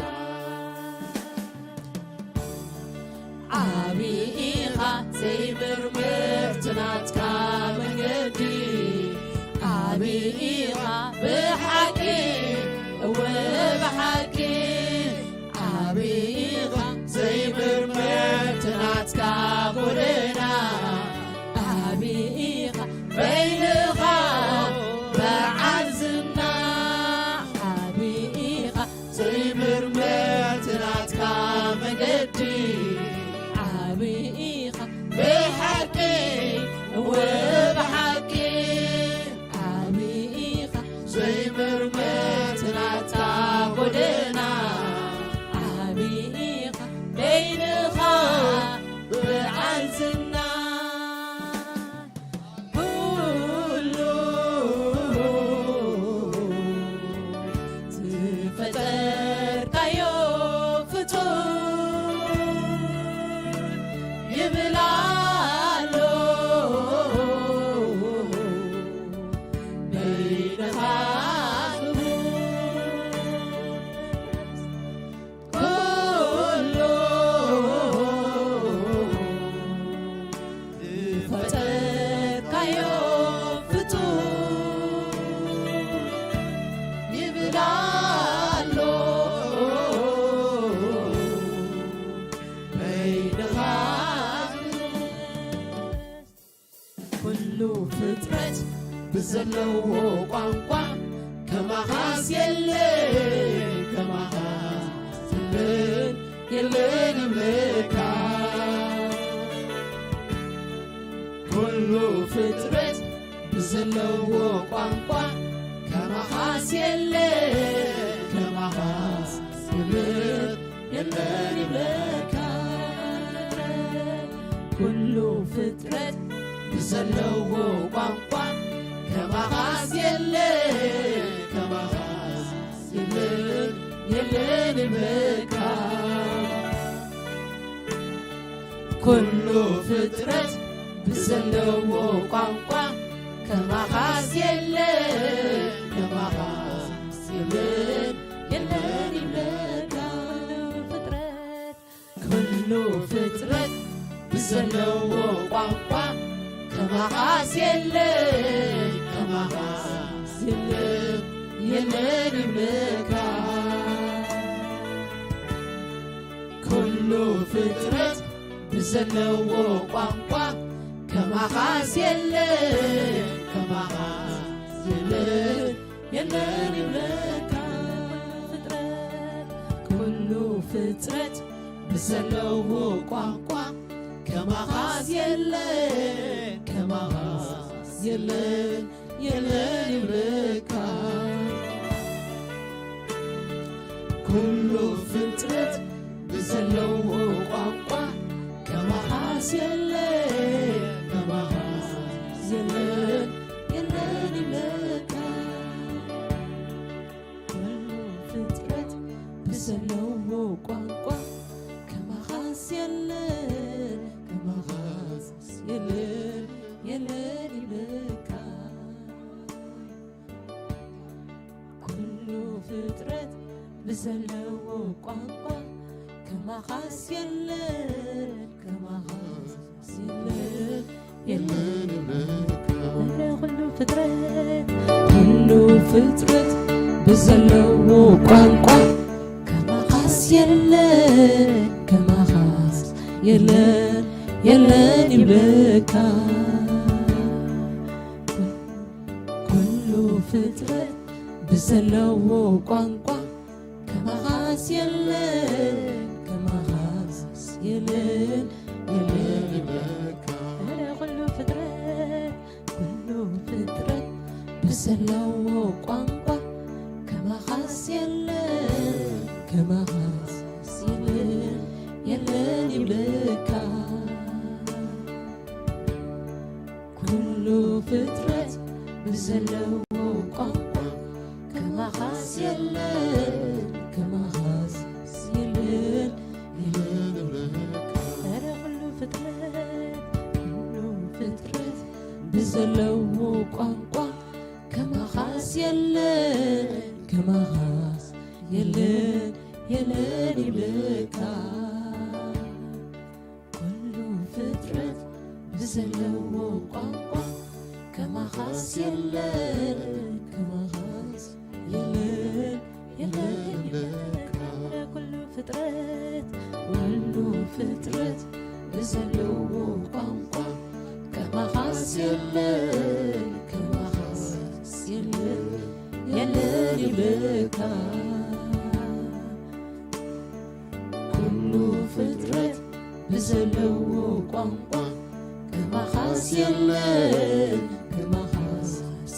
ዓቢ ኢኻ ዘይምርምር ናትካ መንገዲ፣ ዓቢ ኢኻ ብሓቂ፣ እወ ብሓቂ፣ ዓቢ ኢኻ ዘይምርምር ናትካ ጎደና፣ ዓቢ ኢኻ በይንኻ በዓል ዝና፣ ዓቢ ኢኻ ዘይምርምር ናትካ መንገዲ፣ ዓቢ ኢኻ ብሓቂ፣ እወ ብሓቂ፣ ዓቢ ኢኻ ዘይምርምር ናትካ ጎደና፣ ዓቢ ኢኻ በይንኻ በዓል ዝና። ኩሉ ዝፈጠርካዮ ፍጡር ይብል ኣሎ በይንኻ ክቡር። ኩሉ ዝፈጠርካዮ ፍጡር ይብል ኣሎ በይንኻ። ኩሉ ፍጥረት ብዘለዎ ቋንቋ ከማኻስ የለን፣ ከማኻስ የለን፣ የለን ይብለካ። ኩሉ ፍጥረት ብዘለዎ ቋንቋ ከማኻስ የለን፣ ከማኻስ የለን፣ የለን ይብለካ። ኩሉ ፍጥረት ብዘለዎ ቋንቋ ከማኻስ የለን፣ ከማኻስ የለን፣ የለን ይብለካ። ኩሉ ፍጥረት ብዘለዎ ቋንቋ ከማኻስ የለን፣ ከማኻስ የለን፣ የለን ይብለካ። ፍጥረት ኩሉ ፍጥረት ብዘለዎ ቋንቋ ከማኻስ የለን፣ ከማኻስ የለን፣ የለን ይብለካ። ኩሉ ፍጥረት ብዘለዎ ቋንቋ ከማኻስ የለን፣ ከማኻስ የለን፣ የለን ይብለካ። ፍጥረት ኩሉ ፍጥረት ብዘለዎ ቋንቋ ከማኻስ የለን፣ ከማኻስ የለን፣ የለን ይብለካ። ኩሉ ፍጥረት ብዘለዎ ቋንቋ ከማኻስ የለን፣ ከማኻስ የለን፣ የለን ይብለካ። ኩሉ ፍጥረት ብዘለዎ ቋንቋ ከማኻስ የለን፣ ከማኻስ የለን፣ የለን ይብለካ። ኩሉ ፍጥረት ብዘለዎ ቋንቋ ከማኻስ የለን፣ ከማኻስ የለን፣ የለን ይብለካ። ኩሉ ፍጥረት፣ ኩሉ ፍጥረት ብዘለዎ ቋንቋ ከማኻስ የለን፣ ከማኻስ የለን፣ የለን ይብለካ። ኩሉ ፍጥረት ብዘለዎ ቋንቋ ከማኻስ የለን፣ ከማኻስ የለን፣ የለን ይብለካ። ኧረ ኩሉ ፍጥረት፣ ኩሉ ፍጥረት ብዘለዎ ቋንቋ ከማኻስ የለን፣ ከማኻስ የለን፣ የለን ይብለካ። ኩሉ ፍጥረት ብዘለዎ ቋንቋ ከማኻስ የለን፣ ከማኻስ የለን፣ የለን ይብለካ። ኧረ ኩሉ ፍጥረት፣ ኩሉ ዘለዎ ቋንቋ ከማኻስ የለን፣ ከማኻስ የለን፣ የለን ይብለካ። ኩሉ ፍጥረት ብዘለዎ ቋንቋ ከማኻስ የለን፣ ከማኻስ የለን፣ የለን ይብለካ። ኩሉ ፍጥረት፣ ኩሉ ፍጥረት ብዘለዎ ቋንቋ ከማኻስ የለን፣ ከማኻስ የለን፣ የለን ይብለካ። ኩሉ ፍጥረት ብዘለዎ ቋንቋ ከማኻስ የለን፣ ከማኻስ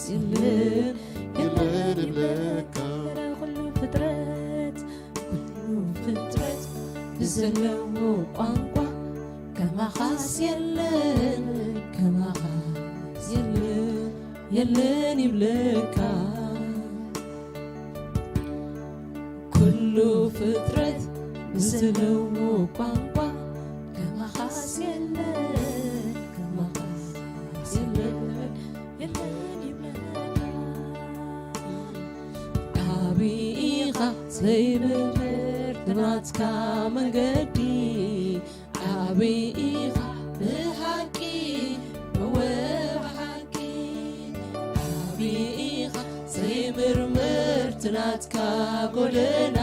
የለን፣ የለን ይብለካ። ኩሉ ፍጥረት፣ ኩሉ ፍጥረት ብዘለዎ ቋንቋ ከማኻስ የለን፣ ከማኻስ የለን፣ የለን ይብለካ። ኩሉ ፍጥረት ብዘለዎ ቋንቋ ከማኻስ የለን፣ ከማኻስ የለን፣ የለን ይብለካ። ዓቢ ኢኻ ዘይምርምር ናትካ መንገዲ፣ ዓቢ ኢኻ ብሓቂ፣ እወ ብሓቂ። ዓቢ ኢኻ ዘይምርምር ናትካ ጎደና፣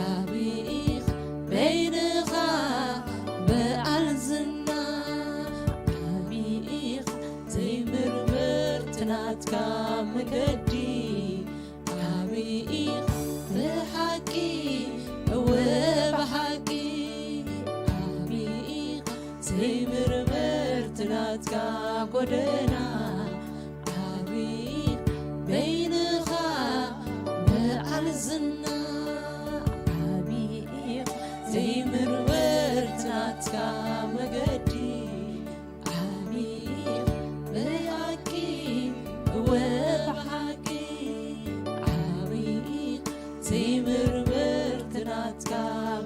ዓቢ ኢኻ በይንኻ በዓል ዝና። ዓቢ ኢኻ ዘይምርምር ናትካ መገዲ፣ ዓቢ ኢኻ ብሓቂ፣ እወ ብሓቂ። ዓቢ ኢኻ ዘይምርምር ናትካ ጎደና፣ ዓቢ በይንኻ በዓል ዝና። ዓቢ ዘይምርምር ናትካ መገዲ፣ ዓቢ ብሓቂ፣ እወ ብሓቂ። ዓቢ ዘይምርምር ናትካ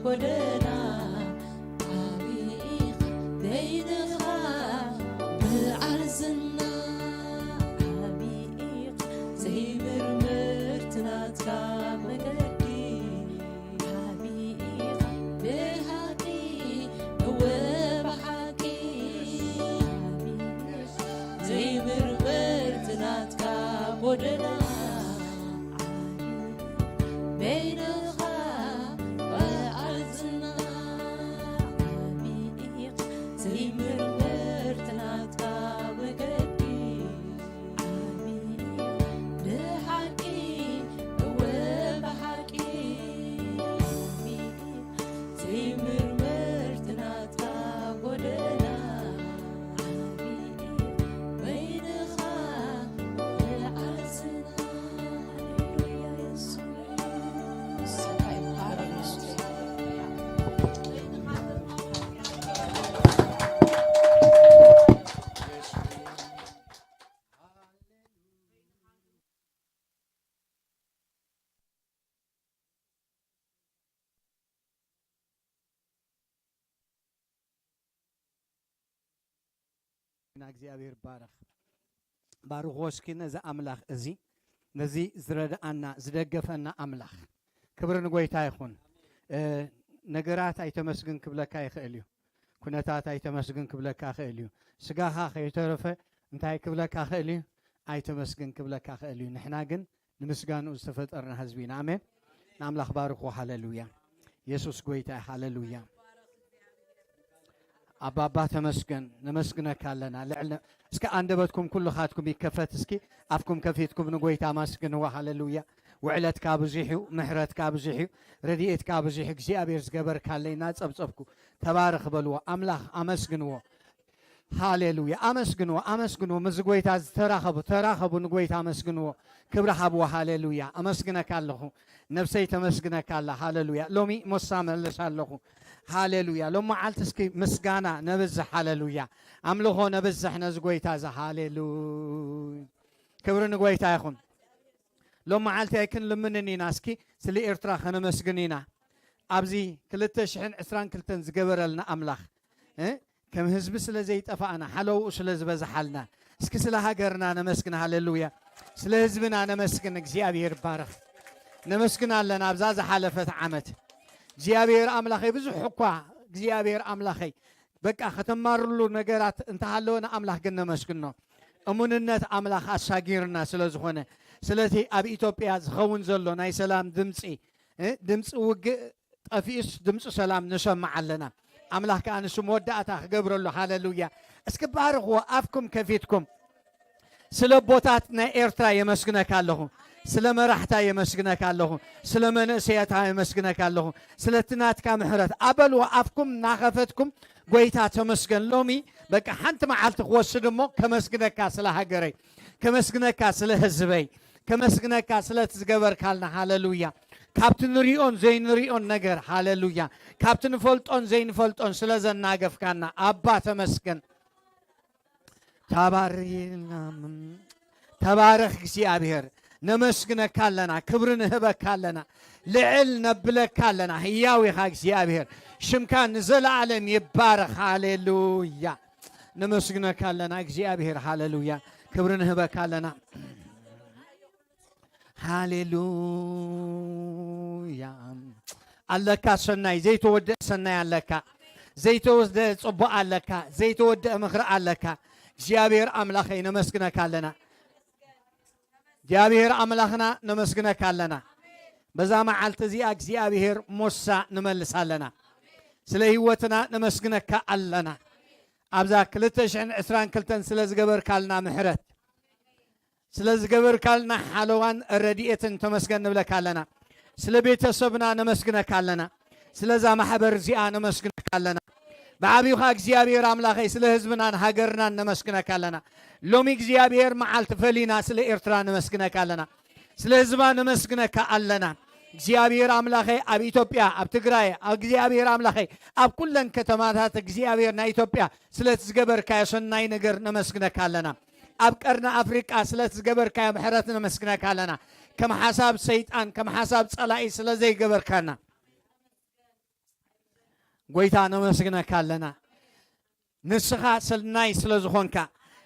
ጎደና፣ ዓቢ በይንኻ በዓል ዝና። ዓቢ ዘይምርምር ናትካ መገዲ፣ ዓቢ ብሓቂ፣ እወ ብሓቂ። ዘይምርምር ናትካ ጎደና፣ በይንኻ በዓል ዝና። ዘይምርምር ናትካ መገዲ፣ ብሓቂ፣ እወ ብሓቂ። ዘይምርምር ናትካ ጎደና፣ በይንኻ በዓል ዝና። ሃሌሉያ የሱስ። ና እግዚኣብሔር ባረኽ። ባርኽዎ እስኪ ነዚ ኣምላኽ እዚ፣ ነዚ ዝረድኣና፣ ዝደገፈና ኣምላኽ። ክብሪ ንጎይታ ይኹን። እ፣ ነገራት ኣይተመስግን ክብለካ ይኽእል እዩ። ኩነታት ኣይተመስግን ክብለካ ይኽእል እዩ። ስጋኻ ከይተረፈ እንታይ ክብለካ ይኽእል እዩ? ኣይተመስግን ክብለካ ይኽእል እዩ። ንሕና ግን ንምስጋንኡ ዝተፈጠርና ህዝቢ ኢና። ኣሜን። ንኣምላኽ ባርኽዎ። ሃሌሉያ። የሱስ ጎይታ እዩ። ሃሌሉያ። ኣባባ ተመስገን፣ ነመስግነካ ኣለና። ልዕል ነ-፣ እስከ ኣንደበትኩም ኩልኻትኩም ይከፈት እስኪ፣ ኣፍኩም ከፊትኩም ንጎይታ ኣመስግንዎ። ሃሌሉያ። ውዕለትካ ብዙሕ እዩ፣ ምሕረትካ ብዙሕ እዩ፣ ረድኤትካ ብዙሕ እዩ። እግዚኣብሔር ዝገበርካለይ እናጸብጸብኩ ተባረኽ በልዎ። ኣምላኽ ኣመስግንዎ። ሃሌሉያ። ኣመስግንዎ፣ ኣመስግንዎ። ምስዚ ጎይታ ዝተራኸቡ፣ ተራኸቡ፣ ንጎይታ ኣመስግንዎ። ክብሪ ሃብዎ። ሃሌሉያ። ኣመስግነካ ኣለኹ። ነፍሰይ ተመስግነካ ኣላ። ሃሌሉያ። ሎሚ ሞሳ መለስ ኣለኹ። ሃሌሉያ። ሎም መዓልቲ እስኪ ምስጋና ነብዝሕ። ሃሌሉያ። ኣምልኾ ነብዝሕ ነዚ ጎይታ እዚ። ሃሌሉያ። ክብሪ ንጎይታ ይኹን። ሎም መዓልቲ ኣይክንልምንን ኢና። እስኪ ስለ ኤርትራ ከነመስግን ኢና። ኣብዚ ክልተ ሽሕን ዕስራን ክልተን ዝገበረልና ኣምላኽ፣ እ፣ ከም ህዝቢ ስለ ዘይጠፋእና፣ ሓለውኡ ስለ ዝበዝሓልና፣ እስኪ ስለ ሃገርና ነመስግን። ሃሌሉያ። ስለ ህዝብና ነመስግን። እግዚኣብሔር ይባረኽ። ነመስግን ኣለና ኣብዛ ዝሓለፈት ዓመት። እግዚኣብሔር ኣምላኸይ ብዙሕ እኳ እግዚኣብሔር ኣምላኸይ በቃ ከተማርሉ ነገራት እንተሃለወ ንኣምላኽ ግን ነመስግኖ። እሙንነት ኣምላኽ ኣሳጊርና ስለ ዝኾነ ስለቲ ኣብ ኢትዮጵያ ዝኸውን ዘሎ ናይ ሰላም ድምፂ እ፣ ድምፂ ውግእ ጠፊኡስ ድምፂ ሰላም ንሰምዕ ኣለና። ኣምላኽ ከዓ ንሱ መወዳእታ ክገብረሉ። ሃሌሉያ። እስኪ ባርኽዎ ኣፍኩም ከፊትኩም። ስለ ኣቦታት ናይ ኤርትራ የመስግነካ ኣለኹ። ስለ መራሕታ የመስግነካ ኣለኹ። ስለ መንእሰያታ የመስግነካ ኣለኹ። ስለቲ ናትካ ምሕረት ኣበልዎ ኣፍኩም እናኸፈትኩም። ጎይታ ተመስገን። ሎሚ በቃ ሓንቲ መዓልቲ ክወስድ እሞ ከመስግነካ ስለ ሃገረይ፣ ከመስግነካ ስለ ህዝበይ፣ ከመስግነካ ስለቲ ዝገበርካልና። ሃሌሉያ። ካብቲ ንሪኦን ዘይንሪኦን ነገር። ሃሌሉያ። ካብቲ ንፈልጦን ዘይንፈልጦን ስለ ዘናገፍካና ኣባ ተመስገን። ተባሪና ተባረኽ እግዚኣብሔር። ነመስግነካ ኣለና፣ ክብሪ ንህበካ ኣለና፣ ልዕል ነብለካ ኣለና። ህያው ኢኻ እግዚኣብሔር፣ ሽምካ ንዘለኣለም ይባረኽ። ሃሌሉያ። ነመስግነካ ኣለና እግዚኣብሔር። ሃሌሉያ። ክብሪ ንህበካ ኣለና። ሃሌሉያ። ኣለካ ሰናይ፣ ዘይተወደአ ሰናይ ኣለካ፣ ዘይተወደአ ጽቡቕ ኣለካ፣ ዘይተወደአ ምኽሪ ኣለካ። እግዚኣብሔር ኣምላኸይ ነመስግነካ ኣለና። እግዚኣብሔር ኣምላኽና ነመስግነካ ኣለና። በዛ መዓልቲ እዚኣ እግዚኣብሔር ሞሳ ንመልስ ኣለና። ስለ ህይወትና ነመስግነካ ኣለና። ኣብዛ ክልተ ሽሕን ዕስራን ክልተን ስለ ዝገበርካልና ምሕረት፣ ስለ ዝገበርካልና ሓለዋን ረድኤትን ተመስገን ንብለካ ኣለና። ስለ ቤተሰብና ነመስግነካ ኣለና። ስለዛ ማሕበር እዚኣ ነመስግነካ ኣለና። ብዓብዩ ኸኣ እግዚኣብሔር ኣምላኸይ ስለ ህዝብናን ሃገርናን ነመስግነካ ኣለና። ሎሚ እግዚኣብሔር መዓልቲ ፈሊና ስለ ኤርትራ ነመስግነካ ኣለና። ስለ ህዝባ ነመስግነካ ኣለና። እግዚኣብሔር ኣምላኸይ ኣብ ኢትዮጵያ፣ ኣብ ትግራይ፣ እግዚኣብሔር ኣምላኸይ ኣብ ኩለን ከተማታት እግዚኣብሔር ናይ ኢትዮጵያ ስለቲ ዝገበርካዮ ሰናይ ነገር ነመስግነካ ኣለና። ኣብ ቀርኒ ኣፍሪቃ ስለቲ ዝገበርካዮ ምሕረት ነመስግነካ ኣለና። ከም ሓሳብ ሰይጣን፣ ከም ሓሳብ ጸላኢ ስለ ዘይገበርካና ጎይታ ነመስግነካ ኣለና። ንስኻ ሰናይ ስለ ዝኾንካ፣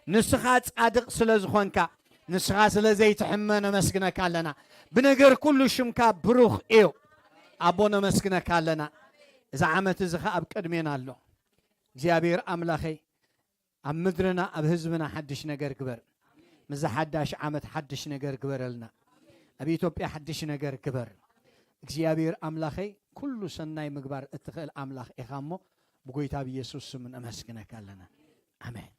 ንስኻ ጻድቕ ስለ ዝኾንካ፣ ንስኻ ስለ ዘይትሕመ ነመስግነካ ኣለና። ብነገር ኩሉ ሽምካ ብሩኽ እዩ። ኣቦ ነመስግነካ ኣለና። እዚ ዓመት እዚ ኸኣ ኣብ ቅድሜና ኣሎ። እግዚኣብሔር ኣምላኸይ ኣብ ምድርና ኣብ ህዝብና ሓድሽ ነገር ግበር። ምዚ ሓዳሽ ዓመት ሓድሽ ነገር ግበረልና። ኣብ ኢትዮጵያ ሓድሽ ነገር ግበር። እግዚኣብሔር ኣምላኸይ ኩሉ ሰናይ ምግባር እትኽእል ኣምላኽ ኢኻ እሞ ብጎይታ ብኢየሱስ ስም ነመስግነካ ኣለና። ኣሜን።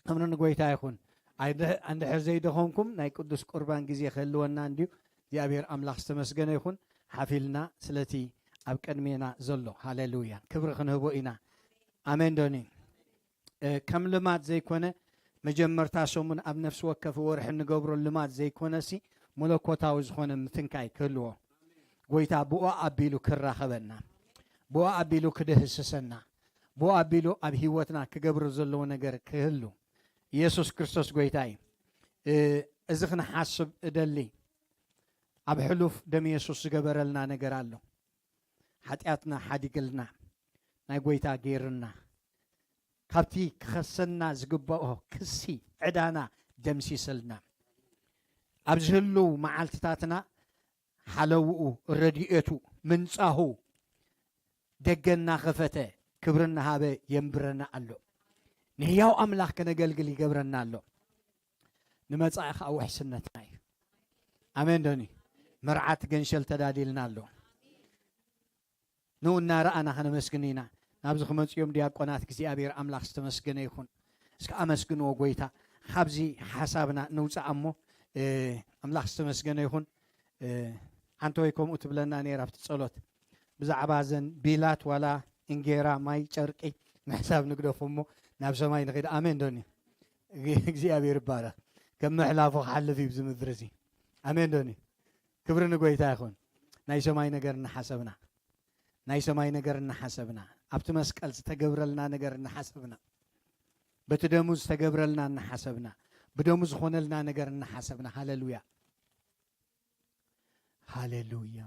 ኣምኖን ጎይታ ይኹን። ኣይደ-፣ እንድሕር ዘይደኸምኩም ናይ ቅዱስ ቁርባን ግዜ ክህልወና እንድዩ። እግዚኣብሔር ኣምላኽ ዝተመስገነ ይኹን። ሓፊልና ስለቲ ኣብ ቅድሜና ዘሎ። ሃሌሉያ። ክብሪ ክንህቦ ኢና። ኣሜን ዶኒ። እ፣ ከም ልማድ ዘይኮነ መጀመርታ ሰሙን ኣብ ነፍሲ ወከፍ ወርሒ እንገብሮ ልማድ ዘይኮነሲ መለኮታዊ ዝኾነ ምትንካይ ክህልዎ። ጎይታ ብኡ ኣቢሉ ክራኸበና፣ ብኡ ኣቢሉ ክድህስሰና፣ ብኡ ኣቢሉ ኣብ ህይወትና ክገብሮ ዘለዎ ነገር ክህሉ። ኢየሱስ ክርስቶስ ጎይታ እዩ። እ፣ እዚ ክንሓስብ እደሊ። ኣብ ሕሉፍ ደም የሱስ ዝገበረልና ነገር ኣሎ። ሓጢኣትና ሓዲግልና፣ ናይ ጎይታ ገይርና፣ ካብቲ ክኸሰና ዝግብኦ ክሲ ዕዳና ደምሲስልና። ኣብ ዝህልው መዓልትታትና ሓለውኡ፣ ረድኤቱ፣ ምንጻሁ ደገ እናኸፈተ ክብሪ እናሃበ የንብረና ኣሎ። ንህያው ኣምላኽ ከነገልግል ይገብረና ኣሎ። ንመጻኢ ኸኣ ውሕስነትና እዩ። ኣሜን ዶኒ? መርዓት ገንሸል ተዳልዩልና ኣሎ። ንኡ እናረኣና ከነመስግን ኢና። ናብዚ ክመጽኡ እዮም ዲያቆናት፣ እግዚኣብሔር ኣምላኽ ዝተመስገነ ይኹን። እስከ ኣመስግንዎ ጎይታ። ካብዚ ሓሳብና ንውጻእ እሞ፣ እ፣ ኣምላኽ ዝተመስገነ ይኹን። እ፣ ሓንቲ ወይ ከምኡ ትብለና ነይራ ኣብቲ ጸሎት። ብዛዕባ እዘን ቢላት ዋላ እንጌራ፣ ማይ፣ ጨርቂ ምሕሳብ ንግደፎ እሞ ናብ ሰማይ ንኸይድ። ኣሜን ዶኒ? እግዚኣብሔር ይባረኽ። ከም ምሕላፉ ክሓልፍ እዩ ብዚ ምድሪ እዚ። ኣሜን ዶኒ? ክብሪ ንጎይታ ይኹን። ናይ ሰማይ ነገር እናሓሰብና፣ ናይ ሰማይ ነገር እናሓሰብና፣ ኣብቲ መስቀል ዝተገብረልና ነገር እናሓሰብና፣ በቲ ደሙ ዝተገብረልና እናሓሰብና፣ ብደሙ ዝኾነልና ነገር እናሓሰብና። ሃሌሉያ። ሃሌሉያ።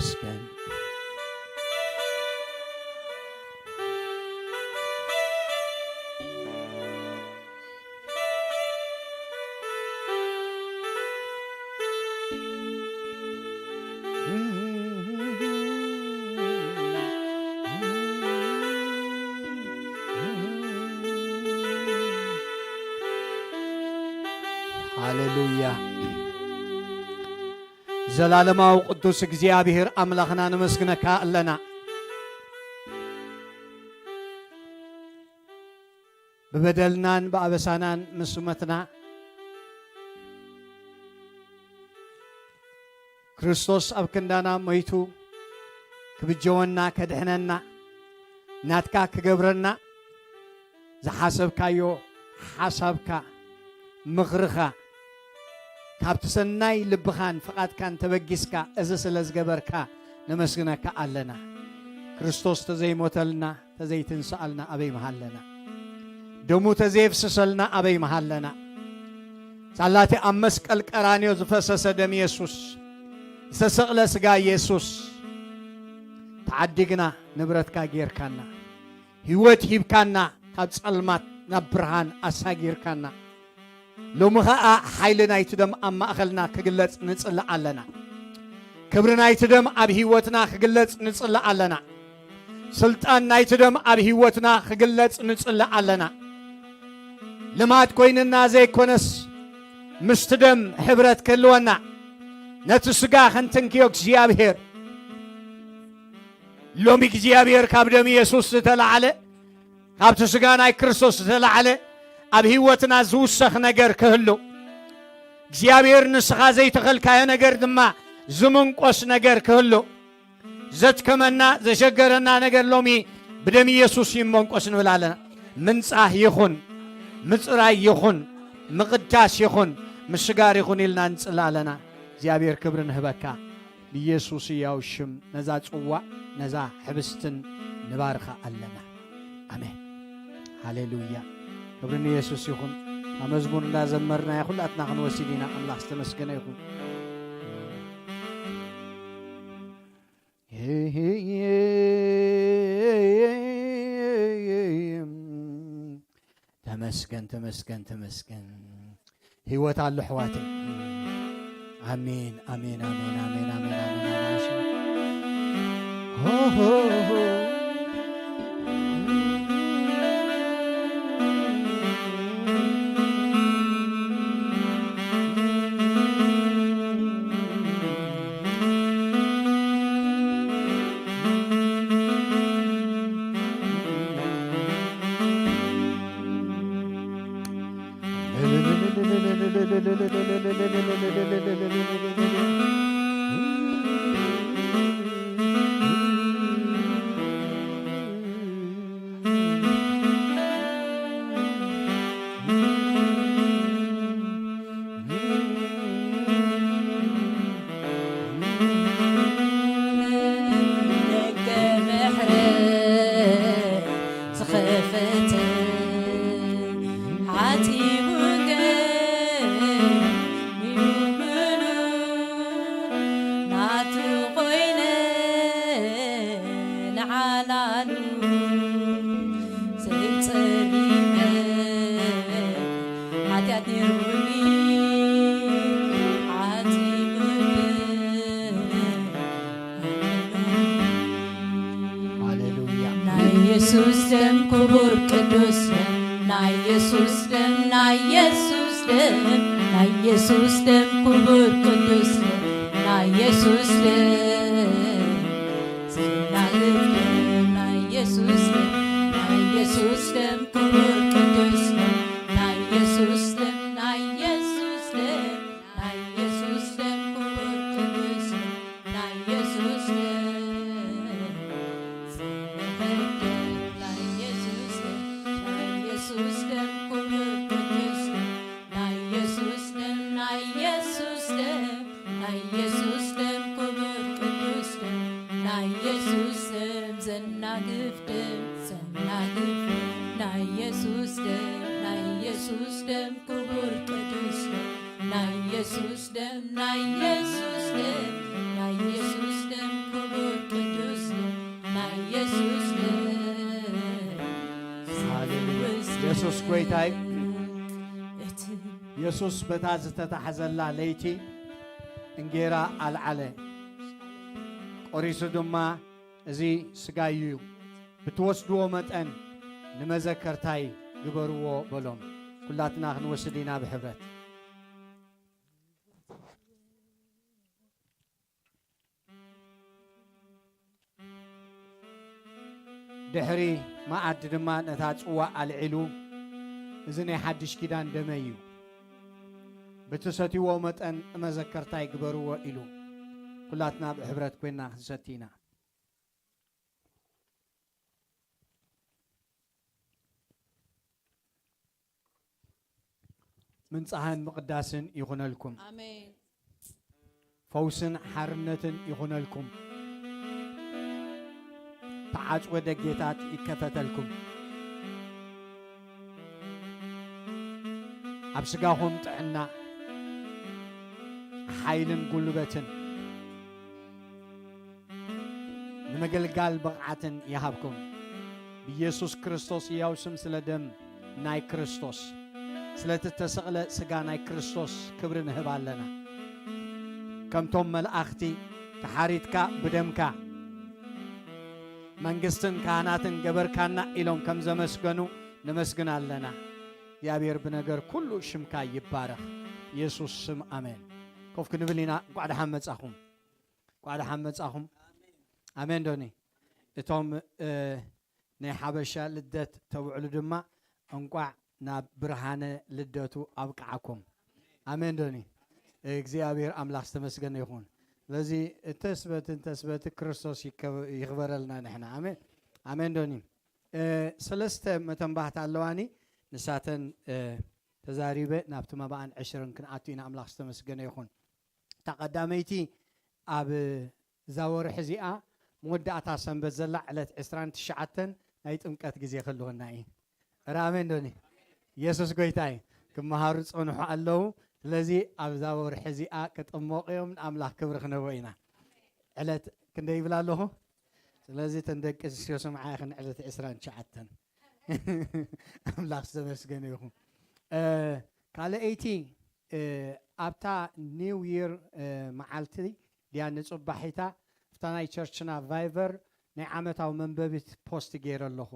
ይመስገን። ሃሌሉያ። ዘላለማዊ ቅዱስ እግዚኣብሔር ኣምላኽና ነመስግነካ ኣለና። ብበደልናን ብኣበሳናን ምስ መትና፣ ክርስቶስ ኣብ ክንዳና ሞይቱ ክብጀወና፣ ከድሕነና፣ ናትካ ክገብረና ዝሓሰብካዮ ሓሳብካ፣ ምኽርኻ፣ ካብቲ ሰናይ ልብኻን ፍቓድካን ተበጊስካ እዚ ስለ ዝገበርካ ነመስግነካ ኣለና። ክርስቶስ ተዘይሞተልና፣ ተዘይትንስኣልና ኣበይ ምሃለና? ደሙ ተዘየፍስሰልና ኣበይ ምሃለና? ሳላቲ ኣብ መስቀል ቀራንዮ ዝፈሰሰ ደም የሱስ፣ ዝተሰቕለ ስጋ የሱስ፣ ተዓዲግና፣ ንብረትካ ጌርካና፣ ህይወት ሂብካና፣ ካብ ጸልማት ናብ ብርሃን ኣሳጊርካና። ሎሚ ኸኣ ሓይሊ ናይቲ ደም ኣብ ማእኸልና ክግለጽ ንጽሊ ኣለና። ክብሪ ናይቲ ደም ኣብ ህይወትና ክግለጽ ንጽሊ ኣለና። ስልጣን ናይቲ ደም ኣብ ህይወትና ክግለጽ ንጽሊ ኣለና። ልማድ ኮይንና ዘይኮነስ፣ ምስቲ ደም ሕብረት ክህልወና፣ ነቲ ስጋ ክንትንክዮ እግዚኣብሔር። ሎሚ እግዚኣብሔር ካብ ደም የሱስ ዝተላዕለ፣ ካብቲ ስጋ ናይ ክርስቶስ ዝተላዕለ ኣብ ህይወትና ዝውሰኽ ነገር ክህሉ፣ እግዚኣብሔር ንስኻ ዘይተኸልካዮ ነገር ድማ ዝምንቆስ ነገር ክህሉ፣ ዘድከመና ዘሸገረና ነገር ሎሚ ብደም ኢየሱስ ይመንቆስ ንብል ኣለና። ምንጻህ ይኹን፣ ምጽራይ ይኹን፣ ምቕዳስ ይኹን፣ ምስጋር ይኹን ኢልና ንጽሊ ኣለና። እግዚኣብሔር ክብሪ ንህበካ። ብኢየሱስ ሕያው ሽም ነዛ ጽዋእ ነዛ ሕብስትን ንባርኻ ኣለና። ኣሜን። ሃሌሉያ። ክብሪ ንየሱስ ይኹን። ኣብ መዝሙር እንዳዘመርናዮ ኩላትና ክንወስድ ኢና። ኣምላኽ ዝተመስገነ ይኹን። ተመስገን፣ ተመስገን፣ ተመስገን። ህይወት ኣሎ ኣሕዋተይ። ኣሜን፣ ኣሜን፣ ኣሜን፣ ኣሜን፣ ኣሜን፣ ኣሜን፣ ኣሜን። ሆ፣ ሆ፣ ሆ። ደገ ምሕረት ዝኸፈተ፣ ሓጺቡ ግን እዩ ምሉእ፣ ናቱ ኮይነ ንዓላሉ ዘይጸሊመ፣ ሓጢኣት ነይሩኒ ሓጺቡ ግን ሃሌሉያ። ናይ ኢየሱስ ደም ክቡር ቅዱስ ደም፣ ናይ ኢየሱስ ደም፣ ናይ ኢየሱስ ደም፣ ናይ ኢየሱስ ደም ክቡር ቅዱስ ደም፣ ናይ ኢየሱስ ደም ዘናግፍ ደም፣ ናይ ኢየሱስ ደም፣ ናይ ኢየሱስ ደም ክቡር ቅዱስ ደም፣ ናይ ኢየሱስ ደም፣ ናይ ኢየሱስ ደም፣ ናይ ኢየሱስ ደም ክቡር ቅዱስ ደም፣ ናይ ኢየሱስ ደም፣ ናይ ኢየሱስ ደም፣ ናይ ኢየሱስ ደም ክቡር ቅዱስ ደም፣ ናይ ኢየሱስ ደም፣ ናይ ኢየሱስ ደም፣ ናይ ኢየሱስ ደም ክቡር ቅዱስ ደም፣ ናይ ኢየሱስ ደም ዘናግፍ ደም፣ ዘናግፍ ደም፣ ናይ ኢየሱስ ደም፣ ናይ ኢየሱስ ደም ክቡር ቅዱስ ደም፣ ናይ ኢየሱስ ደም፣ ናይ ኢየሱስ ደም፣ ናይ ኢየሱስ ደም የሱስ ጐይታ እዩ። የሱስ በታ ዝተታሕዘላ ለይቲ እንጌራ ኣልዓለ፣ ቆሪሱ ድማ፣ "እዚ ስጋይ እዩ፣ ብትወስድዎ መጠን ንመዘከርታይ ግበርዎ" በሎም። ኩላትና ክንወስድ ኢና ብሕብረት። ድሕሪ መኣዲ ድማ ነታ ጽዋእ ኣልዒሉ፣ "እዚ ናይ ሓድሽ ኪዳን ደመይ እዩ፣ ብትሰትይዎ መጠን ንመዘከርታይ ግበርዎ" ኢሉ። ኩላትና ብሕብረት ኮይና ክንሰቲ ኢና። ምንጻህን ምቕዳስን ይኹነልኩም። ኣሜን። ፈውስን ሓርነትን ይኹነልኩም። ተዓጽወ ደጌታት ይከፈተልኩም። ኣብ ስጋኹም ጥዕና፣ ሓይልን ጉልበትን፣ ንምግልጋል ብቕዓትን ይሃብኩም። ብኢየሱስ ክርስቶስ ህያው ስም፣ ስለ ደም ናይ ክርስቶስ፣ ስለቲ እተሰቕለ ስጋ ናይ ክርስቶስ ክብሪ ንህብ ኣለና። ከምቶም መላእኽቲ ተሓሪድካ ብደምካ መንግስትን ካህናትን ገበርካና ኢሎም ከም ዘመስገኑ ነመስግን ኣለና። እግዚኣብሔር ብነገር ኩሉ ሽምካ ይባረኽ። ኢየሱስ ስም ኣሜን። ኮፍ ክንብል ኢና። እንቋዕ ደሓን መጻኹም። እንቋዕ ደሓን መጻኹም። ኣሜን ዶኒ? እቶም፣ እ፣ ናይ ሓበሻ ልደት ተብዕሉ ድማ እንቋዕ ናብ ብርሃነ ልደቱ ኣብቅዓኩም። ኣሜን ዶኒ? እግዚኣብሔር ኣምላኽ ዝተመስገነ ይኹን። ስለዚ እንተስበቲ እንተስበቲ ክርስቶስ ይከብ-፣ ይኽበረልና ንሕና። ኣሜን። ኣሜን ዶኒ? እ፣ ሰለስተ መተንባህታ ኣለዋኒ። ንሳተን፣ እ፣ ተዛሪበ ናብቲ መባእን ዕሽርን ክንኣቱ ኢና። ኣምላኽ ዝተመስገነ ይኹን። እታ ቀዳመይቲ ኣብ እዛ ወርሒ እዚኣ መወዳእታ ሰንበት ዘላ ዕለት ዕስራን ትሽዓተን ናይ ጥምቀት ግዜ ክህልወና እዩ። እረ ኣሜን ዶኒ? ኢየሱስ ጎይታ እዩ። ክመሃሩ ዝጸንሑ ኣለዉ። ስለዚ ኣብዛ ወርሒ እዚኣ ክጥመቑ እዮም። ንኣምላኽ ክብሪ ክነቦ ኢና። ዕለት ክንደይ ይብል ኣለኹ? ስለዚ እተን ደቂ ኣንስትዮ ስምዓ ኢኽን ዕለት ዕስራን ትሽዓተን። ኣምላኽ ዝተመስገነ ይኹን። እ፣ ካልኣይቲ፣ እ፣ ኣብታ ኒው ይር፣ እ፣ መዓልቲ ድያ ንጽባሒታ ኣብታ ናይ ቸርችና ቫይቨር ናይ ዓመታዊ መንበቢት ፖስት ገይረ ኣለኹ።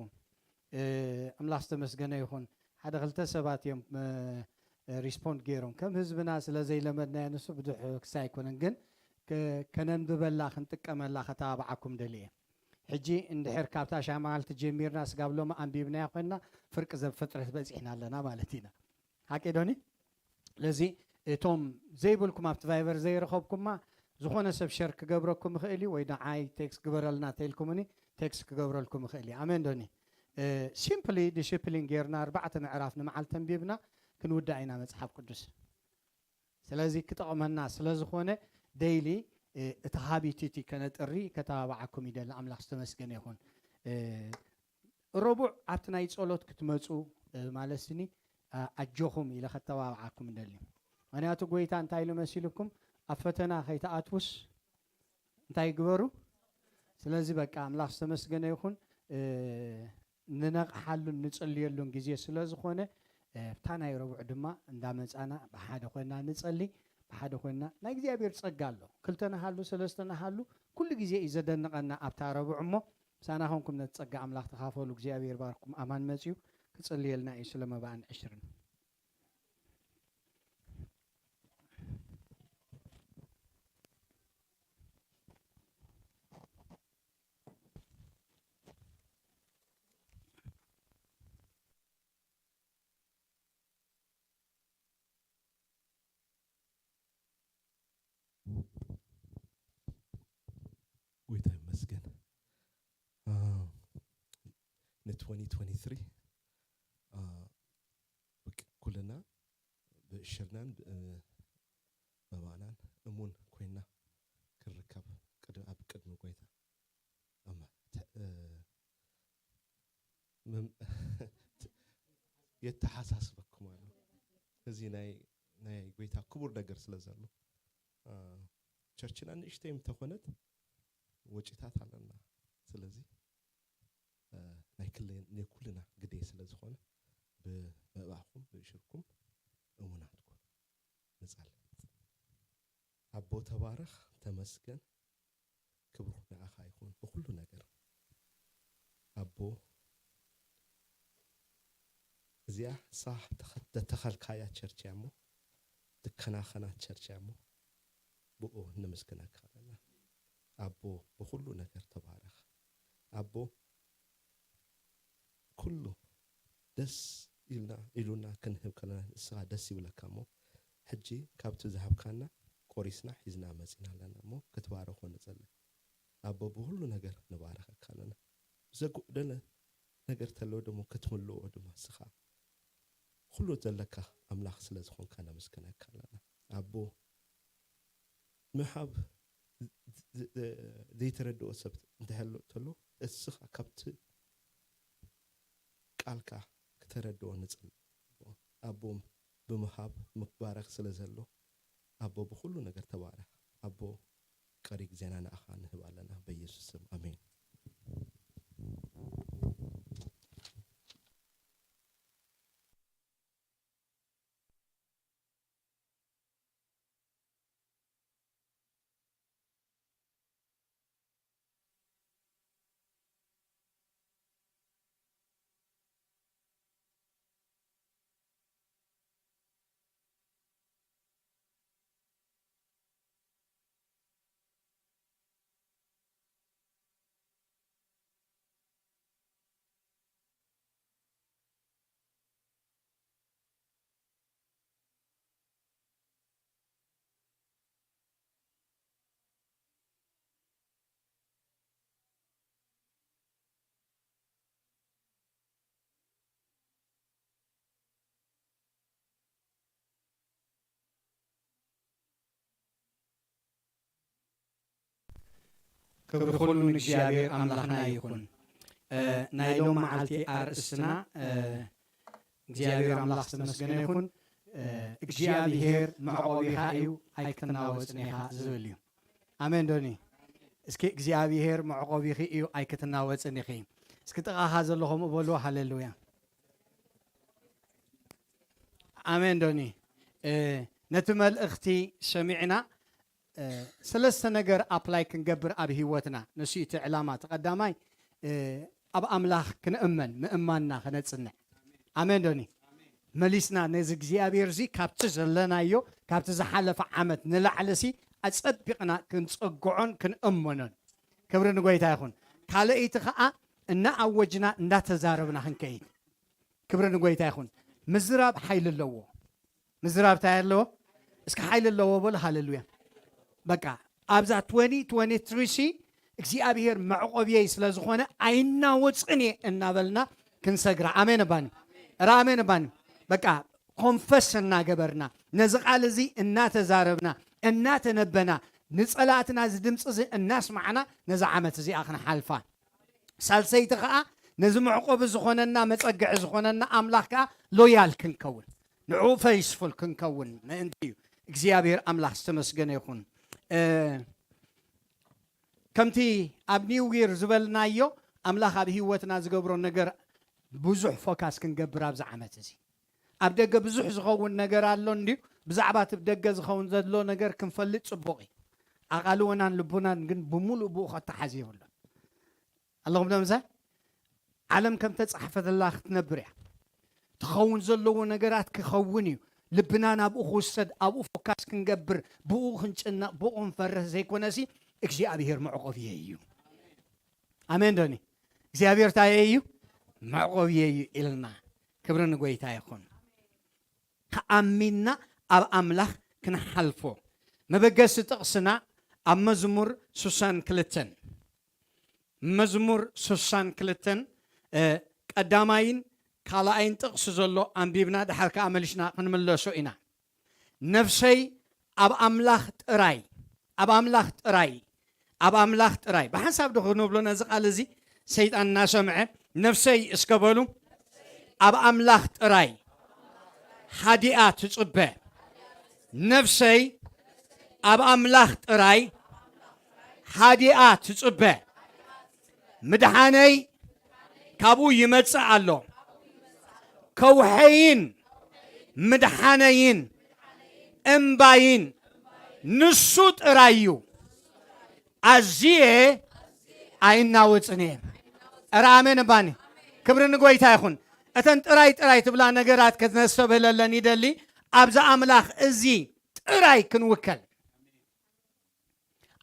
እ፣ ኣምላኽ ዝተመስገነ ይኹን። ሓደ ክልተ ሰባት እዮም፣ እ፣ ሪስፖንድ ገይሮም። ከም ህዝብና ስለ ዘይለመድናዮ ንሱ ብዙሕ ክሳይ ኣይኮነን፣ ግን ከ-፣ ከነንብበላ ክንጥቀመላ ከተባብዓኩም ደልየ። ሕጂ እንድሕር ካብታ ሻማልቲ ጀሚርና ስጋብ ሎሚ ኣንቢብናያ ኮይንና ፍርቂ ዘፍጥረት በጺሕና ኣለና ማለት ኢና። ሓቂ ዶኒ? ስለዚ እቶም ዘይብልኩም ኣብቲ ቫይበር ዘይረኸብኩማ ዝኾነ ሰብ ሸር ክገብረኩም ይኽእል እዩ፣ ወይ ንዓይ ቴክስት ግበረልና ተኢልኩምኒ ቴክስት ክገብረልኩም ይኽእል እዩ። ኣሜን ዶኒ? እ፣ ሲምፕሊ ዲሲፕሊን ጌርና ኣርባዕተ ምዕራፍ ንመዓልቲ ኣንቢብና ክንውዳእ ኢና መጽሓፍ ቅዱስ። ስለዚ ክጠቕመና ስለ ዝኾነ ደይሊ፣ እ፣ እቲ ሃቢት እቲ ከነጥሪ ከተባብዓኩም ይደሊ። ኣምላኽ ዝተመስገነ ይኹን። እ፣ ረቡዕ ኣብቲ ናይ ጸሎት ክትመጹ፣ እ፣ ማለት ስኒ፣ ኣ-፣ ኣጆኹም ኢለ ከተባብዓኩም ይደሊ። ምኽንያቱ ጎይታ እንታይ ኢሉ መሲልኩም? ኣብ ፈተና ከይትኣትዉስ እንታይ ግበሩ? ስለዚ በቃ ኣምላኽ ዝተመስገነ ይኹን። እ፣ ንነቕሓሉን ንጽልየሉን ግዜ ስለ ዝኾነ፣ እ፣ ኣብታ ናይ ረቡዕ ድማ እንዳመጻና ብሓደ ኮይና ንጸሊ፣ ብሓደ ኮይና ናይ እግዚኣብሔር ጸጋ ኣሎ። ክልተ ንሃሉ፣ ሰለስተ ንሃሉ፣ ኩሉ ግዜ እዩ ዘደንቐና ኣብታ ረቡዕ። እሞ ምሳና ኮንኩም ነቲ ጸጋ ኣምላኽ ተኻፈሉ። እግዚኣብሔር ባርኩም። ኣማን መጽዩ ክጽልየልና እዩ ስለ መባእን ዕሽርን። ጎይታ ይመስገን። አ፣ ን twenty twenty-three፣ አ፣ በቃ ኩልና ብእሽርናን ብ-፣ መባእናን እሙን ኮይና ክንርከብ ቅድ-፣ ኣብ ቅድሚ ጎይታ ኣማ-፣ ተ-፣ እ፣ መም-፣ ት-፣ የተሓሳስበኩም ኣሎ። እዚ ናይ፣ ናይ ጎይታ ክቡር ነገር ስለ ዘሎ፣ እ፣ ቸርችና ንእሽተይ እንተኾነት ወጪታት ኣለና። ስለዚ፣ እ፣ ናይ ክለ-፣ ናይ ኩልና ግዴ ስለ ዝኾነ፣ ብመባእኹም ብእሽርኩም እሙናት ኩኑ። ንጸሊ። ኣቦ ተባረኽ፣ ተመስገን፣ ክብሪ ንዓኻ ይኹን ብኹሉ ነገር። ኣቦ እዚኣ ንስኻ ተኸ-፣ ተተኸልካያ ቸርች እያ እሞ፣ ትከናኸና ቸርች እያ እሞ፣ ብኡ ነመስግነካ ኣለና። ኣቦ ብኹሉ ነገር ተባረኽ። ኣቦ ኩሉ ደስ ኢልና፣ ኢሉና ክንህብ ከለና ንስኻ ደስ ይብለካ እሞ፣ ሕጂ ካብቲ ዝሃብካና ቆሪስና ሒዝና መጺና ኣለና እሞ፣ ክትባረኾ ንጸሊ። ኣቦ ብኹሉ ነገር ንባረኸካ ኣለና። ዘጉደለ ነገር ተሎ ደሞ ክትምልኦ ድማ ንስኻ ኩሉ ዘለካ ኣምላኽ ስለ ዝኾንካ ነመስግነካ ኣለና። ኣቦ ምሃብ ዝ-፣ ዝ-፣ ዘይተረድኦ ሰብ እንተህሎ ተሎ፣ እስኻ ካብቲ ቃልካ ክተረድኦ ንጸሊ። ኣቦ ብምሃብ ምባረኽ ስለ ዘሎ፣ ኣቦ ብኹሉ ነገር ተባረኽ። ኣቦ ቀሪ ግዜና ንኣኻ ንህብ ኣለና፣ በኢየሱስ ስም ኣሜን። ክብሪ ኩሉ ንእግዚኣብሔር ኣምላኽና ይኹን። እ፣ ናይ ሎም መዓልቲ ኣርእስትና፣ እ፣ እግዚኣብሔር ኣምላኽ ዝተመስገነ ይኹን። እ፣ እግዚኣብሔር መዕቆቢኻ እዩ፣ ኣይክትናወጽን ኢኻ ዝብል እዩ። ኣሜን ዶኒ? እስኪ እግዚኣብሔር መዕቆቢኺ እዩ፣ ኣይክትናወጽን ኢኺ። እስኪ ጥቓኻ ዘሎ ከምኡ በልዎ፣ ሃሌሉያ። ኣሜን ዶኒ? እ፣ ነቲ መልእኽቲ ሰሚዕና፣ እ፣ ሰለስተ ነገር ኣፕላይ ክንገብር ኣብ ህይወትና፣ ንሱ እቲ ዕላማ። እቲ ቀዳማይ፣ እ፣ ኣብ ኣምላኽ ክንእመን፣ ምእማንና ከነጽንዕ። ኣሜን ዶኒ? መሊስና ነዚ እግዚኣብሔር እዚ ካብቲ ዘለናዮ፣ ካብቲ ዝሓለፈ ዓመት ንላዕሊ ሲ ኣጸቢቕና ክንጸግዖን ክንእመኖን። ክብሪ ንጎይታ ይኹን። ካልኣይቲ ኸኣ እናኣወጅና፣ እንዳተዛረብና ክንከይድ። ክብሪ ንጎይታ ይኹን። ምዝራብ ሓይሊ ኣለዎ። ምዝራብ እንታይ ኣለዎ? እስኪ ሓይሊ ኣለዎ በሉ። ሃሌሉያ። በቃ ኣብዛ ትወንቲ ትወንቲ ትሪ ሲ እግዚኣብሔር መዕቆብየይ ስለ ዝኾነ ኣይናወጽን እየ እናበልና ክንሰግራ። ኣሜን እባኒ። እረ ኣሜን እባኒ። በቃ ኮንፈስ እናገበርና፣ ነዚ ቃል እዚ እናተዛረብና፣ እናተነበና፣ ንጸላእትና እዚ ድምፂ እዚ እናስማዕና ነዛ ዓመት እዚኣ ክንሓልፋ። ሳልሰይቲ ኸዓ ነዚ መዕቆቢ ዝኾነና፣ መጸግዒ ዝኾነና ኣምላኽ ከኣ ሎያል ክንከውን፣ ንዕኡ ፈይስፉል ክንከውን ምእንቲ እዩ። እግዚኣብሔር ኣምላኽ ዝተመስገነ ይኹን። እ፣ ከምቲ ኣብ ኒው ይር ዝበልናዮ፣ ኣምላኽ ኣብ ህይወትና ዝገብሮ ነገር ብዙሕ ፎካስ ክንገብር ኣብዚ ዓመት እዚ። ኣብ ደገ ብዙሕ ዝኸውን ነገር ኣሎ እንድዩ። ብዛዕባ እቲ ደገ ዝኸውን ዘሎ ነገር ክንፈልጥ ጽቡቕ እዩ። ኣቓልቦናን ልቡናን ግን ብምሉእ ብኡ ከተሓዝ የብሉን። ኣለኹም ዶ ምሳይ? ዓለም ከም ተጻሕፈትላ ክትነብር እያ። ትኸውን ዘለዎ ነገራት ክኸውን እዩ። ልብና ናብኡ ክውሰድ፣ ኣብኡ ፎካስ ክንገብር፣ ብኡ ክንጭነቕ፣ ብኡ ክንፈርህ ዘይኮነሲ እግዚኣብሔር መዕቆብየይ እዩ። ኣሜን ዶኒ? እግዚኣብሔር እንታይ እዩ? መዕቆብየይ እዩ ኢልና። ክብሪ ንጎይታ ይኹን። ተኣሚንና ኣብ ኣምላኽ ክንሓልፎ። መበገሲ ጥቕስና ኣብ መዝሙር ስሳን ክልተን፣ መዝሙር ስሳን ክልተን፣ እ፣ ቀዳማይን ካልኣይን ጥቕሲ ዘሎ ኣንቢብና፣ ድሓር ከኣ መሊስና ክንምለሶ ኢና። ነፍሰይ ኣብ ኣምላኽ ጥራይ፣ ኣብ ኣምላኽ ጥራይ፣ ኣብ ኣምላኽ ጥራይ። ብሓንሳብ ዶ ክንብሎ ነዚ ቃል እዚ? ሰይጣን እናሰምዐ፣ ነፍሰይ እስከ በሉ፣ ኣብ ኣምላኽ ጥራይ ሓዲኣ ትጽበ። ነፍሰይ ኣብ ኣምላኽ ጥራይ ሓዲኣ ትጽበ። ምድሓነይ ካብኡ ይመጽእ ኣሎ። ከውሐይን ምድሓነይን እምባይን ንሱ ጥራይ እዩ። ኣዝየ ኣይናወጽን እየ። ኧረ ኣሜን እባኒ። ክብሪ ንጎይታ ይኹን። እተን ጥራይ ጥራይ ትብላ ነገራት ከነስተብህለለን ይደሊ። ኣብዛ ኣምላኽ እዚ ጥራይ ክንውከል።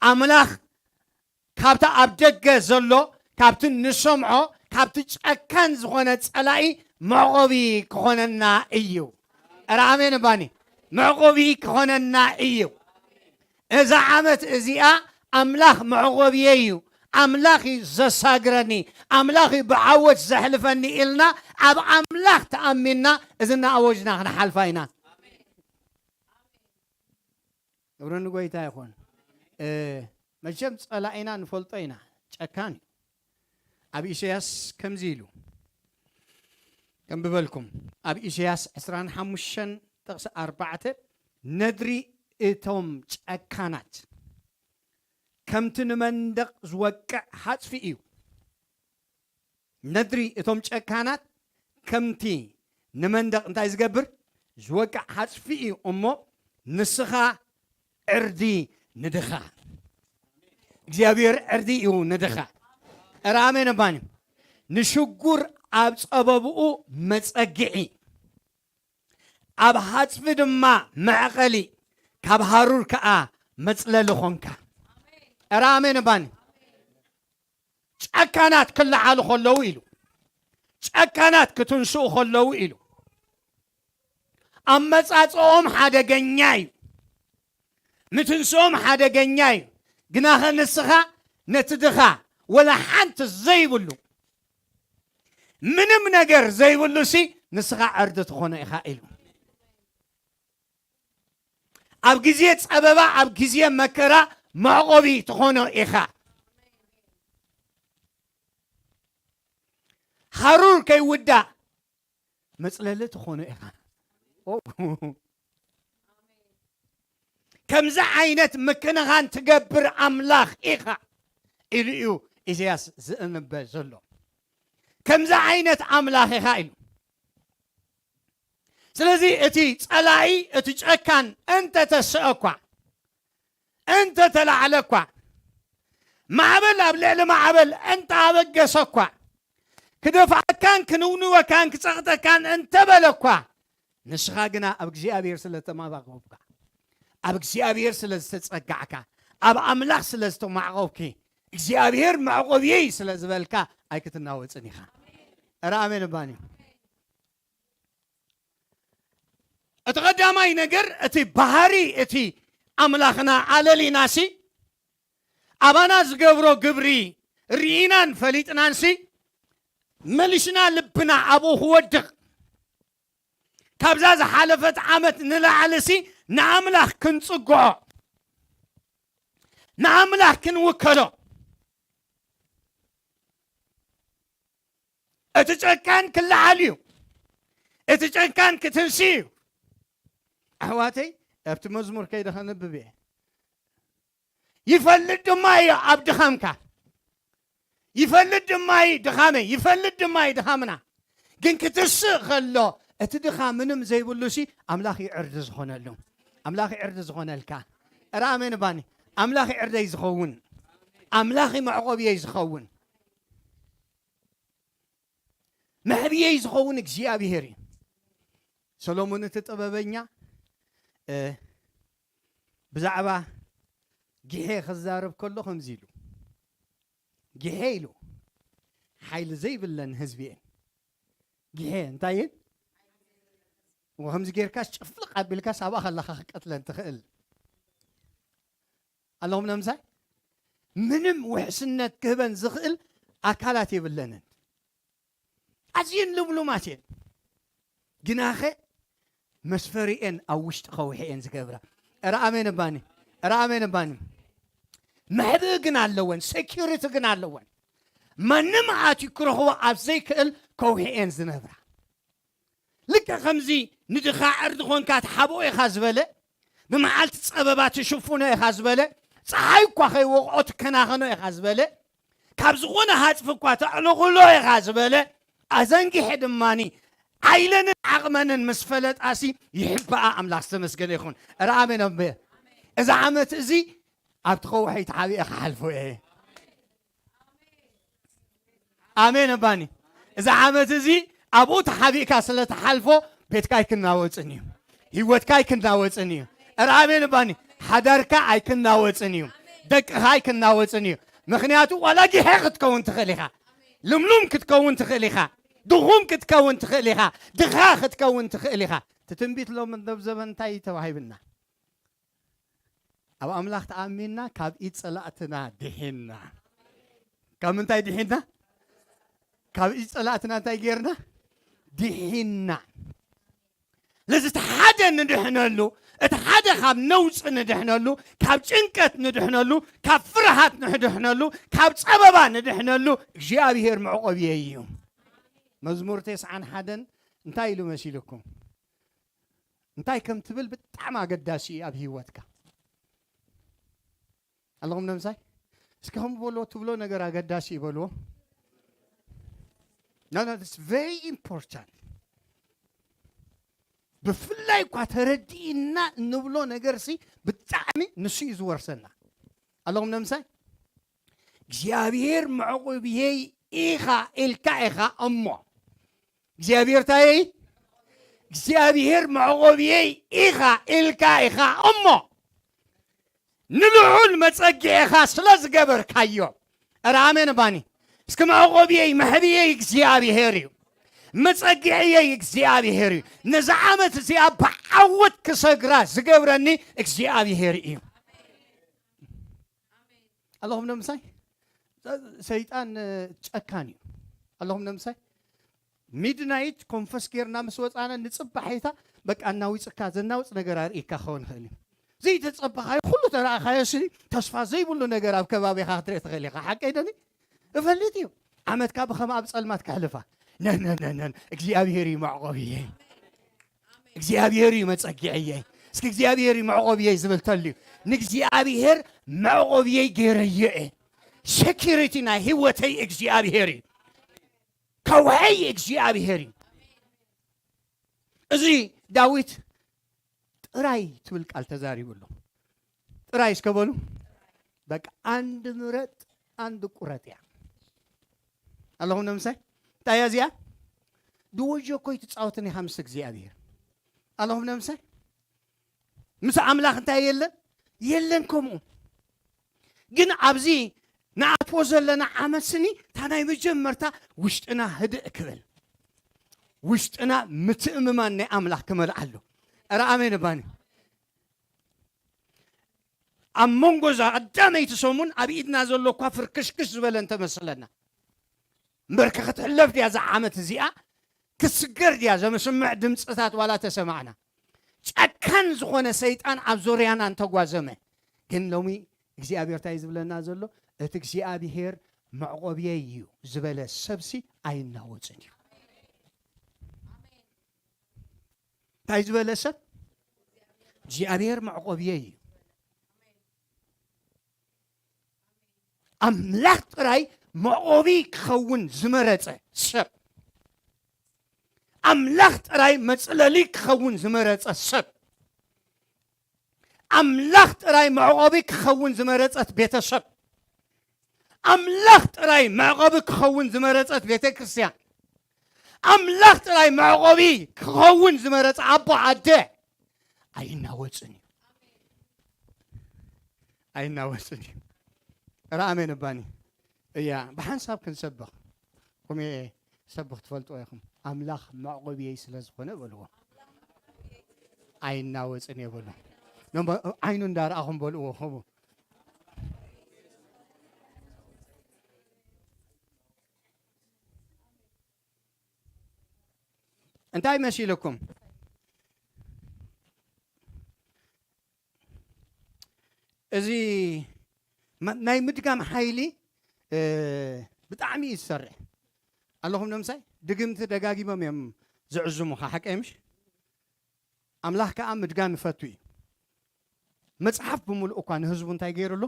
ኣምላኽ ካብታ ኣብ ደገ ዘሎ፣ ካብቲ ንሰምዖ፣ ካብቲ ጨካን ዝኾነ ጸላኢ መዕቆቢ ክኾነና እዩ። ኧረ ኣሜን እባኒ። መዕቆቢ ክኾነና እዩ። እዛ ዓመት እዚኣ ኣምላኽ መዕቆብየይ እዩ፣ ኣምላኽ እዩ ዘሳግረኒ፣ ኣምላኽ እዩ ብዓወት ዘሕልፈኒ ኢልና ኣብ ኣምላኽ ተኣሚንና እዚ እናኣወጅና ክንሓልፋ ኢና። ክብሪ ንጎይታ ይኹን። እ፣ መቸም ጸላኢና ንፈልጦ ኢና፣ ጨካን እዩ። ኣብ ኢሳያስ ከምዚ ኢሉ ከንብበልኩም። ኣብ ኢሳያስ ዕስራን ሓሙሽተን ጥቕሲ ኣርባዕተ፣ ነድሪ እቶም ጨካናት ከምቲ ንመንደቕ ዝወቅዕ ሓጽፊ እዩ። ነድሪ እቶም ጨካናት ከምቲ ንመንደቕ እንታይ ዝገብር? ዝወቅዕ ሓጽፊ እዩ እሞ፣ ንስኻ ዕርዲ ንድኻ። እግዚኣብሔር ዕርዲ እዩ ንድኻ። ኧረ ኣሜን እባኒ። ንሽጉር ኣብ ጸበብኡ መጸግዒ፣ ኣብ ሓጽፊ ድማ መዕቐሊ፣ ካብ ሃሩር ከኣ መጽለሊ ኾንካ። ኧረ ኣሜን እባኒ። ጨካናት ክለዓሉ ከለዉ ኢሉ፣ ጨካናት ክትንስኡ ከለዉ ኢሉ። ኣመጻጽኦም ሓደገኛ እዩ። ምትንስኦም ሓደገኛ እዩ። ግናኸ ንስኻ ነቲ ድኻ ወላ ሓንቲ ዘይብሉ፣ ምንም ነገር ዘይብሉ ሲ ንስኻ ዕርዲ ትኾኖ ኢኻ ኢሉ። ኣብ ግዜ ጸበባ፣ ኣብ ግዜ መከራ መዕቆቢ ትኾኖ ኢኻ። ሃሩር ከይውዳእ መጽለሊ ትኾኖ ኢኻ። ኦ፣ ከምዚ ዓይነት ምክንኻን ትገብር ኣምላኽ ኢኻ ኢሉ እዩ ኢሳያስ ዝእንበ ዘሎ። ከምዚ ዓይነት ኣምላኽ ኢኻ ኢሉ። ስለዚ እቲ ጸላኢ፣ እቲ ጨካን እንተ ተስአ እኳ፣ እንተ ተላዕለ እኳ፣ ማዕበል ኣብ ልዕሊ ማዕበል እንተ ኣበገሰ እኳ፣ ክደፍኣካን ክንውንወካን ክጸቕጠካን እንተ በለ እኳ፣ ንስኻ ግና ኣብ እግዚኣብሔር ስለ ተማዕቆብካ፣ ኣብ እግዚኣብሔር ስለ ዝተጸጋዕካ፣ ኣብ ኣምላኽ ስለ ዝተማዕቆብኪ፣ እግዚኣብሔር መዕቆብየይ ስለ ዝበልካ ኣይክትናወጽን ኢኻ። ኧረ ኣሜን እባኒ። እቲ ቀዳማይ ነገር፣ እቲ ባህሪ እቲ ኣምላኽና ኣለሊናሲ፣ ኣባና ዝገብሮ ግብሪ ርኢናን ፈሊጥናንሲ፣ መሊስና ልብና ኣብኡ ክወድቕ፣ ካብዛ ዝሓለፈት ዓመት ንላዕሊሲ ንኣምላኽ ክንጽግዖ፣ ንኣምላኽ ክንውከሎ። እቲ ጨካን ክለዓል እዩ። እቲ ጨካን ክትንሲ እዩ። ኣሕዋተይ፣ ኣብቲ መዝሙር ከይደ ከንብብ እየ። ይፈልጥ ድማ እዩ ኣብ ድኻምካ። ይፈልጥ ድማ እዩ ድኻመይ። ይፈልጥ ድማ እዩ ድኻምና። ግን ክትስእ ከሎ፣ እቲ ድኻ ምንም ዘይብሉ ሲ ኣምላኽ እዩ ዕርዲ ዝኾነሉ። ኣምላኽ እዩ ዕርዲ ዝኾነልካ። ኧረ ኣሜን ባኒ። ኣምላኽ እዩ ዕርደይ ዝኸውን። ኣምላኽ እዩ መዕቆብየይ ዝኸውን። መሕብየይ ዝኸውን እግዚኣብሔር እዩ። ሰሎሞን እቲ ጥበበኛ፣ እ፣ ብዛዕባ ጊሔ ክዛረብ ከሎ ከምዚ ኢሉ፣ ጊሔ ኢሉ፣ ሓይሊ ዘይብለን ህዝቢ እየን። ጊሔ እንታይ እየን? ወ-፣ ከምዚ ጌርካስ ጭፍልቕ ኣቢልካስ ኣብኣ ከለኻ ክቀትለን ትኽእል። ኣለኹም ነምሳይ? ምንም ውሕስነት ክህበን ዝኽእል ኣካላት የብለንን። ኣዝየን ልምሉማት እየን። ግናኸ መስፈሪኤን ኣብ ውሽጢ ከውሒ እየን ዝገብራ። ኧረ ኣሜን እባኒ። ኧረ ኣሜን እባኒ። መሕብኢ ግን ኣለወን፣ ሴኪሪቲ ግን ኣለወን። ማንም ኣትዩ ክረኽቦ ኣብ ዘይክእል ከውሒ እየን ዝነብራ። ልክዕ ከምዚ ንድኻ ዕርዲ ኾንካ ትሓብኦ ኢኻ ዝበለ፣ ብመዓልቲ ጸበባ ትሽፍኖ ኢኻ ዝበለ፣ ጸሓይ እኳ ከይወቕዖ ትከናኸኖ ኢኻ ዝበለ፣ ካብ ዝኾነ ሃጽፊ እኳ ተዕልቑሎ ኢኻ ዝበለ፣ ኣዘንጊሐ ድማኒ ሓይለንን ዓቕመንን ምስ ፈለጣሲ ይሕበኣ። ኣምላኽ ዝተመስገነ ይኹን። ኧረ ኣሜን ኣሜን። እዚ ዓመት እዚ ኣብቲ ከውሒ ተሓቢኤ ክሓልፎ እየ። ኣሜን ኣባኒ። እዚ ዓመት እዚ ኣብኡ ተሓቢእካ ስለ ትሓልፎ ቤትካ ኣይክናወፅን እዩ። ህይወትካ ኣይክናወፅን እዩ። ኧረ ኣሜን ኣባኒ። ሓዳርካ ኣይክናወፅን እዩ። ደቅኻ ኣይክናወፅን እዩ። ምኽንያቱ ዋላ ጊሐ ክትከውን ትኽእል ኢኻ። ልምሉም ክትከውን ትኽእል ኢኻ። ድኹም ክትከውን ትኽእል ኢኻ። ድኻ ክትከውን ትኽእል ኢኻ። እቲ ትንቢት ሎም ዘበን እንታይ ተዋሂብና? ኣብ ኣምላኽ ተኣሚንና ካብ ኢድ ጸላእትና ድሒንና። ካብ ምንታይ ድሒንና? ካብ ኢድ ጸላእትና እንታይ ጌርና? ድሒንና። ለዚ እቲ ሓደ ንድሕነሉ፣ እቲ ሓደ ካብ ነውጺ ንድሕነሉ፣ ካብ ጭንቀት ንድሕነሉ፣ ካብ ፍርሃት ንድሕነሉ፣ ካብ ጸበባ ንድሕነሉ እግዚኣብሔር መዕቆብየይ እዩ። መዝሙር ተስዓን ሓደን እንታይ ኢሉ መሲልኩም? እንታይ ከም ትብል ብጣዕሚ ኣገዳሲ እዩ ኣብ ህይወትካ። ኣለኹም ነምሳይ? እስኪ ከም በልዎ ትብሎ ነገር ኣገዳሲ እዩ በልዎ። No, no, it's very important. ብፍላይ እኳ ተረዲእና እንብሎ ነገርሲ ብጣዕሚ ንሱ እዩ ዝወርሰና። ኣለኹም ነምሳይ? እግዚኣብሔር መዕቆብየይ ኢኻ ኢልካ ኢኻ እሞ። እግዚኣብሔር እንታይ? እግዚኣብሔር መዕቆብየይ ኢኻ ኢልካ ኢኻ እሞ። ንልዑል መጸግዒኻ ስለ ዝገበርካዮ። ኧረ ኣሜን ባኒ። እስኪ መዕቆብየይ መሕብየይ እግዚኣብሔር እዩ። መጸግዕየይ እግዚኣብሔር እዩ። ነዛ ዓመት እዚኣ ብዓወት ክሰግራ ዝገብረኒ እግዚኣብሔር እዩ። ኣለኹም ነምሳይ? ሰይጣን ጨካን እዩ። ኣለኹም ነምሳይ? ሚድናይት ኮንፈስ ጌርና ምስ ወፃና ንፅባሒታ በቃ እናዊፅካ ዘናውፅ ነገር ኣርእካ ክኸውን ይኽእል እዩ። ዘይተፀበኻዮ ኩሉ ተረኣኻዮ ስኒ ተስፋ ዘይብሉ ነገር ኣብ ከባቢኻ ክትርኢ ትኽእል ኢኻ። ሓቀይ ደኒ? እፈልጥ እዩ። ዓመትካ ብኸም ኣብ ጸልማት ከሕልፋ። ነን ነን ነን ነን እግዚኣብሔር እዩ መዕቆብየይ። እግዚኣብሔር እዩ መጸጊዐየይ። እስኪ እግዚኣብሔር እዩ መዕቆብየይ ዝብል ተልዩ። ንእግዚኣብሔር መዕቆብየይ ገይረዮ እየ። ሴኪሪቲ ናይ ህይወተይ እግዚኣብሔር እዩ። ከውሐይ እግዚኣብሔር እዩ። እዚ ዳዊት ጥራይ ትብል ቃል ተዛሪቡ ኣሎ። ጥራይ እስከ በሉ። በቃ አንድ ምረጥ፣ አንድ ቁረጥ እያ። ኣለኹም ነምሳይ? እንታይ እያ እዚኣ? ድወጆ እኮ ይትጻወትን ኢኻ ምስ እግዚኣብሔር። ኣለኹም ነምሳይ? ምስ ኣምላኽ እንታይ የለን? የለን ከምኡ። ግን ኣብዚ ንኣትዎ ዘለና ዓመት ስኒ እታ ናይ መጀመርታ ውሽጥና ህድእ ክብል፣ ውሽጥና ምትእምማን ናይ ኣምላኽ ክመልኣሉ። ኧረ ኣሜን እባኒ። ኣብ መንጎ እዛ ቀዳመይቲ ሰሙን ኣብ ኢድና ዘሎ እኳ ፍርክሽክሽ ዝበለ እንተመሰለና፣ እምበርከ ክትሕለፍ ድያ እዛ ዓመት እዚኣ? ክትስገር ድያ? ዘመስምዕ ድምፅታት ዋላ ተሰማዕና። ጨካን ዝኾነ ሰይጣን ኣብ ዙርያና እንተጓዘመ፣ ግን ሎሚ እግዚኣብሔር እንታይ ዝብለና ዘሎ? እቲ እግዚኣብሔር መዕቆብየይ እዩ ዝበለ ሰብሲ ኣይናወፅን እዩ። እንታይ ዝበለ ሰብ? እግዚኣብሔር መዕቆብየይ እዩ። ኣምላኽ ጥራይ መዕቆቢ ክኸውን ዝመረጸ ሰብ፣ ኣምላኽ ጥራይ መጽለሊ ክኸውን ዝመረጸ ሰብ፣ ኣምላኽ ጥራይ መዕቆቢ ክኸውን ዝመረጸት ቤተሰብ፣ ኣምላኽ ጥራይ መዕቆቢ ክኸውን ዝመረጸት ቤተ ክርስቲያን፣ ኣምላኽ ጥራይ መዕቆቢ ክኸውን ዝመረጸ ኣቦ ኣደ ኣይናወጽን እዩ። ኣይናወጽን እዩ። ኧረ ኣሜን እባኒ። እያ፣ ብሓንሳብ ክንሰብኽ። ኩሜ ሰብኽ ትፈልጥዎ ኢኹም። ኣምላኽ መዕቆብየይ ስለ ዝኾነ በልዎ። ኣይናወጽን እየ በሉ። ነሞ-፣ ዓይኑ እንዳረኣኹም በልዎ። ከምኡ። እንታይ መሲልኩም? እዚ መ-፣ ናይ ምድጋም ሓይሊ፣ እ፣ ብጣዕሚ እዩ ዝሰርሕ። ኣለኹም ነምሳይ? ድግምቲ ደጋጊሞም እዮም ዝዕዝሙኻ፣ ሓቀይ ምሽ? ኣምላኽ ከኣ ምድጋም ይፈቱ እዩ። መጽሓፍ ብምሉእ እኳ ንህዝቡ እንታይ ገይሩ ኣሎ?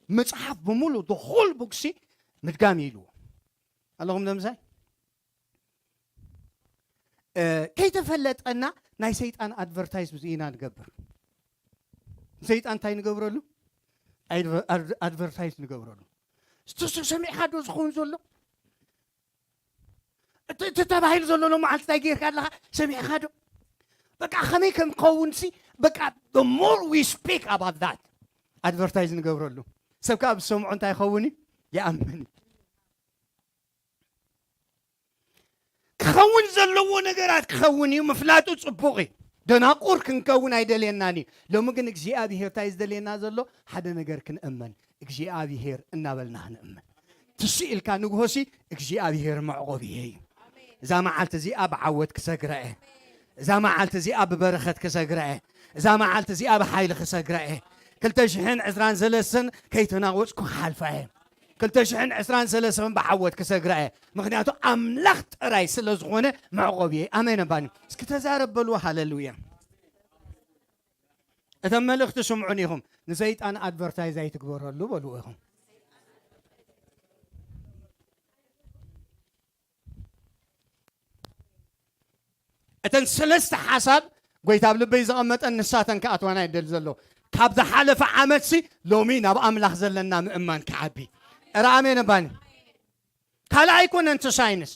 መጽሓፍ ብምሉእ፣ the whole book ሲ ምድጋም እዩ ኢልዎ። ኣለኹም ነምሳይ? እ፣ ከይተፈለጠና ናይ ሰይጣን ኣድቨርታይዝ ኢና ንገብር። ሰይጣን እንታይ ንገብረሉ? ኣድቨ-፣ ኣድ-፣ ኣድቨርታይዝ ንገብረሉ። እስቲ ሰሚዕካ ዶ ዝኸውን ዘሎ? እቲ፣ እቲ ተባሂሉ ዘሎ ሎመዓልቲ እንታይ ጌርካ ኣለኻ? ሰሚዕካ ዶ? በቃ ከመይ ከም ክኸውን ሲ፣ በቃ the more we speak about that፣ ኣድቨርታይዝ ንገብረሉ። ሰብ ከኣ ብዝሰምዖ እንታይ ይኸውን እዩ? ይኣምን እዩ። ክኸውን ዘለዎ ነገራት ክኸውን እዩ፣ ምፍላጡ ጽቡቕ እዩ። ደናቁር ክንከውን ኣይደልየናን እዩ። ሎሚ ግን እግዚኣብሄር እንታይ እዩ ዝደልየና ዘሎ? ሓደ ነገር ክንእመን፣ እግዚኣብሄር እናበልና ክንእመን። ትስእ ኢልካ ንግሆሲ እግዚኣብሄር መዕቆብየ እዩ። እዛ መዓልቲ እዚኣ ብዓወት ክሰግራ እየ። እዛ መዓልቲ እዚኣ ብበረኸት ክሰግራ እየ። እዛ መዓልቲ እዚኣ ብሓይሊ ክሰግራ እየ። ክልተ ሽሕን ዕስራን ሰለስተን ከይተናወጽኩ ክሓልፋ እየ። ክልተ ሽሕን ዕስራን ሰለስተን ብዓወት ክሰግራ እየ። ምኽንያቱ ኣምላኽ ጥራይ ስለ ዝኾነ መዕቆብየ። ኣሜን ኣባኒ። እስኪ ተዛረብ በልዎ። ሃሌሉያ። እተን መልእኽቲ ስምዑን ኢኹም። ንሰይጣን ኣድቨርታይዝ ኣይትግበረሉ በልዎ ኢኹም። እተን ሰለስተ ሓሳብ ጎይታ ኣብ ልበይ ዘቐመጠን ንሳተን ክኣትዋና ይደሊ ዘሎ። ካብ ዝሓለፈ ዓመትሲ ሎሚ ናብ ኣምላኽ ዘለና ምእማን ክዓቢ። እረ ኣሜን እባኒ። ካልእ ኣይኮነን እቲ ሳይንስ።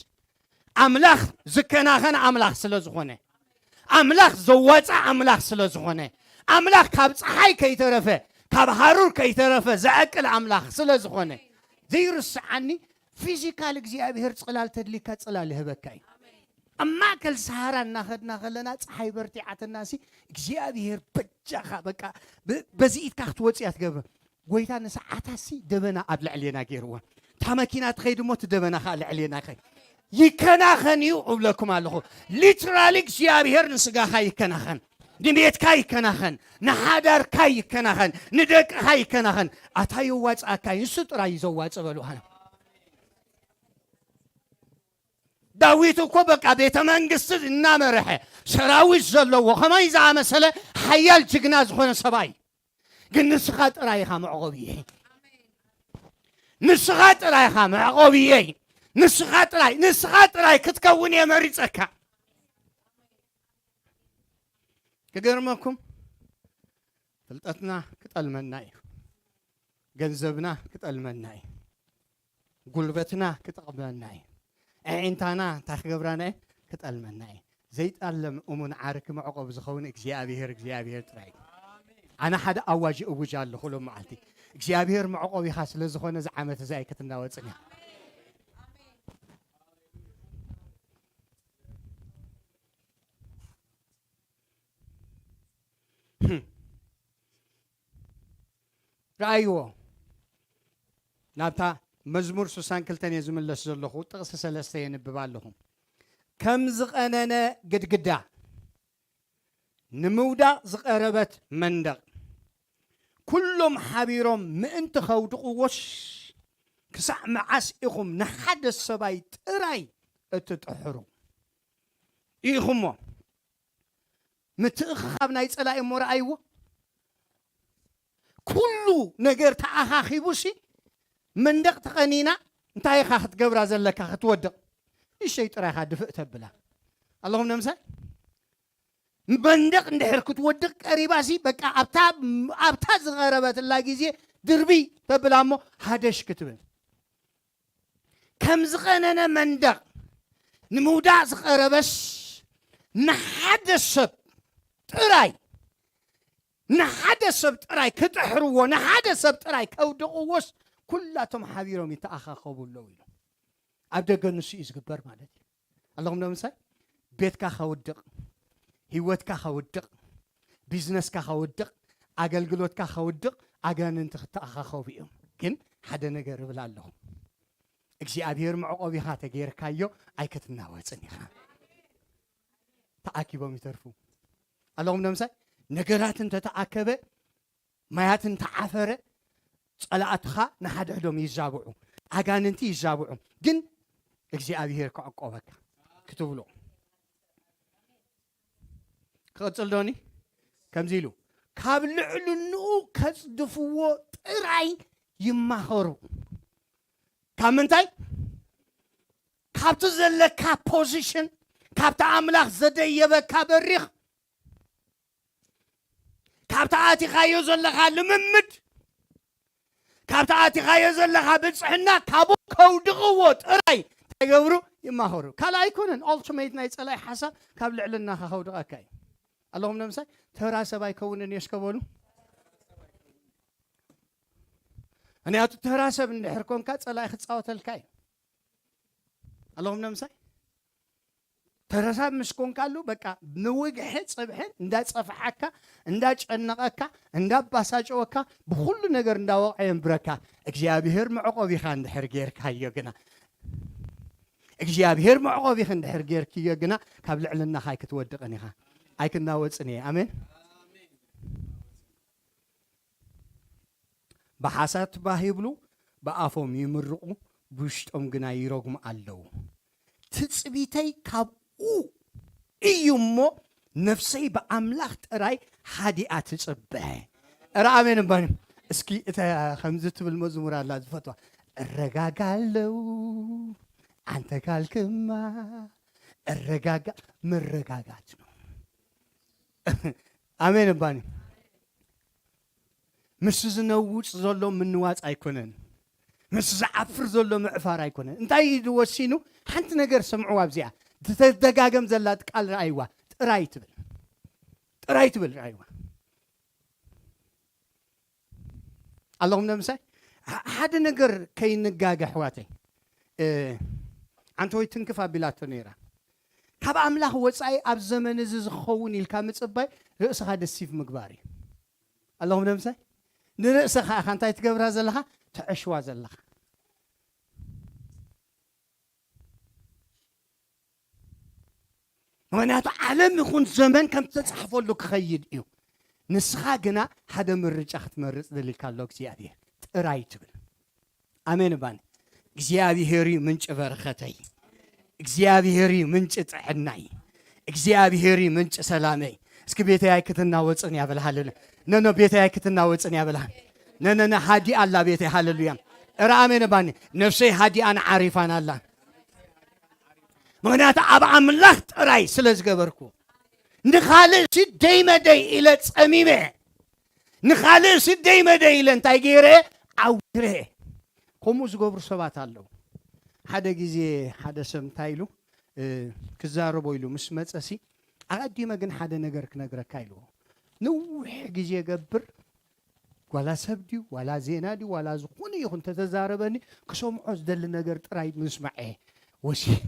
ኣምላኽ ዝከናኸን ኣምላኽ ስለ ዝኾነ፣ ኣምላኽ ዘዋፅእ ኣምላኽ ስለ ዝኾነ፣ ኣምላኽ ካብ ፀሓይ ከይተረፈ፣ ካብ ሃሩር ከይተረፈ ዘዕቅል ኣምላኽ ስለ ዝኾነ፣ ዘይርስዓኒ ፊዚካል እግዚኣብሔር ጽላል ተድሊካ ጽላል ይህበካ እዩ። ኣብ ማእከል ሰሃራ እናኸድና ከለና፣ ጸሓይ በርቲዓትና ሲ፣ እግዚኣብሔር በጃኻ፣ በቃ፣ ብ-፣ በዚ ኢድካ ክትወጽእ እያ ትገብር። ጎይታ ንሰዓታት ሲ ደበና ኣብ ልዕሌና ገይርዋ። እታ መኪና ትኸይድ እሞ፣ እቲ ደበና ኸኣ ልዕሌና ይኸይድ። ይከናኸን እዩ እብለኩም ኣለኹ። ሊትራሊ እግዚኣብሔር ንስጋኻ ይከናኸን፣ ንቤትካ ይከናኸን፣ ንሓዳርካ ይከናኸን፣ ንደቅኻ ይከናኸን። ኣታ የዋጽኣካ እዩ፣ ንሱ ጥራይ እዩ ዘዋጽእ በሉ። ኣነ ዳዊት እኮ በቃ ቤተ መንግስቲ እናመርሐ፣ ሰራዊት ዘለዎ፣ ከመይ ዝኣመሰለ ሓያል ጅግና ዝኾነ ሰብኣይ። ግን ንስኻ ጥራይ ኢኻ መዕቆብየይ። ንስኻ ጥራይ ኢኻ መዕቆብየይ። ንስኻ ጥራይ፣ ንስኻ ጥራይ ክትከውን እየ መሪጸካ። ክገርመኩም፣ ፍልጠትና ክጠልመና እዩ። ገንዘብና ክጠልመና እዩ። ጉልበትና ክጠቕመና እዩ። ኣዒንታና እንታይ ክገብራና እዩ? ክጠልመና እዩ። ዘይጠለም እሙን ዓርኪ መዕቆቢ ዝኸውን እግዚኣብሔር፣ እግዚኣብሔር ጥራይ እዩ። ኣነ ሓደ ኣዋጅ እውጅ ኣለኹ ሎም መዓልቲ። እግዚኣብሔር መዕቆቢኻ ስለ ዝኾነ፣ እዚ ዓመት እዚ ኣይክትናወጽን እያ። ረኣይዎ። ናብታ መዝሙር ስሳን ክልተን እየ ዝምለስ ዘለኹ፣ ጥቕሲ ሰለስተ የንብብ ኣለኹ። ከም ዝቐነነ ግድግዳ፣ ንምውዳቕ ዝቐረበት መንደቕ፣ ኩሎም ሓቢሮም ምእንቲ ኸውድቕዎስ፣ ክሳዕ መዓስ ኢኹም ንሓደ ሰብኣይ ጥራይ እትጥሕሩ? ኢኹሞ። ምትእኽኻብ ናይ ጸላኢ እሞ ረኣይዎ። ኩሉ ነገር ተኣኻኺቡሲ መንደቕ ተቐኒና እንታይ ኢኻ ክትገብራ ዘለካ? ክትወድቕ። ንእሽተይ ጥራይ ኢኻ ድፍእ ተብላ። ኣለኹም ነምሳይ? መንደቕ እንድሕር ክትወድቕ ቀሪባሲ በቃ ኣብታ፣ ኣብታ ዝቐረበትላ ግዜ ድርብይ ተብላ እሞ ሃደሽ ክትብል። ከም ዝቐነነ መንደቕ ንምውዳቕ ዝቐረበስ ንሓደ ሰብ ጥራይ፣ ንሓደ ሰብ ጥራይ ክጥሕርዎ፣ ንሓደ ሰብ ጥራይ ከውድቕዎስ ኩላቶም ሓቢሮም ይተኣኻኸቡ ኣለዉ ኢሉ። ኣብ ደገ ንሱ እዩ ዝግበር ማለት እዩ። ኣለኹም ዶ ምሳይ? ቤትካ ከውድቕ፣ ህይወትካ ከውድቕ፣ ቢዝነስካ ከውድቕ፣ ኣገልግሎትካ ከውድቕ ኣጋንንቲ ክተኣኻኸቡ እዮም። ግን ሓደ ነገር እብል ኣለኹ፣ እግዚኣብሔር መዕቆቢኻ ተገይርካዮ ኣይክትናወጽን ኢኻ። ተኣኪቦም ይተርፉ። ኣለኹም ዶ ምሳይ? ነገራት እንተተኣከበ፣ ማያት እንተዓፈረ፣ ጸላእትኻ ንሓድሕዶም ይዛብዑ፣ ኣጋንንቲ ይዛብዑ። ግን እግዚኣብሔር ክዕቆበካ ክትብሎ። ክቕጽል ዶኒ? ከምዚ ኢሉ፣ ካብ ልዕልንኡ ከጽድፍዎ ጥራይ ይማኸሩ። ካብ ምንታይ? ካብቲ ዘለካ ፖዚሽን፣ ካብቲ ኣምላኽ ዘደየበካ በሪኽ፣ ካብቲ ኣቲኻዮ ዘለኻ ልምምድ፣ ካብቲ ኣቲኻዮ ዘለኻ ብጽሕና ካብኡ ከውድቕዎ ጥራይ እንታይ ገብሩ? ይማኸሩ። ካልእ ኣይኮነን። ኦልቲሜት ናይ ጸላይ ሓሳብ ካብ ልዕልናኻ ከውድቐካ እዩ። ኣለኹም ነምሳይ ተራ ሰብ ኣይከውንን እየ እስከ በሉ። ምክንያቱ ተራ ሰብ እንድሕር ኮንካ ጸላይ ክጻወተልካ እዩ። ኣለኹም ነምሳይ ተረሳብ ምስ ኮንካሉ በቃ ንውግሐ ጽብሐ እንዳጸፍዓካ እንዳጨነቐካ እንዳባሳጨወካ ብኹሉ ነገር እንዳወቕዐ የንብረካ። እግዚኣብሔር መዕቆቢኻ እንድሕር ጌርካዮ ግና እግዚኣብሔር መዕቆቢኽ እንድሕር ጌርክዮ ግና ካብ ልዕልናኻ ኣይክትወድቕን ኢኻ። ኣይክናወጽን እየ። ኣሜን። ብሓሳት ባህ ይብሉ፣ ብኣፎም ይምርቑ፣ ብውሽጦም ግና ይረግሙ ኣለዉ። ትጽቢተይ ካብኡ እዩ እሞ፣ ነፍሰይ ብኣምላኽ ጥራይ ሃዲኣ ትጽበ። እረ ኣሜን እባኒ። እስኪ እታ ከምዚ ትብል መዝሙር ኣላ ዝፈትዋ፣ "እረጋጋለው አንተ ካልክማ እረጋጋ"፣ መረጋጋት ነው። ኣሜን እባኒ። ምስ ዝነውጽ ዘሎ ምንዋጽ ኣይኮነን። ምስ ዝዓፍር ዘሎ ምዕፋር ኣይኮነን። እንታይ እዩ ወሲኑ? ሓንቲ ነገር ስምዕዋ ኣብዚኣ። ትተደጋገም ዘላ ቃል ረኣይዋ። ጥራይ ትብል። ጥራይ ትብል ረኣይዋ። ኣለኹም ነምሳይ? ሕ-፣ ሓደ ነገር ከይንጋገ ኣሕዋተይ። እ፣ ሓንቲ ወይ ትንክፍ ኣቢላቶ ነይራ። ካብ ኣምላኽ ወጻኢ ኣብ ዘመን እዚ ዝኸውን ኢልካ ምጽባይ ርእስኻ ደሲቭ ምግባር እዩ። ኣለኹም ነምሳይ? ንርእስኻ ኢኻ እንታይ ትገብራ ዘለኻ? ተዕሽዋ ዘለኻ። ምኽንያቱ ዓለም ይኹን ዘመን ከም ተጻሕፈሉ ክኸይድ እዩ። ንስኻ ግና ሓደ ምርጫ ክትመርጽ ደሊልካ ኣሎ እግዚኣብሔር። ጥራይ ትብል። ኣሜን እባኒ። እግዚኣብሔር እዩ ምንጪ በረኸተይ። እግዚኣብሔር እዩ ምንጪ ጥዕናይ። እግዚኣብሔር እዩ ምንጪ ሰላመይ። እስኪ ቤተይ ኣይክትናወጽን እያ በል። ሃሌሉያ። ነኖ ቤተይ ኣይክትናወጽን እያ በል። ነነነ ሃዲኣ ኣላ ቤተይ። ሃሌሉያ። እረ ኣሜን እባኒ። ነፍሰይ ሃዲኣን ዓሪፋን ኣላ። ምኽንያቱ ኣብ ኣምላኽ ጥራይ ስለ ዝገበርኩ። ንኻልእ ሲ ደይ መደይ ኢለ ጸሚመ። ንኻልእ ሲ ደይ መደይ ኢለ እንታይ ገይረ? ዓዊረ። ከምኡ ዝገብሩ ሰባት ኣለዉ። ሓደ ግዜ ሓደ ሰብ እንታይ ኢሉ፣ እ፣ ክዛረቦ ኢሉ ምስ መጸ ሲ፣ "ኣቐዲመ ግን ሓደ ነገር ክነግረካ" ኢልዎ። ነዊሕ ግዜ ገብር፣ ዋላ ሰብ ድዩ፣ ዋላ ዜና ድዩ፣ ዋላ ዝኾነ ይኹን ተተዛረበኒ፣ ክሰምዖ ዝደሊ ነገር ጥራይ ምስማዕ እየ ወሲነ።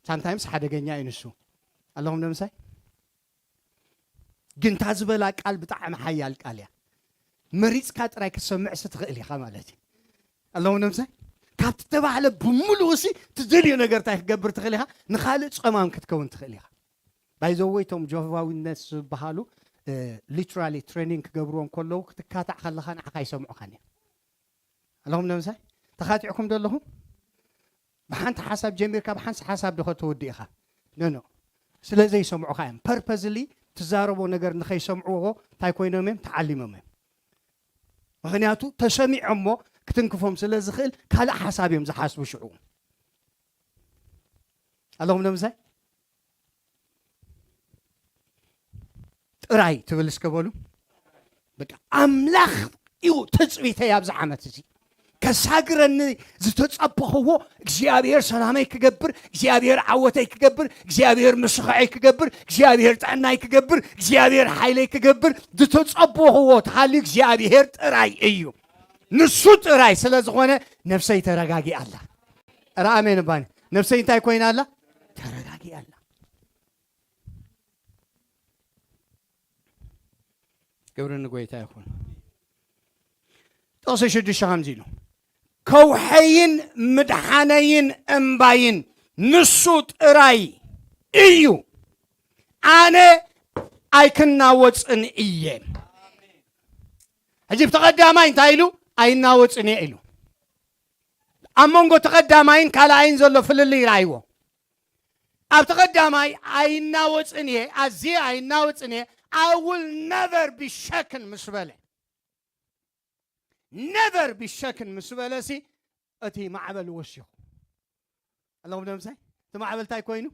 ሳምታይምስ ሓደገኛ እዩ ንሱ። ኣለኹም ነምሳይ? ግን እታ ዝበላ ቃል ብጣዕሚ ሓያል ቃል እያ። መሪጽካ ጥራይ ክትሰምዕስ ትኽእል ኢኻ ማለት እዩ። ኣለኹም ነምሳይ? ካብ ተባህለ ብምሉኡ ሲ ትደልዮ ነገር እንታይ ክትገብር ትኽእል ኢኻ? ንኻልእ ጸማም ክትከውን ትኽእል ኢኻ። ባይ ዘ ወይ እቶም ጆሆቫ ዊትነስ ዝበሃሉ፣ እ፣ ሊትራሊ ትሬኒንግ ክገብርዎም ከለዉ ክትካታዕ ከለኻ ንዓኻ ኣይሰምዑኻን እዮም። ኣለኹም ነምሳይ? ተኻቲዕኩም ዶ ኣለኹም? ብሓንቲ ሓሳብ ጀሚርካ ብሓንቲ ሓሳብ ዶ ከተውድእ ኢኻ? ኖ፣ ኖ። ስለ ዘይሰምዑኻ እዮም። ፐርፐዝሊ ትዛረቦ ነገር ንኸይሰምዕዎ እንታይ ኮይኖም እዮም? ተዓሊሞም እዮም። ምኽንያቱ ተሰሚዖሞ ክትንክፎም ስለ ዝኽእል ካልእ ሓሳብ እዮም ዝሓስቡ ሽዑ። ኣለኹም ነምሳይ? ጥራይ ትብል እስከ በሉ። በቃ ኣምላኽ እዩ ትጽቢተይ ኣብዚ ዓመት እዚ። ከሳግረኒ ዝተጸበኽዎ እግዚኣብሔር ሰላመይ ክገብር፣ እግዚኣብሔር ዓወተይ ክገብር፣ እግዚኣብሔር ምስኻዐይ ክገብር፣ እግዚኣብሔር ጥዕናይ ክገብር፣ እግዚኣብሔር ሓይለይ ክገብር ዝተጸበኽዎ ተሃልዩ እግዚኣብሔር ጥራይ እዩ። ንሱ ጥራይ ስለ ዝኾነ ነፍሰይ ተረጋጊኣ ኣላ። ኧረ ኣሜን እባኒ። ነፍሰይ እንታይ ኮይና ኣላ? ተረጋጊኣ ኣላ። ክብሪ ንጎይታ ይኹን። ጥቕሲ ሽዱሽተ ከምዚ ኢሉ፣ "ከውሐይን ምድሓነይን እምባይን ንሱ ጥራይ እዩ፣ ኣነ ኣይክናወጽን እየ።" ሕጂ ብቲ ቀዳማይ እንታይ ኢሉ? "ኣይናወጽን እየ" ኢሉ። ኣብ መንጎ እቲ ቀዳማይን ካልኣይን ዘሎ ፍልልይ ረኣይዎ። ኣብቲ ቀዳማይ "ኣይናወጽን እየ፣ ኣዝየ ኣይናወጽን እየ፣ I will never be shaken" ምስ በለ፣ "ነቨር ቢ ሸክን" ምስ በለሲ እቲ ማዕበል ወሲኹ። ኣለኹም ዶ ምሳይ? እቲ ማዕበል እንታይ ኮይኑ?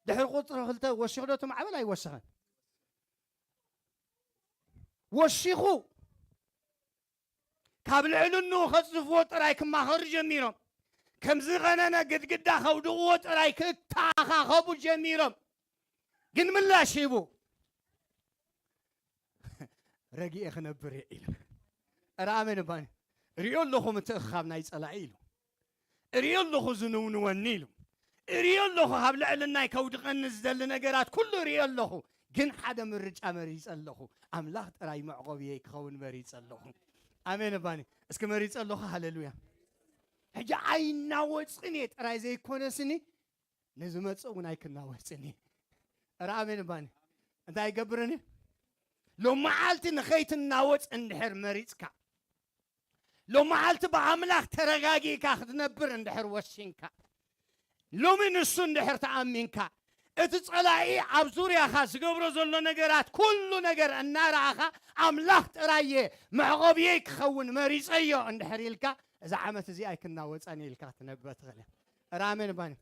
ድሕሪ ቁፅሪ ክልተ ወሲኹ ዶ እቲ ማዕበል? ኣይወሰኸን። ወሲኹ ካብ ልዕልንኡ ከፅድፍዎ ጥራይ ክማኸሩ ጀሚሮም። ከም ዝቐነነ ግድግዳ ከውድቕዎ ጥራይ ክተኣኻኸቡ ጀሚሮም። ግን ምላሽ ሂቡ፣ ረጊኤ ክነብር እየ ኢሉ። ኧረ ኣሜን እባኒ። ሪኦ ኣለኹ ምትእኽኻብ ናይ ጸላኢ ኢሉ። ሪኦ ኣለኹ ዝንውንወኒ ኢሉ። ሪኦ ኣለኹ ካብ ልዕልናይ ከውድቐኒ ዝደሊ ነገራት ኩሉ ሪኦ ኣለኹ። ግን ሓደ ምርጫ መሪጸ ኣለኹ። ኣምላኽ ጥራይ መዕቆብየይ ክኸውን መሪጸ ኣለኹ። ኣሜን እባኒ። እስኪ መሪጸ ኣለኹ። ሃሌሉያ። ሕጂ ኣይናወጽን እየ ጥራይ ዘይኮነስኒ፣ ንዝመጽእ እውን ኣይክናወጽን እየ። ኧረ ኣሜን እባኒ። እንታይ ይገብርን እዩ? ሎመዓልቲ ንኸይትናወጽ እንድሕር መሪጽካ፣ ሎመዓልቲ ብኣምላኽ ተረጋጊእካ ክትነብር እንድሕር ወሲንካ፣ ሎሚ ንሱ እንድሕር ተኣሚንካ፣ እቲ ጸላኢ ኣብ ዙርያኻ ዝገብሮ ዘሎ ነገራት፣ ኩሉ ነገር እናረኣኻ፣ ኣምላኽ ጥራየ መዕቆብየይ ክኸውን መሪጸዮ እንድሕር ኢልካ፣ እዛ ዓመት እዚኣ ኣይክናወጻን እየ ኢልካ ክትነብር ትኽእል ኢኻ። ኧረ ኣሜን እባኒ።